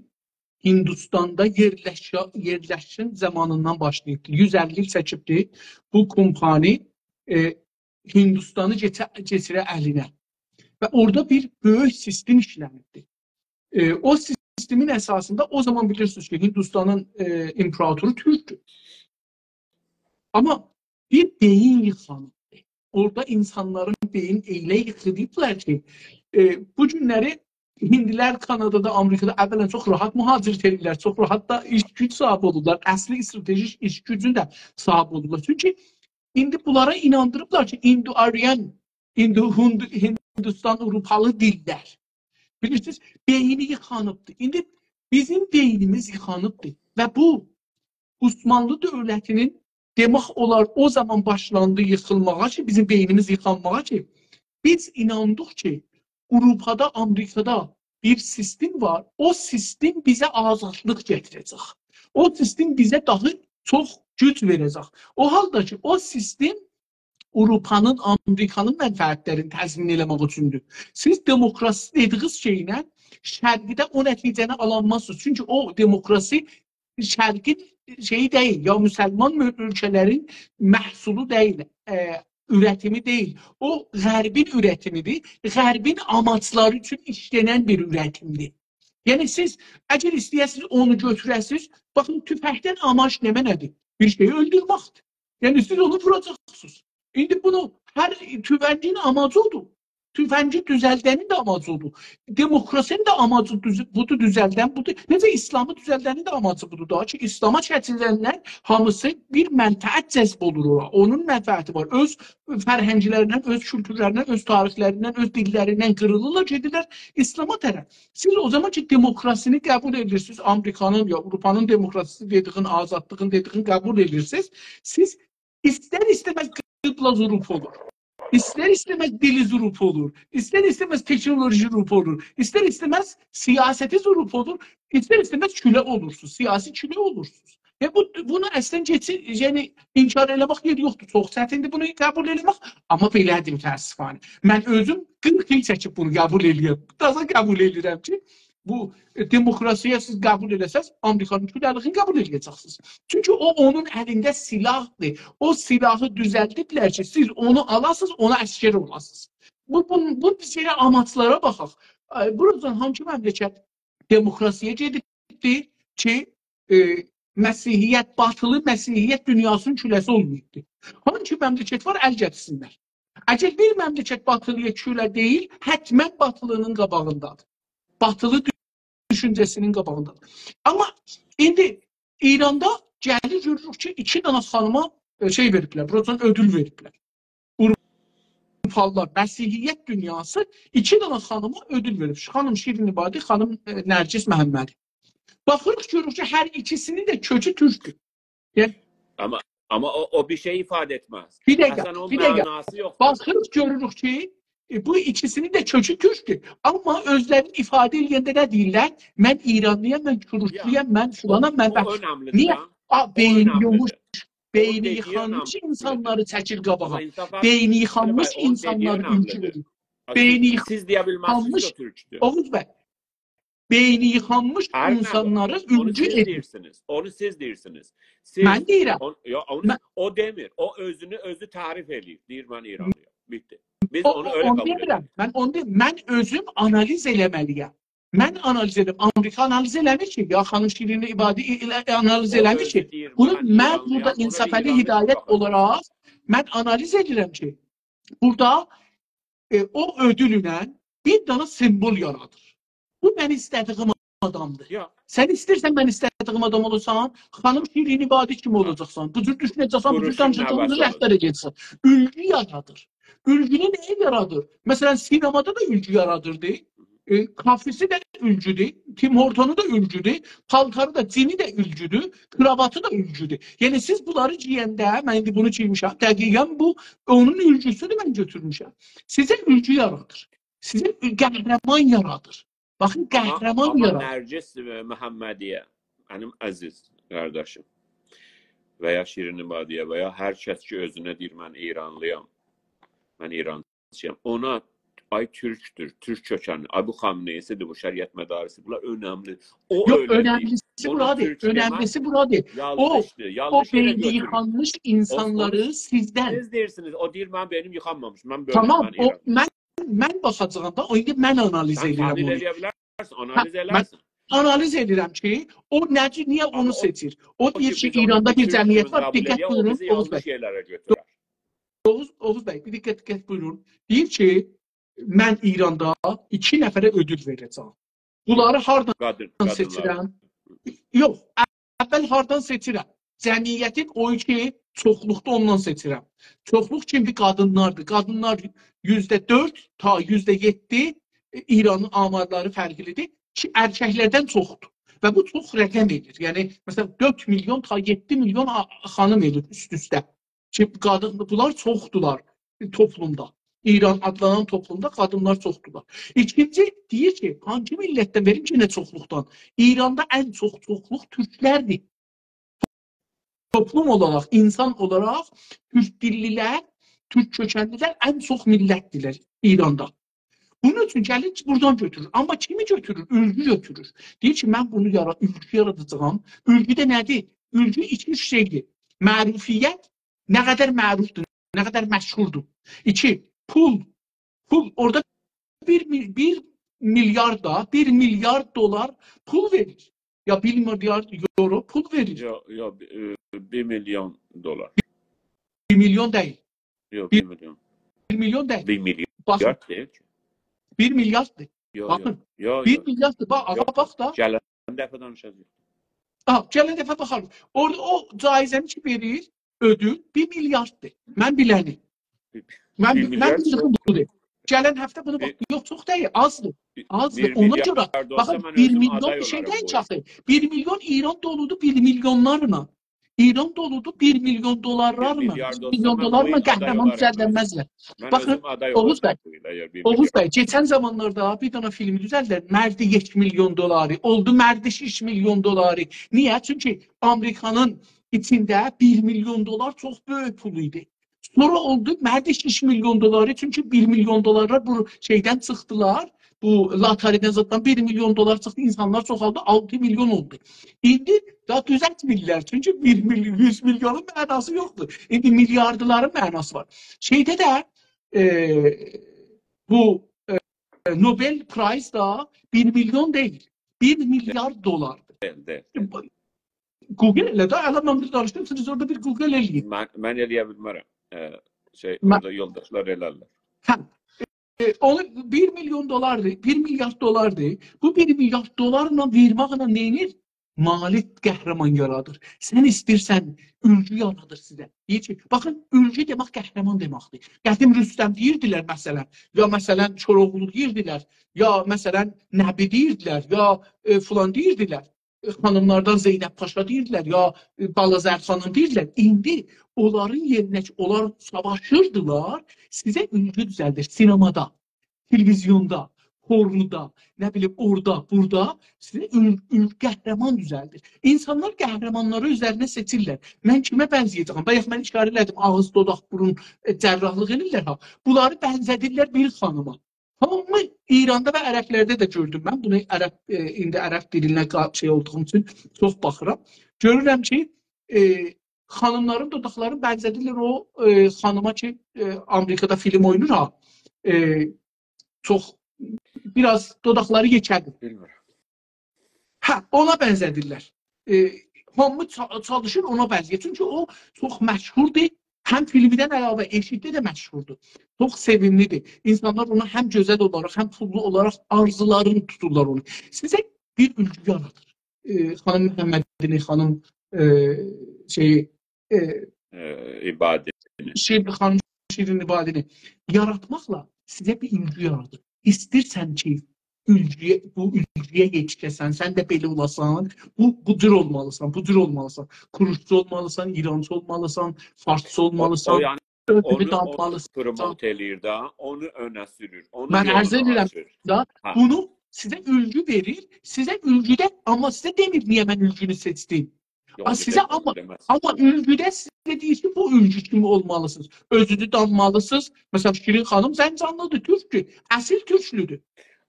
هیندوستاندا یئرلشه-، یئرلشین زامانیندان باشلاییبدی. یوز اللی ایل چکیبدی بو کومپانی، ائ، هیندوستانی کئچه-، کئچیره الینه. و اورادا بیر بؤیوک سیستم ایشلنیبدی. ائ، او سیستمین اساسیندا او زامان بیلیرسینیز کی، هیندوستانین، ائ، ایمپراتورو تورکدور. آمما بیر بئیین ییخانیبدی. اورادا اینسانلارین بئیین ائله ییخیلیبلار کی، ائ، بو گونلری هیندیلر کانادادا، آمریکادا اولاً چوخ راحت مهاجرت ائدیرلر، چوخ راحت دا ایش گوج صاحیبی اولورلار. اصلی استراتژیک ایش گوجون ده صاحیبی اولورلار. چونکی ایندی بونلارا ایناندیریبلار کی، ایندو آریان، ایندو هوندو-، هیندوستان آوروپالی دیللر. بیلیرسینیز، بئینی ییخانیبدی. ایندی بیزیم بئینیمیز ییخانیبدی. و بو عثمانلی دؤولتی‌نین دئمک اولار او زامان باشلاندی ییخیلماغا کی، بیزیم بئینیمیز ییخانماغا کی، بیز ایناندیق کی، آوروپادا، آمریکادا بیر سیستم وار. او سیستم بیزه آزادلیق گتیره‌جک. او سیستم بیزه داها چوخ گوج وئره‌جک. او حالدا کی، او سیستم آوروپانین، آمریکانین منفعتلرینی تضمین ائله‌مک اوچوندور. سیز دموکراسی دئدیگینیز شئیله شرقده او نتیجه‌نی آلانمازسینیز. چونکی او دموکراسی شرقین شئیی دئییل، یا مسلمان مؤ-، اؤلکه‌لرین محصولو دئییل، ائ، اوره‌تیمی دئییل. او غربین اوره‌تیمیدیر، غربین آماجلاری اوچون ایشله‌نن بیر اوره‌تیمدیر. یعنی سیز اگر ایسته‌یه‌سینیز اونو گؤتوره‌سینیز، باخین، توفنگدن آماج نمنه‌دیر؟ بیر شئیی اؤلدورمکدیر. یعنی سیز اونو ووراجاقسینیز. ایندی بونو هر توفنگین آماجی اودور. توفنگی دوزلدنین ده آماجی اودور. دموکراسینین ده آماجی دوز-، بودور، دوزلدن بودور. نئجه ایسلامی دوزلدنین ده آماجی بودور. داها کی، ایسلاما کئچیلنلر هامیسی بیر منفعت جذب اولور اورا. اونون منفعتی وار. اؤز فرهنگلریندن، اؤز کولتورلریندن، اؤز تاریخلریندن، اؤز دیللریندن قیریلیرلار، گئدیرلر ایسلاما طرف. سیز او زامان کی، دموکراسینی قبول ائدیرسینیز، آمریکانین یا آوروپانین دموکراسی‌سی دئدیگین، آزادلیغین دئدیگین قبول ائدیرسینیز، سیز ایستر ایسته‌مز قبله‌ز آوروپا اولور. ایستر ایسته‌مز دیلیز آوروپا اولور. ایستر ایسته‌مز تکنولوژی آوروپا اولور. ایستر ایسته‌مز سیاستی آوروپا اولور. ایستر ایسته‌مز کؤله اولورسونوز. سیاسی کؤله اولورسونوز. و بو، بونو اصلاً کئچی-، یعنی انکار ائله‌مک یئری یوخدور. چوخ چتیندیر بونو قبول ائله‌مک، آمما بئله‌دیر متأسفانه. من اؤزوم قیرخ ایل چکیب بونو قبول ائله‌یم. تازا قبول ائله‌ییرم کی، بو، ائ، دموکراسی‌یه سیز قبول ائله‌سز، آمریکانین کؤله‌لیگینی قبول ائله‌یه‌جکسینیز. چونکی او اونون الینده سلاحدیر. او سلاحی دوزلدیبلر کی، سیز اونو آلاسینیز، اونا عسگر اولاسینیز. بو، بو، بو شئیه، آماجلارا باخاق. ائ، بوراجان هانسی مملکت دموکراسی‌یه گئدیبدی کی، ائ، مسیحیت، باتیلی مسیحیت دونیاسینین کؤله‌سی اولماییبدی؟ هانسی مملکت وار، ال گتیرسینلر. اگر بیر مملکت باتیلی‌یا کؤله دئییل، حتماً باتیلی‌نین قاباغیندادیر. باتیلی دوشونجه‌سینین قاباغیندادیر. آمما ایندی ایراندا گلیر گؤروروک کی، ایکی دنه خانیما، ائ، شئی وئریبلر، بوراجان اؤدول وئریبلر. آوروپالیلار، مسیحیت دونیاسی ایکی دنه خانیما اؤدول وئریب. خانیم شیرین عبادی، خانیم، ائ، نرگس محمدی. باخیریق، گؤروروک کی، هر ایکیسینین ده کؤکو تورکدور. یعنی آمما، آمما او، او بیر شئی ایفاده ائتمز. بیر دقیقه، اصلاً اونون بیر دقیقه. معناسی یوخدور. باخیریق، گؤروروک کی، ائ، بو ایکیسینین ده کؤکو تورکدور. آمما اؤزلرینی ایفاده ائله‌ینده نه دئییرلر؟ «من ایرانلی‌یام، من کوروشلویام، من او، فلانام، من او بخ-» اؤنملیدیر نییه؟ ها. آ، او بئینی اؤنملیدیر. یوموش، او بئینی دئدیگی ییخانمیش اؤنملیدیر. اینسانلاری چکیر قاباغا. آمما انصافاً، بئینی علی ییخانمیش بی، اونون دئدیگی اینسانلاری اؤنملیدیر. اؤلچولور. آ، بئینی سیز، سیز دئیه بیلمزسینیز ییخانمیش، او تورکدور. اوغوز بی، بئینی ییخانمیش هر نه، اینسانلاری اونو اولجو سیز ائدیر. دئییرسینیز. اونو سیز دئییرسینیز. سیز، من دئییرم. اون، یا، اونو، من او دئمیر. او اؤزونو اؤزو تعریف ائله‌ییر. دئییر، «من ایرانلی‌یام.» بیتی. بیز او، اونو او، اؤیله اونو قبول دئمیرم. ائدیریک. من اونو دئ-، من اؤزوم آنالیز ائله‌مه‌لی‌یم. من آنالیز ائدیرم. آمریکا آنالیز ائله‌میر کی، یا خانیم شیرین عبادی ائله-، آنالیز او ائله‌میر اؤزو کی. دئییر، بونو «من من ایرانلی‌یام»، بورادا اونا بیر انصافعلی ایرانلی هدایت قیافه‌سی اولاراق من آنالیز ائدیرم کی، بورادا، ائ، او اؤدولله بیر دنه سیمبول یارادیر. بو من ایسته‌دیگیم آدامدیر. یا. سن ایسته‌ییرسن من ایسته‌دیگیم آدام اولاسان، خانیم شیرین عبادی کیمی اولاجاقسان. بو جور دوشونه‌جکسن، بو جور قورولوشون دانیشاجاقسان، بو جور نوبه‌سی اولور. رفتار ائده‌جکسن. اولگو یارادیر. اولگونو نه‌یه یارادیر؟ مثلا، سینمادا دا اولگو یارادیردی. ائ، کافه‌سی ده اولگودور، تیم هورتونو دا اولگودور، پالتاری دا، جینی ده اولگودور، کراواتی دا اولگودور. یعنی سیز بونلاری گئینده، من ایندی بونو گئیمیشم، دقیقا بو اونون اولگوسودور، من گؤتورموشم. سیزه اولگو یارادیر. سیزه اول-، قهرمان یارادیر. باخین، آمما، قهرمان آمما یارادیر. نرگس، ائ، محمدی‌یه، منیم عزیز قارداشیم، و یا شیرین عبادی‌یه، و یا هر کس کی اؤزونه دئییر، «من ایرانلی‌یام، من ایرانچی‌یام»، اونا «آی تورکدور، تورک کؤکنلی، آی بو خامنه‌ای‌سی‌دیر، بو شریعتمداری‌سی»، بونلار اؤنملی. او یوخ، ائله دئییل. اؤنملی‌سی بونو بورادیر، تورک دئمک اؤنملی‌سی بورادیر. او، یانلیشدیر، او یانلیش یئره بئینی گؤتورور. ییخانمیش او، او اینسانلاری سیزدن سیز دئییرسینیز، او دئییر، «من بئینیم ییخانمامیش، من بؤلوم، تامام، من او، ایرانلی‌یام.» من، من باخاجاغام دا، او ایندی من آنالیز ائدیرم اونو. سن تحلیل ائلیه بیلرسن، آنالیز من ائلرسن. آنالیز ائدیرم کی، او نه‌جی، نییه اونو آمما او، سئچیر؟ او او دئییر کی، کی، بیز اونو ایراندا بیر بیر جمعیت تورکدور وار، قبول دقت ائلیه، او بویورون، بیزی اوغوز یانلیش بی. یئرلره گؤتورر. اوغوز، اوغوز بی، بیر دقت، دقت بویورون. دئییر کی، من ایراندا ایکی نفره اؤدول وئره‌جم. بونلاری هاردان قادین، قادینلار. سئچیرم؟ یوخ، اول هاردان سئچیرم؟ جمعیتین او کی، چوخلوقدا اوندان سئچیرم. چوخلوق کیمدیر؟ قادینلاردیر. قادینلار یوزده دؤرد تا یوزده یئددی، ائ، ایرانین آمارلاری فرقلی‌دیر. کی، ارککلردن چوخدور. و بو چوخ رقم ائدیر. یعنی، مثلا، دؤرد میلیون تا یئددی میلیون آ-، خانیم ائدیر اوست-اوسته. کی، قادین، بونلار چوخدولار توپلومدا. ایران آدلانان توپلومدا قادینلار چوخدولار. ایکینجی، دئییر کی، هانسی میللتدن وئریم، یئنه چوخلوقدان. ایراندا ان چوخ چوخلوق تورکلردیر. توپلوم اولاراق، اینسان اولاراق تورک دیللی‌لر، تورک کؤکنلی‌لر ان چوخ میللتدیرلر ایراندا. بونون اوچون گلیر کی، بورادان گؤتورور. آمما کیمی گؤتورور؟ اولگو گؤتورور. دئییر کی، من بونو یارا-، اولگو یاراداجاغام. اولگو ده نه‌دیر؟ اولگو ایکی اوچ شئیدیر. معروفیت، نه قدر معروفدور، نه قدر مشهوردور. ایکی، پول. پول، اورادا بیر می-، بیر میلیارد دا، بیر میلیارد دلار پول وئریر. یا بیر میلیارد یورو پول وئریر. یا، یا، ائ، بیر میلیون دلار. بیر میلیون دئییل. یوخ، بیر، بیر میلیون. بیر میلیون دئییل. بیر میلیارد باخین. دئییل کی. بیر میلیارددیر. یوخ، باخین. یوخ، یوخ، بیر یوخ. میلیارددیر. باخ، آغا، یوخ، باخ دا. گلن دفعه دانیشاجاغیق. آها، گلن دفعه باخاریق. اورادا او جایزه‌نی کی وئریر، اؤدول بیر میلیارددیر. من بیلنی. بیر، من، بیر من میلیارد بیلدیگیم چوخ. بودور. گلن هفته بونو باخ، بیر، یوخ، چوخ دئییل، آزدیر. بیر، آزدیر. بیر اونا گؤره، میلیارد اولسا باخین، من بیر اؤزومو میلیون آدای بیر شئی اولاراق دئییل کی قویاردیم. آخی. بیر میلیون ایران دولودور بیر میلیونلارلا. ایران دولودور بیر میلیون دلارلارلا. بیر میلیارد اولسا، بیر میلیون دلارلا قهرمان دوزلدنمزلر. من اؤزومو آدای اولاراق قویاردیم، اگر بیر میلیارد اولسا. باخین، اوغوز بی، اوغوز بی، کئچن زامانلاردا بیر دنه فیلم دوزلدیلر. مرد یک میلیون دلاری، اولدو مرد شش میلیون دلاری. نییه؟ چونکی آمریکانین ایچینده بیر میلیون دلار چوخ بؤیوک پول ایدی. سونرا اولدو مرد شش میلیون دلاری، چونکی بیر میلیون دلارلار بو شئیدن چیخدیلار. بو لاتاریدن زاددان بیر میلیون دلار چیخدی، اینسانلار چوخالدی، آلتی میلیون اولدو. ایندی داها دوزلتمیرلر، چونکی بیر میلیون، یوز میلیونون معناسی یوخدور. ایندی میلیاردلارین معناسی وار. شئیده ده، ائ، بو، ائ، نوبل پرایز دا بیر میلیون دئییل، بیر میلیارد دلاردیر. دئییل، دئییل. گوگل ائله ده، الان من بورادا دانیشدیم، سیز اورادا بیر گوگل ائله‌یین. من، من ائلیه بیلمرم. ائ، شئی، من اورادا یولداشلار ائلرلر. هه. ائ، اونو بیر میلیون دلاردیر، بیر میلیارد دلاردیر. بو بیر میلیارد دلارلا وئرمکله نه ائدیر؟ مالی قهرمان یارادیر. سن ایسته‌ییرسن، اولگو یارادیر سیزه. دئییر کی، باخین، اولگو دئمک قهرمان دئمکدیر. قدیم رستم دئییردیلر، مثلا، یا، مثلا، کوراوغلو دئییردیلر، یا، مثلا، نبی دئییردیلر، یا، ائ، فلان دئییردیلر. ائ، خانیملاردان زینب پاشا دئییردیلر، یا، ائ، بالازر خانیم دئییردیلر. ایندی اونلارین یئرینه کی، اونلار ساواشیردیلار، سیزه اولگو دوزلدیر. سینمادا، تلویزیوندا، پورنودا، نه بیلیم، اورادا، بورادا سیزه اول-، اول-، قهرمان دوزلدیر. اینسانلار قهرمانلاری اؤزلرینه سئچیرلر. من کیمه بنزه‌یه‌جه‌یم؟ بایاق من ایشاره ائله‌دیم، آغیز، دوداق، بورون، ائ، جراحلیق ائدیرلر ها. بونلاری بنزه‌دیرلر بیر خانیما. هامی ایراندا و عربلرده ده گؤردوم من. بونو عرب، ائ، ایندی عرب دیلینه قا-، شئی اولدوغوم اوچون چوخ باخیرام. گؤرورم کی، ائ، خانیملارین دوداقلارینی بنزه‌دیرلر او، ائ، خانیما کی، ائ، آمریکادا فیلم اوینور ها. ائ، چوخ، بیر آز دوداقلاری یئکه‌دیر. بیلمیرم. هه، اونا بنزه‌دیرلر. ائ، هامی چا-، چالیشیر اونا بنزه‌یه. چونکی او چوخ مشهوردور. هم فیلمدن علاوه ائشیکده ده مشهوردور. چوخ سئویملیدیر. اینسانلار اونو هم گؤزل اولاراق، هم پوللو اولاراق آرزولارینی توتورلار اونو. سیزه بیر اولگو یارادیر. ائ، خانیم محمدینی، خانیم، ائ، شئیی، ائ، ائ، عبادینی. شیر-، خانیم شیرین عبادینی یاراتماقلا سیزه بیر اولگو یارادیر. ایستیرسن کی، اولگویه، بو اولگویه یئتیشه‌سن، سن ده بئله اولاسان، بو، بو جور اولمالیسان، بو جور اولمالیسان. کوروشچو اولمالیسان، ایرانچی اولمالیسان، فارسچی او، او اولمالیسان، یعنی اؤزونو اونو، اونو دانمالیسان. پروموت ائله‌ییر ده، اونو اؤنه سورور، اونون من عرض یولونو ائدیرم آچیر. دا، هه. بونو سیزه اولگو وئریر، سیزه اولگوده، آمما سیزه دئمیر نییه من اولگونو سئچدیم. یوخ، آ، اونو سیزه دئمز، آمما، دئمز. آمما اولگوده سیزه دئییر کی، بو اولگو کیمی اولمالیسینیز. اؤزونوزو دانمالیسینیز. مثلا، شیرین خانیم زنجانلیدیر، تورکدور، اصیل تورکلودور.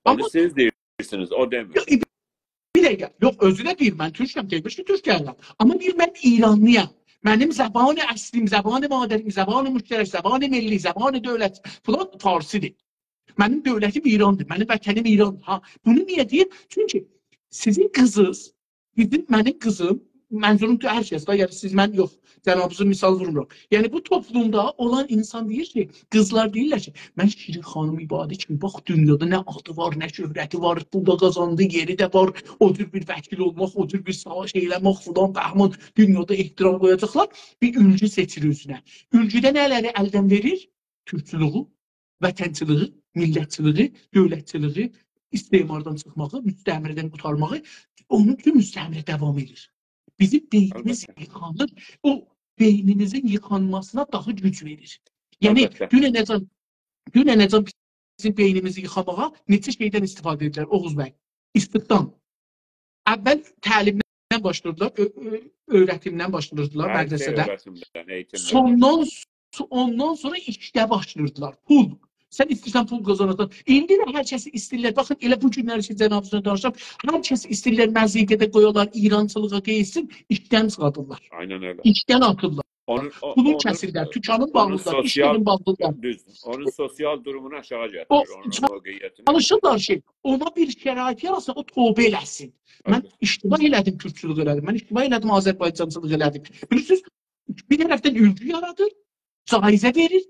اونو آمما سیز دئییرسینیز، او دئمیر. یوخ، بیر دقیقه. یوخ، اؤزو ده دئییر، من تورکم، دئمیش کی، تورک گلیرم. آمما دئییر، من ایرانلی‌یام. منیم زبان اصلیم، زبان مادریم، زبان مشترک، زبان ملی، زبان دولت، فلان فارسی‌دیر. منیم دولتیم ایراندیر، منیم وطنیم ایران. ها، بونو نییه دئییر؟ چونکی سیزین قیزینیز، بیزیم، منیم قیزیم، منظوروم کی، هر کس ده، یعنی سیز، من یوخ، جنابینیزی مثال وورمورام. یعنی بو توپلومدا اولان اینسان دئییر کی، قیزلار دئییرلر کی، من شیرین خانیم عبادی کیمی، باخ، دونیادا نه آدی وار، نه شهرتی وار، پول دا قازاندی، یئری ده وار، او جور بیر وکیل اولماق، او جور بیر ساواش ائله‌مک، فلان، بهمان، دونیادا احترام قویاجاقلار. بیر اولگو سئچیر اؤزونه. اولگوده نه‌لری الدن وئریر؟ تورکچولوگو، وطنچیلیگی، میللتچیلیگی، دؤولتچیلیگی، استعماردان چیخماغی، مستعمره‌دن قورتارماغی، اونون اوچون مستعمره داوام ائدیر. بیزیم بئینیمیز البته. ییخانیر، او بئینیمیزین ییخانماسینا داها گوج وئریر. یعنی، البته. دوننه‌جن، دوننه‌جن بیزیم بئینیمیزی ییخاماغا نئچه شئیدن استفاده ائدیرلر، اوغوز بی؟ ایستیکدان. اول تعلیمدن باشلاییردیلار، اؤ-، اؤ-، اؤیرتیمدن باشلاییردیلار، هر شئی مدرسه‌ده. اؤیرتیمدن، ائییتیمدن. سوندان سو-، اوندان سونرا ایشده باشلاییردیلار. پول. سن ایسته‌ییرسن پول قازاناسان. ایندی ده هر کسی ایسته‌ییرلر. باخین، ائله بو گونلری کی، جنابینیزلا دانیشیرام، هر کسی ایسته‌ییرلر مزیقه‌ده قویالار، ایرانچیلیغا قئییتسین، ایشدن چیخادیرلار. عیناً ائله. ایشدن آتیرلار. اونون، او، پولون اونون، کسیرلر، دوکانین اونون باغلیدیرلار، ایش سوسیال، یئرین باغلیدیرلار. دوز، اونون سوسیال دورومونو آشاغی او گتیریر، اونون چا-، موقعیتینی. چالیشیرلار کی، اونا بیر شرایط یاراتسین، او توبه ائله‌سین. من البته. اشتباه ائله‌دیم تورکچولوک ائله‌دیم، من اشتباه ائله‌دیم آذربایجانچیلیق ائله‌دیم. بیلیرسینیز، بیر طرفدن اولگو یارادیر، جایزه وئریر،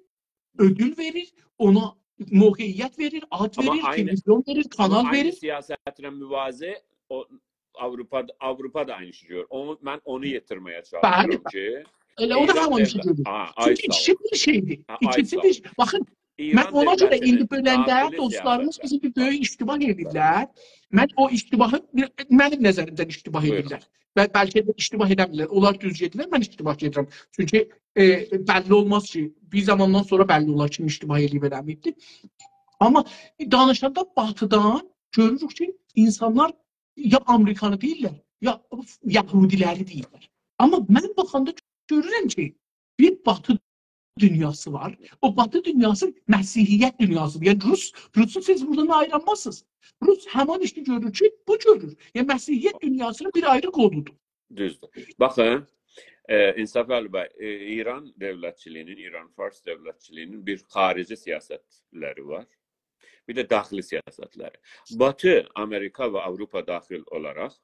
اؤدول وئریر، اونا موقعیت وئریر، آد آمما وئریر، عینی، تلویزیون وئریر، آمما کانال عینی وئریر. سیاستله موازی او آوروپا، آوروپا دا عینی ایشی گؤرور. اونو، من اونو یئتیرمه‌یه چالیشیرام، بلی، بلی. کی، ائله او دا ایران هامی عینی ایشی دؤولت-، گؤرور. ها، آی، چونکی ساغ ایکی اول. بیر شئیدیر. ها، آی، ایکیسی ساغ بیر اول. شئی. باخین، ایران من اونا گؤره دؤولتینین ایندی بؤلنده داخلی دوستلاریمیز سیاستلر. بیزیم بیر بؤیوک اشتباه ائدیرلر. من او اشتباهی، منیم نظریمدن اشتباه بویورون. ائدیرلر. و بلکه ده اشتباه ائله‌میرلر. اونلار دوز گئدیرلر، من اشتباه گئدیرم. چونکی، ائ، بللی اولماز کی، بیر زاماندان سونرا بللی اولار کیم اشتباه ائله‌ییب، ائله‌مه‌ییبدیر. آمما دانیشاندا باتیدان گؤروروک کی، اینسانلار یا آمریکانی دئییرلر، یا یهودی‌لری دئییرلر. آمما من باخاندا گؤرورم کی، بیر باتی دونیاسی وار. او باتی دونیاسی مسیحیت دونیاسی‌دیر. یعنی روس، روسو سیز بورادان آییرانمازسینیز. روس همان ایشی گؤرور کی، بو گؤرور. یعنی مسیحیت دونیاسینین بیر آیری قولودور. دوزدور. باخین، ائ، انصافعلی بی، ائ، ایران دؤولتچیلیگینین، ایران فارس دؤولتچیلیگینین بیر خارجی سیاستلری وار. بیر ده داخلی سیاستلری. باتی، آمریکا و آوروپا داخیل اولاراق،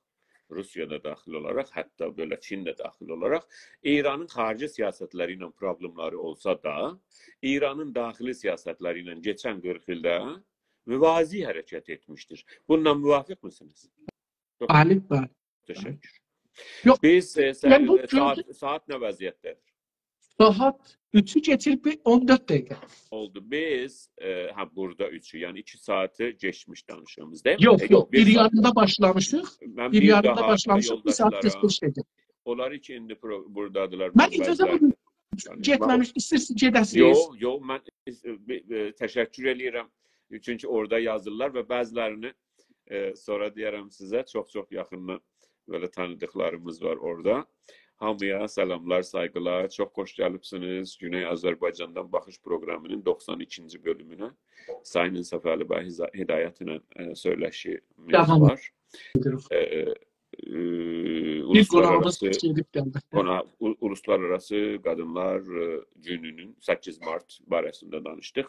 روسیا دا داخیل اولاراق، حتی بئله چین ده داخیل اولاراق ایرانین خارجی سیاستلری ایله پروبلئملری اولسا دا، ایرانین داخلی سیاستلری ایله کئچن قیرخ ایلده موازی حرکت ائتمیشدیر. بونونلا موافق میسینیز؟ چوخ بلی، بلی. تشکر. یوخ، بیز، ائ، یعنی بو ساعت، گؤردو- ساعت نه وضعیتده‌دیر؟ ساعت اوچو کئچیر بیر اون دؤرد دقیقه. اولدو. بیز، ائ، هه، بورادا اوچو، یعنی ایکی ساعتی کئچمیش دانیشیغیمیز، دئییلمی؟ یوخ، ائ، یوخ، یوخ، بیر بیر ساعت یاریندا وار. باشلامیشیق، من بیر بیر یاریندا داها باشلامیشیق، بیر ساعت یولداشلارا، کئچمیش دقیقه. اونلار کی ایندی پرو-، بورادادیرلار، من اجازه بعضیلری وئرین، دانیشیق. گئتمه‌میش، ایسته‌ییرسینیز گئده‌سینیز؟ یوخ، یوخ، من، ائ، بی-، ائ، تشکر ائله‌ییرم. چونکی اورادا یازیرلار و بعضیلرینی، ائ، سونرا دئیه‌رم سیزه، چوخ-چوخ یاخیندان بئله تانیدیقلاریمیز وار اورادا. هامییا سلاملار، سایغیلار. چوخ خوش گلیبسینیز گونئی آذربایجاندان باخیش پروقرامی‌نین دوخسان ایکینجی بؤلومونه. سایین انصافعلی بی هدا-، هدایتله، ائ، سؤیله‌شیمیز داوام وار. ائدیریک. ائ، ائ، بیر قوناغیمیز اولوسلارآراسی، گئدیب گلدی. قونا-، اول-، اولوسلارآراسی قادینلار، ائ، گونونون، سککیز مارت باره‌سینده دانیشدیق.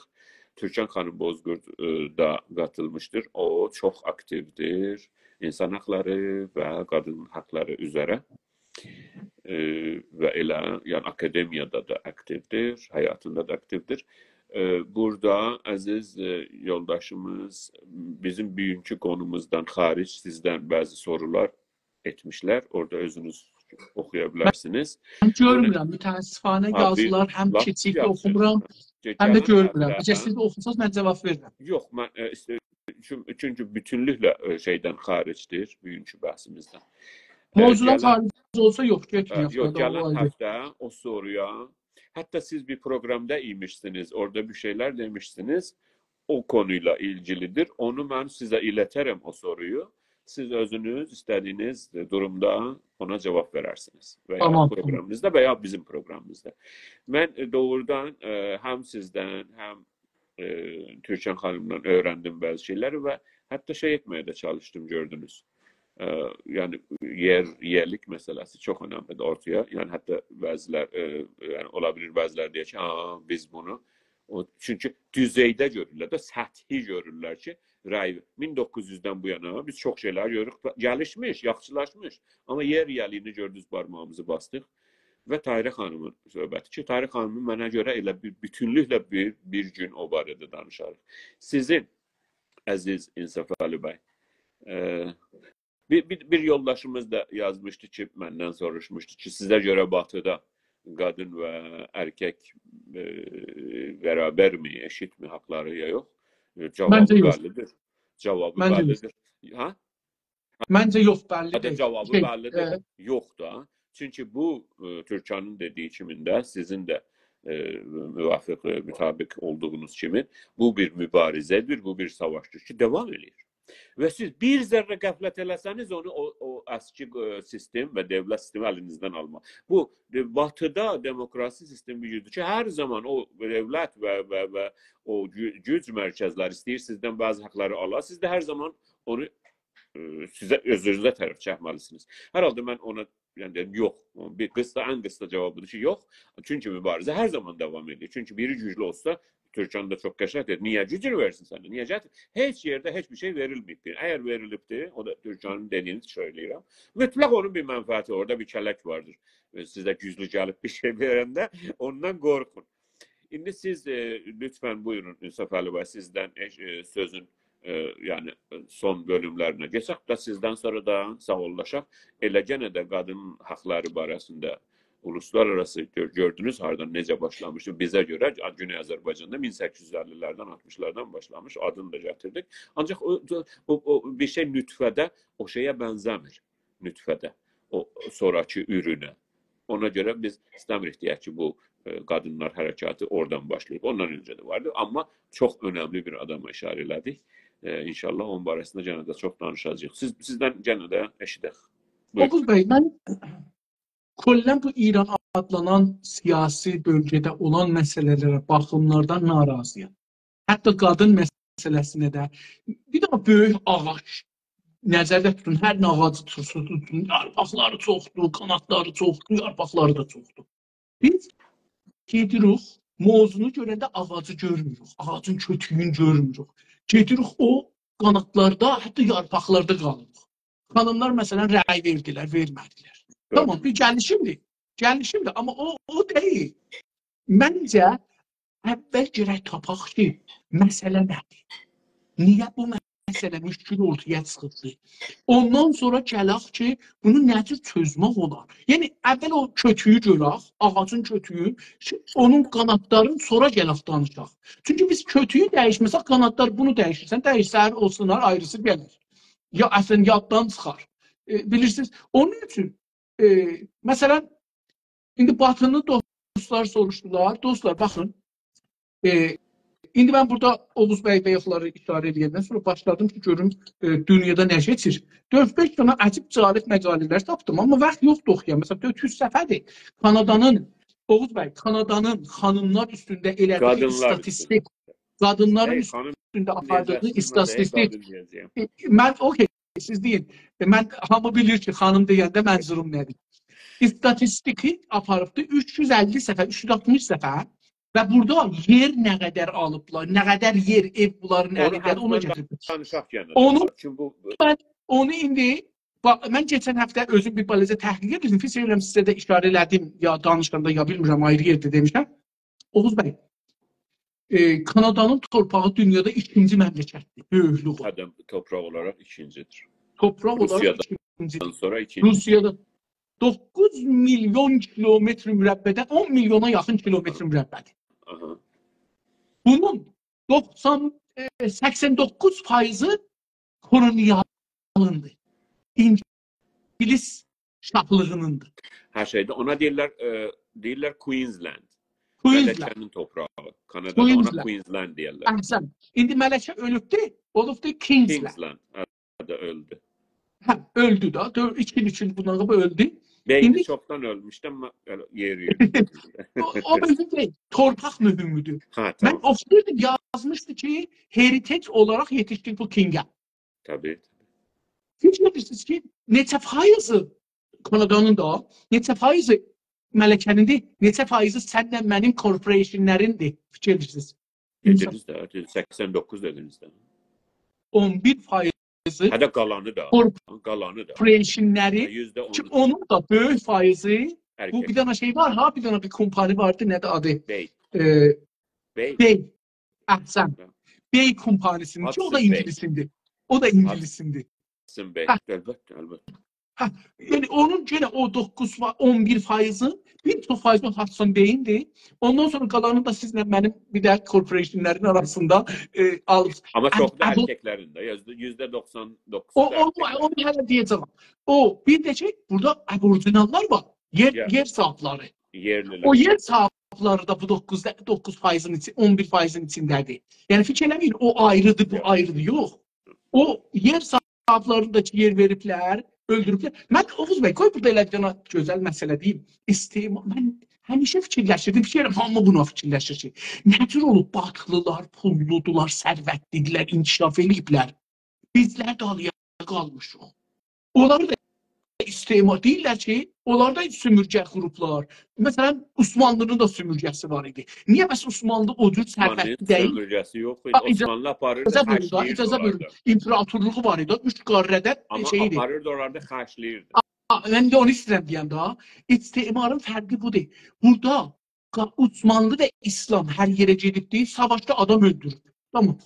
تورکان خانیم بوزقورد، ائ، دا قاتیلمیشدیر. او چوخ آکتیودیر اینسان حاقلاری و قادین حاقلاری اوزره. ائ، و ائله، یعنی آکادمیادا دا آکتیودیر، حیاتیندا دا آکتیودیر. ائ، بورادا عزیز، ائ، یولداشیمیز بیزیم بوگونکو قونوموزدان خارج سیزدن بعضی سورولار ائتمیشلر. اورادا اؤزونوز اوخویا بیلرسینیز. من گؤرمورم، متأسفانه. ها، بیر یازیلار هم لاپ کیچیک یاخشی اوخومورام، گئ-، هم ده گلن گؤرمورم. هفته اگر سیز اوخوساز، من جاواب وئررم. یوخ، من، ائ، ایسته-، چون-، چونکی بوتونلوکله، ائ، شئیدن خاریجدیر بوگونکو بحثیمیزدن. ائ، موضوعدان گلن خارج اولسا یوخ، گئتمه‌یک. ائ، یوخ، اورادا گلن او آیری. هفته او سورویا، حتی سیز بیر پروقرامدا ایمیشسینیز، اورادا بیر شئیلر دئمیشسینیز، او قونویلا ایلگیلیدیر. اونو من سیزه ایلته‌رم او سورویو. سیز اؤزونوز ایسته‌دیگینیز دورومدا اونا جاواب وئررسینیز. و یا تامام، تامام. پروقرامیمیزدا و یا بیزیم پروقرامیمیزدا. من، ائ، دوغرودان، ائ، هم سیزدن، هم، ائ، تورکان خانیمدان اؤیرندیم بعضی شئیلری و حتی شئی ائتمه‌یه ده چالیشدیم، گؤردونوز. ائ، یعنی، یئر، یئرلیک مسئله‌سی چوخ اؤنملیدیر اورتایا. یعنی، حتی بعضیلر، ائ، یعنی، اولا بیلیر، بعضیلر دئیه کی، «آ، بیز بونو»، او، چونکی دوزئیده گؤرورلر ده، سطحی گؤرورلر کی، رأی، مین دوققوز یوزدن بو یانا بیز چوخ شئیلر گؤروروک، گلیشمیش، یاخشیلاشمیش. آمما یئر یئرلیگینی گؤردونوز، بارماغیمیزی باسدیق. و طاهره خانیمین صحبتی کی، طاهره خانیمی منه گؤره ائله بیر بوتونلوکله بیر، بیر گون او باره‌ده دانیشاریق. سیزین، عزیز انصافعلی بی، ائ، بیر، بیر، بیر یولداشیمیز دا یازمیشدی کی، مندن سوروشموشدو کی، سیزه گؤره باتیدا قادین و ائرکک، ائ، برابرمی، ائشیتمی حاقلاری یا یوخ؟ ائ، جاوابی منجه یوخ. بللیدیر. جاوابی منجه یوخ. بللیدیر. ها؟ منجه یوخ، بللی حتی دئییل. جاوابی شئی، بللیدیر. ائ، یوخ دا. چونکی بو، ائ، تورکانین دئدیگی کیمین ده، سیزین ده، ائ، موافق، ائ، مطابق اولدوغونوز کیمی، بو بیر موباریزه‌دیر، بو بیر ساواشدیر کی، داوام ائله‌ییر. و سیز بیر ذره غفلت ائله‌سه‌نیز، اونو او، او اسکی، ائ، سیستم و دؤولت سیستمی الینیزدن آلما. بو، ائ، باتیدا دموکراسی سیستمی بیر گوجدور کی، هر زامان او دؤولت و، و، و او گو-، گوج مرکزلری ایسته‌ییر سیزدن بعضی حاقلاری آلا، سیز ده هر زامان اونو، ائ، سیزه، اؤزونوزه طرف چکمه‌لیسینیز. هر حالدا من اونا، یعنی، دئدیم، یوخ. بیر قیسا، ان قیسا جاواب بودور کی، یوخ. چونکی موباریزه هر زامان داوام ائدیر. چونکی بیری گوجلو اولسا، تورکان دا چوخ قشنگ دئدی، «نییه گوجونو وئرسین سنه؟ نییه گتیر؟» هئچ یئرده هئچ بیر شئی وئریلمه‌ییبدیر. اگر وئریلیبدیر، او دا تورکانین دئدیگینی تکرار ائله‌ییرم، مطلق اونون بیر منفعتی، اورادا بیر کلک واردیر. ائ، سیزه گوجلو گلیب بیر شئی وئرنده اوندان قورخون. ایندی سیز، ائ، لطفاً بویورون، انصافعلی بی، سیزدن، ائ، ائ، سؤزون، ائ، یعنی، ائ، سون بؤلوملرینه کئچک. دا سیزدن سونرا دا ساغوللاشاق. ائله یئنه ده قادین حاقلاری باره‌سینده اولوسلارآراسی گؤر-، گؤردونوز هاردان نئجه باشلامیشدی. بیزه گؤره گونئی آذربایجاندا مین سککیز یوز اللی‌لردن، آلتمیشلاردان باشلامیش، آدینی دا گتیردیک. آنجاق او، او، او، او بیر شئی نطفه‌ده او شئیه بنزه‌میر. نطفه‌ده، او سونراکی اورونه. اونا گؤره بیز ایسته‌میریک دئیک کی، بو، ائ، قادینلار حرکاتی اورادان باشلاییب. اوندان اؤنجه ده واردی. آمما چوخ اؤنملی بیر آداما ایشاره ائله‌دیک. ائ، انشاءالله اونون باره‌سینده یئنه ده چوخ دانیشاجاغیق. سیز، سیزدن یئنه ده ائشیدک. بویورون. اوغوز بی، من کلاً بو ایران آدلانان سیاسی بؤلگه‌ده اولان مسئله‌لره، باخیملاردان ناراضی‌یام. حتی قادین مسئله‌سینه ده. بیر دنه بؤیوک آغاج نظرده توتون، هر نه آغاجی توتورسونوز، توتون. یارپاقلاری چوخدور، قانادلاری چوخدور، یارپاقلاری دا چوخدور. بیز گئدیریک، موضوعنو گؤرنده آغاجی گؤرموروک، آغاجین کؤتویونو گؤرموروک. گئدیریک او قانادلاردا، حتی یارپاقلاردا قالیریق. خانیملار، مثلاً، رأی وئردیلر، وئرمه‌دیلر. دوغرو. تامام، بیر گلیشیمدیر. گلیشیمدیر، آمما او، او دئییل. منجه، اول گرک تاپاق کی، مسئله نه‌دیر؟ نییه بو مسئله، مشکل اورتایا چیخیبدیر؟ اوندان سونرا گلک کی، بونو نه جور چؤزمک اولار؟ یعنی، اول او کؤتویو گؤرک، آغاجین کؤتویو، شی-، اونون قانادلارین، سونرا گلک دانیشاق. چونکی بیز کؤتویو دییشمه‌سک، قانادلار بونو دییشیر. سن دییشسن، او سینار، آیریسی گلر. یا اصلاً یاددان چیخار. ائ، بیلیرسینیز، اونون اوچون، ائ، مثلاً، ایندی باتینی دوستلار سوروشدولار. دوستلار، باخین، ائ، ایندی من بورادا اوغوز بی بایاقلاری ایشاره ائله‌یندن سونرا باشلادیم کی، گؤروم، ائ، دونیادا نه کئچیر. دؤرد-بئش دنه عجیب جالب مقاله‌لر تاپدیم، آمما واخت یوخدور اوخویام. مثلا، دؤرد یوز صفحه‌دیر. کانادانین، اوغوز بی، کانادانین خانیملار اوستونده ائله‌دیگی قادینلار ایستاتیستیک، اوستونده. قادینلارین هئی، خانیم اوستونده دئیه‌جکسینیز، آپاردیغی من دئییم، ایستاتیستیک. قادین دئیه‌جه‌یم. ائ، من، اوکی، سیز دئیین. ائ، من، هامی بیلیر کی، خانیم دئینده منظوروم نه‌دیر. ایستاتیستیکی آپاریبدی، اوچ یوز اللی صفحه، اوچ یوز آلتمیش صفحه و بورادا یئر نه قدر آلیبلار، نه قدر یئر، ائو بونلارین اونو الینده‌دیر، اونو حتماً گتیرمیش. دانیشاق یعنی اونو سونرا. چونکی بو، بو من، اونو ایندی، باخ، من کئچن هفته اؤزوم بیر بالاجا تحقیق ائدیردیم، فیکیر ائدیرم سیزه ده ایشاره ائله‌دیم، یا دانیشاندا، یا بیلمیرم، آیری یئرده دئمیشم. اوغوز بی، ائ، کانادانین تورپاغی دونیادا ایکینجی مملکتدیر، بؤیوکلویو. آدام تورپاق اولاراق ایکینجی‌دیر. تورپاق اولاراق روسیادان ایکینجی‌دیر. سونرا ایکینجی. روسیادا دوققوز میلیون کیلومتر مربعدن اون میلیونا یاخین کیلومتر مربعدیر. آها. بونون دوخسان، ائ، سکسن دوققوز فایضی کولونیالیندیر. اینگیلیس شاهلیغینیندیر. هر شئیده. اونا دئییرلر، ائ، دئییرلر کوئینزلند. کوئینزلند. ملکه‌نین تورپاغی. کانادادا اونا کوئینزلند. کوئینزلند دئییرلر. احسن. ایندی ملکه اؤلوبدور، اولوبدور کینگزلند. کینگزلند. هه، ده اؤلدو. هه، اؤلدو ده. دؤر-، ایکی ایل اوچون بونلاری اؤلدو. بئینی ایندی چوخدان اؤلموشدو، آمما ائله یئری یئری. او، او مهم دئییل. تورپاق مهمدور. هه، من تامام. اوخویوردوم، یازمیشدی کی، هریتیج اولاراق یئتیشدیک بو کینگه. طبیعی، طبیعی. فیکیر ائدیرسینیز کی، نئچه فایضی کانادانین دا، نئچه فایضی ملکه‌نیندیر، نئچه فایضی سنله منیم کورپوریشنلریندیر؟ فیکیر ائدیرسینیز. دئدینیز ده، سکسن دوققوز دئدینیز ده. اون بیر فایضی. هه ده قالانی دا. کورپ-، قالانی دا. کورپوریشنلری، هه، یوزده اون. کی، اونون دا بؤیوک فایضی، بو هرکس. بیر دنه شئی وار ها، بیر دنه بیر کمپانی واردی، نه‌دیر آدی؟ بی. ائ، بی. بی. احسن. هه. بی کمپانی‌سینین کی، او دا هادسون بی. اینگیلیسیندیر. او دا اینگیلیسیندیر. هادسون بی. هه. البته، البته. هه، یعنی اونون یئنه او دوققوز فا-، اون بیر فایضین، بیر چوخ فایضی هادسون بی‌ییندیر. اوندان سونرا قالانی دا سیزله منیم بیر ده کورپوریشنلرین آراسیندا، ائ، آلیب. آمما اب-، چوخو دا اب-، ارککلرین ده، یوزده، یوزده دوخسان دوققوزو او، دا او، ارککلر. اونو هله دئیه‌جم. او، بیر ده کی، بورادا ابوریجیناللار وار. یئر، یا. یئر صاحیبلری. یئرلیلر. او یئر صاحیبلری ده بو دوققوز، دوققوز فایضین ایچی-، اون بیر فایضین ایچینده‌دیر. یعنی فیکیر ائله‌مه‌یین، او آیریدیر، بو یا. آیریدیر. یوخ. او یئر صاحیبلرینی دا کی، یئر وئریبلر، اؤلدوروبلر. من، اوغوز بی، قوی بورادا ائله بیر دنه گؤزل مسئله دئییم. استعما-، من همیشه فیکیرلشیردیم، فیکیر ائدیرم، هامی بونا فیکیرلشیر کی، نه جور اولوب باتیلیلار پوللودولار، ثروتلی‌دیرلر، انکشاف ائله‌ییبلر. بیزلر دالییا قالمیشیق. اونلاری دا استعمار، دئییرلر کی، اونلار دا سؤمورگه قوروبلار. مثلا، عثمانلی‌نین دا سؤمورگه‌سی وار ایدی. نییه بس عثمانلی او جور عثمانلی‌نین ثروتلی دئییل؟ سؤمورگه‌سی یوخ ایدی. آ، ایجا-، عثمانلی آپاریردی، اجازه بویورون دا، خرجله‌ییردی اجازه بویورون. اونلاردا. ایمپراتورلوغو وار ایدی، اوچ قاره‌ده، آمما شئی ایدی. آپاریردی، اونلاردا خرجله‌ییردی. آ، من ده اونو ایسته‌ییرم دئیم ده. استعمارین فرقی بودور. بورادا قا-، عثمانلی و اسلام هر یئره گئدیبدی، ساواشدا آدام اؤلدوروب. تامام.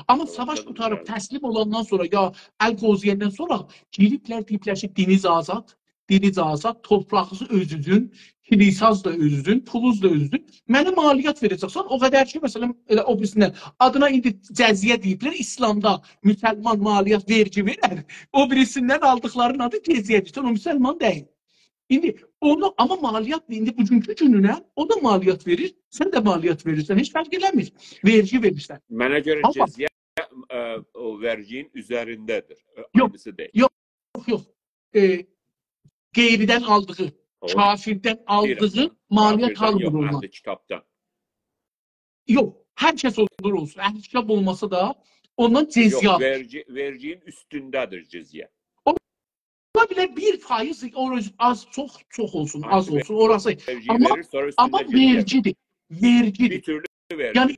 آمما ساواشدا ساواش قوتاریب، اؤلدوروب. تسلیم اولاندان سونرا، یا ال قوزویندن سونرا گیریبلر، دئییبلر کی، دینیز آزاد، دیلیز آزاد، تورپاغینیز اؤزونوزون، کلیساز دا اؤزونوزون، پولوز دا اؤزونوزون. منه مالیات وئره‌جکسن، او قدر کی، مثلا، ائله او بیریسیندن آدینا ایندی جزیه دئییبلر، اسلامدا مسلمان مالیات، وئرگی وئرر، او بیریسیندن آلدیقلارین آدی جزیه‌دیر. سن او مسلمان دئییل. ایندی اونو، آمما مالیات، ایندی بوگونکو گونونه او دا مالیات وئریر، سن ده مالیات وئریرسن، هئچ فرق ائله‌میر. وئرگی وئریرسن. منه گؤره آمما جزیه، ائ، او وئرگینین اوزرینده‌دیر. ائ، یوخ، آینیسی دئییل. یوخ، یوخ. ائ، غیریدن آلدیغی، او، کافردن بیلیرم. آلدیغی مالیات کافردن آلمیر یوخ، اوندان. اهل کیتابدان. یوخ، هر کس اولور اولسون. اهل کیتاب اولماسا دا اوندان جزیه یوخ، آلیر. وئرگی، وئرگینین اوستونده‌دیر جزیه. اولا بیلر بیر فایض، او آز، چوخ، چوخ اولسون، آز آینی اولسون، وئرگی، اوراسین. وئرگی آمما، وئریر، سونرا آمما اوستونده جزیه. وئرگیدیر، وئرگیدیر. بیر تورلو وئرگیدیر. یعنی،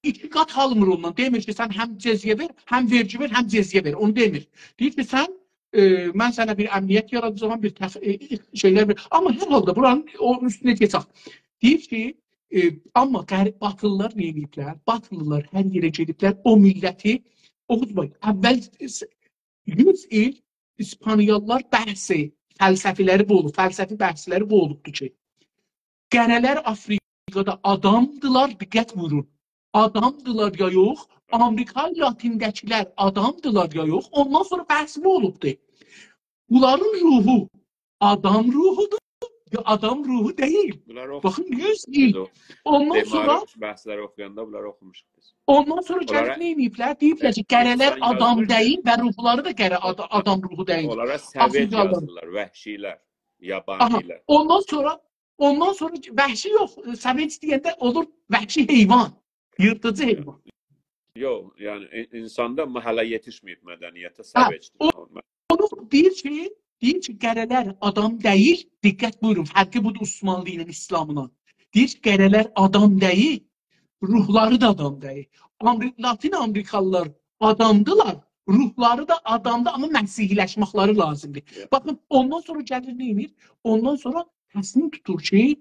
ایکی قات آلمیر اوندان. دئمیر کی، سن هم جزیه وئر، هم وئرگی وئر، هم جزیه وئر. اونو دئمیر. دئییر کی، سن، ائ، من سنه بیر امنیت یاراداجاغام، بیر تخ-، ائ، شئیلر وئر. آمما هر حالدا بورانین، اونون اوستونه کئچک. دئییر کی، ائ، آمما غرب، باتیلیلار نه ائدیبلر؟ باتیلیلار هر یئره گئدیبلر، او میللتی، اوغوز بی، اول یوز ایل ایسپانیالیلار بحثی، فلسفه‌لری بو اولوب، فلسفی بحثلری بو اولوبدور کی، قره‌لر آفریقادا آدامدیلار، دقت بویورون. آدامدیلار یا یوخ، آمریکا لاتینده‌کیلر آدامدیلار یا یوخ، اوندان سونرا بحث بو اولوبدور. بونلارین روحو آدام روحودور، یا آدام روحو دئییل. بونلار باخین، یوز ایل. او اوندان سونرا بحثلری اوخویاندا بونلاری اوخوموشوق بیز. اوندان سونرا گلیر نه ائدیبلر؟ دئییبلر کی، قره‌لر آدام دئییل و روحلاری دا قره آد- آدام روحو دئییل. اونلارا سوج آفریقالیلار. یازیرلار، وحشی‌لر، یابانی‌لر. اوندان سونرا اوندان سونرا وحشی یوخ، سوج دئینده اولور وحشی حیوان، ییرتیجی حیوان. یوخ، یعنی ای- اینساندا محله یئتیشمه‌ییب مدنیته، سوج. اونو دئییر کی، دئییر کی، قره‌لر آدام دئییل. دقت بویورون، فرقی بودور عثمانلی ایله ایسلاملا. دئییر کی، قره‌لر آدام دئییل، روحلاری دا آدام دئییل. آمری- لاتین آمریکالیلار آدامدیلار، روحلاری دا آدامدیر، آمما مسیحی‌لشمکلری لازیمدیر. باخین، اوندان سونرا گلیر نه ائدیر؟ اوندان سونرا تصمیم توتور کی،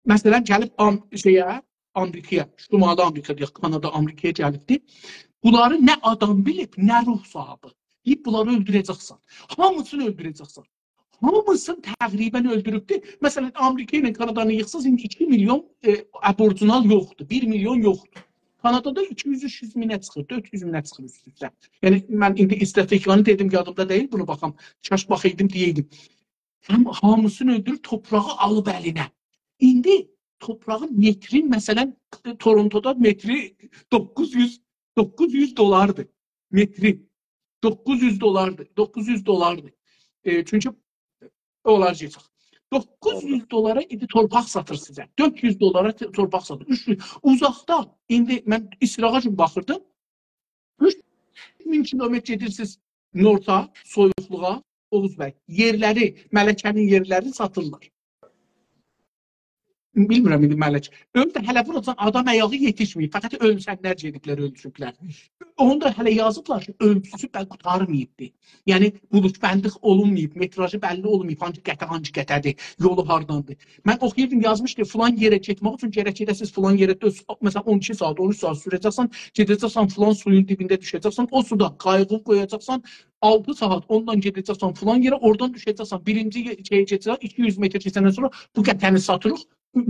مثلا، گلیب آم- شئیه، آمریکایا، شمالی آمریکا دئیک، کانادا، آمریکایا گلیبدی. بونلاری نه آدام بیلیب، نه روح صاحیبی. دئییب، بونلاری اؤلدوره‌جکسن. هامیسینی اؤلدوره‌جکسن. هامیسینی تقریبا اؤلدوروبدو. مثلا، آمریکا ایله کانادانی ییغساز، ایندی ایکی میلیون، ائ، ابوریجینال یوخدور، بیر میلیون یوخدور. کانادادا ایکی یوز، اوچ یوز مینه چیخیر، دؤرد یوز مینه چیخیر اوست-اوسته. یعنی، من ایندی ایستاتیستیکانی دئدیم، یادیمدا دئییل، بونو باخام. کاش باخایدیم، دئیه‌یدیم. هم هامیسینی اؤلدوروب، تورپاغی آلیب الینه. ایندی تورپاغین مترین، مثلا، تورونتودا متری دوققوز یوز، دوققوز یوز دلاردیر. متری. دوققوز یوز دلاردیر. دوققوز یوز دلاردیر. ائ، چونکی اونلار گئچک. دوققوز یوز دلارا ایندی تورپاق ساتیر سیزه. دؤرد یوز دلارا ت- تورپاق ساتیر. اوچ یوز. اوزاقدا ایندی من ایسراغا کیمی باخیردیم. اوچ مین کیلومتر گئدیرسینیز نورتا، سویوقلوغا، اوغوز بی، یئرلری، ملکه‌نین یئرلرینی ساتیرلار. بیلمیرم ایندی ملک. اؤزو ده هله بوراجان آدام آیاغی یئتیشمه‌ییب. فقط اؤلسنلر گئدیبلر، اؤلچوبلر. اونو دا هله یازیبلار کی، اؤلچوسو به قوتارماییبدی. یعنی، بولوت بندیق اولونماییب، متراژی بللی اولماییب، هانسی قطعه، هانسی قطعه‌دیر، یولو هارداندیر. من اوخویوردوم، یازمیشدی، فلان یئره گئتمک اوچون گرک گئده‌سیز فلان یئره، دؤز-، مثلا، اون ایکی ساعات، اون اوچ ساعات سوره‌جکسن، گئده‌جکسن فلان سویون دیبینده دوشه‌جکسن، او سودا قاییغی قویاجاقسان، آلتی ساعات اوندان گئده‌جکسن فلان یئره، اورادان دوشه‌جکسن، بیرینجی یئ-، شئیه گئده‌جکسن، ایکی یوز متر کئچندن سونرا بو قطعه‌نی ساتیریق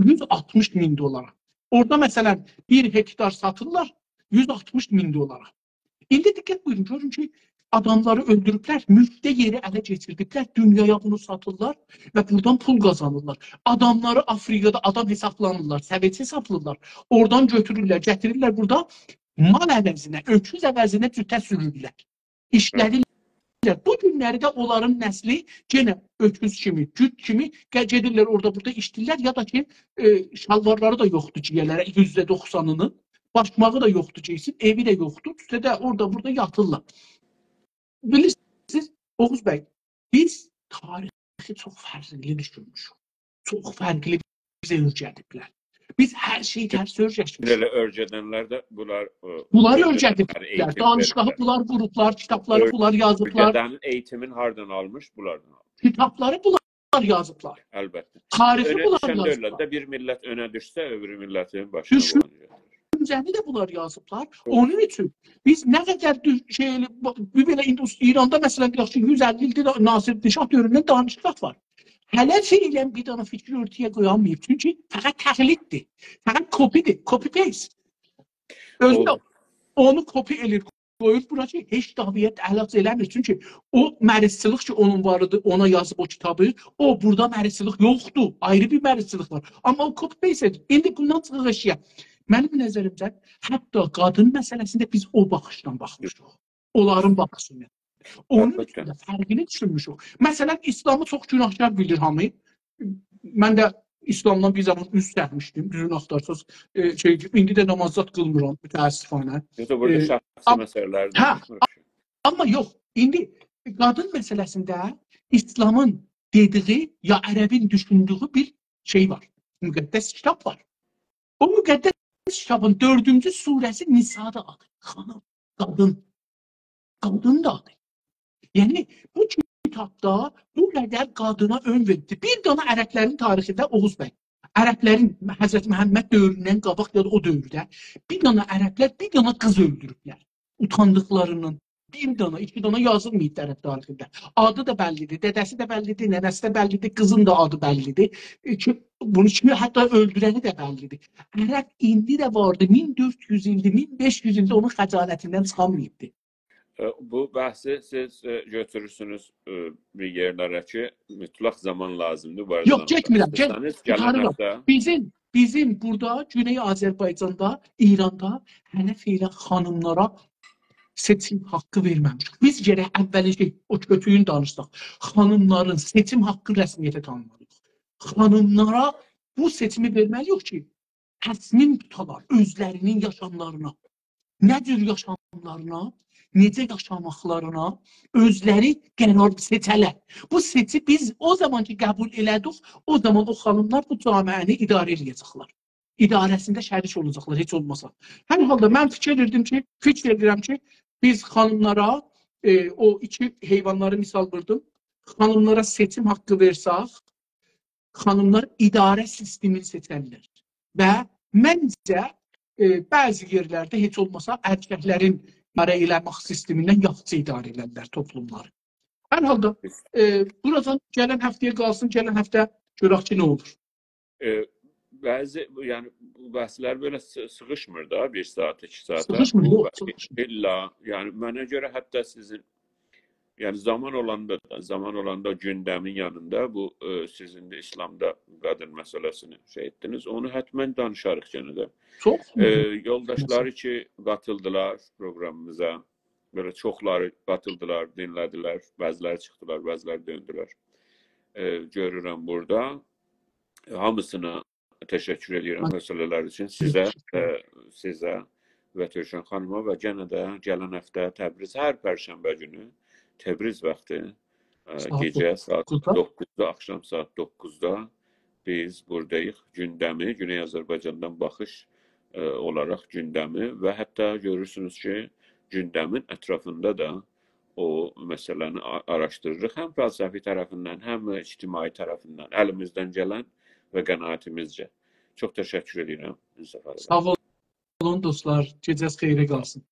یوز آلتمیش مین دلارا. اورادا، مثلا، بیر هکتار ساتیرلار یوز آلتمیش مین دلارا. ایندی دقت بویورون، گؤرون کی، آداملاری اؤلدوروبلر، مفته یئری اله کئچیردیبلر، دونیایا بونو ساتیرلار و بورادان پول قازانیرلار. آداملاری آفریقادا آدام حسابلامیرلار، سوج حسابلاییرلار. اورادان گؤتورورلر، گتیریرلر بورادا مال عوضینه، اؤکوز عوضینه جوته سورورلر. ایشله‌دیرلر. بو گونلری ده اونلارین نسلی یئنه اؤکوز کیمی، جوت کیمی گه-، گئدیرلر اورادا بورادا ایشله‌ییرلر، یا دا کی، ائ، شالوارلاری دا یوخدور گئیه‌لری، یوزده دوخسانینی، باشماغی دا یوخدور گئیسین، ائوی ده یوخدور، اوسته ده اورادا بورادا یاتیرلار. بیلیرسینیز، اوغوز بی، بیز تاریخی چوخ فرقلی دوشونموشوک. چوخ فرقلی بیزه اؤیره‌دیبلر. بیز هر شئیی ترس اؤیرشمیشیک. ائله اؤیره‌دنلر ده بونلار، ائ، بونلاری اؤیره‌دنلر، اؤیره‌دیبلر. ائییتیم دانشگاهی وئریرلر. بونلار ووروبلار، کیتابلاری بونلار یازیبلار. گده‌نین ائییتیمین هاردان آلمیش؟ بونلاردان آلمیش. کیتابلاری بونلار یازیبلار. البته. تاریخی اؤنه بونلار دوشن یازیبلار. دؤولتده بیر میللت اؤنه دوشسه، اؤبور میللتین باشینا دوشون- بونو گتیریر. دوشونجه‌نی ده بونلار یازیبلار. اونون اوچون بیز نه قدر دو-، شئی، بو، بو بئله ایندی ایراندا، مثلا، دئیک کی، یوز اللی ایلدیر ناصرالدین شاه دؤوروندن دانشگاه وار. هله فعلا بیر دنه فیکیر اورتایا قویانماییب. چونکی فقط تقلیددیر. فقط کپی‌دیر. کپی پیست. اؤزو ده اونو کپی ائله‌ییر، قویور بورا کی، هئچ دعوایت علاج ائله‌میر. چونکی او مریضچیلیک کی، اونون وار ایدی، اونا یازیب او کیتابی، او بورادا مریضچیلیک یوخدور. آیری بیر مریضچیلیک وار. آمما او کپی پیست ائدیر. ایندی بوندان چیخیق ائشییه. منیم نظریمجه، حتی قادین مسئله‌سینده بیز او باخیشدان باخمیشیق. اونلارین باخیشیندان. اونون اوچون ده فرقلی دوشونموشوک. مثلا، ایسلامی چوخ گوناهکار بیلیر هامی. من ده ایسلامدان بیر زامان اوز چکمیشدیم، دوزونو آختارساز، ائ، شئی، ایندی ده ناماز زاد قیلمیرام، متأسفانه. یوخسا بورادا ائ، شخصی آم-، مسئله‌لردن هه، دانیشمیریق. آمما یوخ، ایندی قادین مسئله‌سینده ایسلامین دئدیگی یا عربین دوشوندویو بیر شئی وار. مقدس کیتاب وار. او مقدس کیتابین دؤردونجو سوره‌سی نساءدیر آدی. خانیم، قادین. قادین دا آدی. یعنی، بو کیتابدا بو قدر قادینا اؤنم وئریبدیر. بیر دنه عربلرین تاریخینده، اوغوز بی، عربلرین، حضرت محمد دؤوروندن قاباق یا دا او دؤورده بیر دنه عربلر بیر دنه قیز اؤلدوروبلر. اوتاندیقلاریندان. بیر دنه، ایکی دنه یازیلماییب عرب تاریخینده. آدی دا بللی‌دیر، دده‌سی ده بللی‌دیر، ننه‌سی ده بللی‌دیر، قیزین دا آدی بللی‌دیر. ائ، کی، بونو کی، حتی اؤلدورنی ده بللی‌دیر. عرب ایندی ده واردی، مین دؤرد یوز ایلدیر، مین بئش یوز ایلدیر اونون خجالتیندن چیخانماییبدی. ائ، بو بحثی سیز، ائ، گؤتورورسونوز، ائ، بیر یئرلره کی، مطلق زامان لازیمدیر بو آرادا یوخ، دانیشماق. گئتمیرم، گل، ایسته‌سه‌نیز گلن قوتاریرام. هفته. بیزیم، بیزیم بورادا گونئی آذربایجاندا، ایراندا هله فعلا خانیملارا سئچیم حاققی وئرمه‌میشیک. بیز گرک اولینجی او کؤتویونو دانیشساق. خانیملارین سئچیم حاققی رسمیته تانیمالی‌ییق. خانیملارا بو سئچیمی وئرمه‌لی‌ییک کی، تصمیم توتالار اؤزلری‌نین یاشاملارینا. نه جور یاشاملارینا، نئجه یاشاماقلارینا اؤزلری قرار سئچه‌لر. بو سئچی بیز او زامان کی قبول ائله‌دیک، او زامان او خانیملار بو جامعه‌نی اداره ائله‌یه‌جکلر. اداره‌سینده شریک اولاجاقلار هئچ اولماسا. هر حالدا من فیکیر ائدیردیم کی، فیکیر ائدیرم کی، بیز خانیملارا، ائ، او ایکی حیوانلاری مثال ووردوم. خانیملارا سئچیم حاققی وئرسک، خانیملار اداره سیستمینی سئچرلر. و منجه، ائ، بعضی یئرلرده هئچ اولماسا ارککلرین اداره ائله‌مک سیستمیندن یاخشی اداره ائلرلر توپلوملاری. هر حالدا، ائ، بورادان گلن هفته‌یه قالسین، گلن هفته گؤرک کی، نه اولور. ائ، بعضی، یعنی، بو بحثلر بئله سی-، سیغیشمیر دا، بیر ساعات، ایکی ساعاتا. سیغیشمیر، بو یوخ، بحث سیغیشمیر. ایللا، یعنی، منه گؤره حتی سیزین، یعنی، زامان اولاندا دا، زامان اولاندا گوندمین یانیندا بو، ائ، سیز ایندی ایسلامدا قادین مسئله‌سینی شئی ائتدینیز. اونو حتماً دانیشاریق یئنه ده. چوخ ائ، یولداشلاری کی، قاتیلدیلار پروقرامیمیزا، بئله چوخلاری قاتیلدیلار، دینله‌دیلر، بعضیلری چیخدیلار، بعضیلری دؤندولر. ائ، گؤرورم بورادا. هامیسینا تشکر ائدیرم من مسئله‌لر اوچون. سیزه، تشکر ائدیرم. ائ، سیزه و تورکجان خانیما و گئنه ده گلن هفته تبریز، هر پرشنبه گونو تبریز واختی، ائ، ساعات گئجه ساعات دوققوزدا. دوققوزدا، آخشام ساعات دوققوزدا بیز بوراداییق. گوندمی، گونئی آذربایجاندان باخیش، ائ، اولاراق گوندمی و حتی گؤرورسونوز کی، گوندمین اطرافیندا دا او مسئله‌نی آ-، آراشدیریریق. هم فلسفی طرفیندن، هم اجتماعی طرفیندن، الیمیزدن گلن و قناعتیمیزجه. چوخ تشکر ائدیرم، انصاف آقا. ساغ اولون دوستلار، گئجه‌ز خئیره قالسین.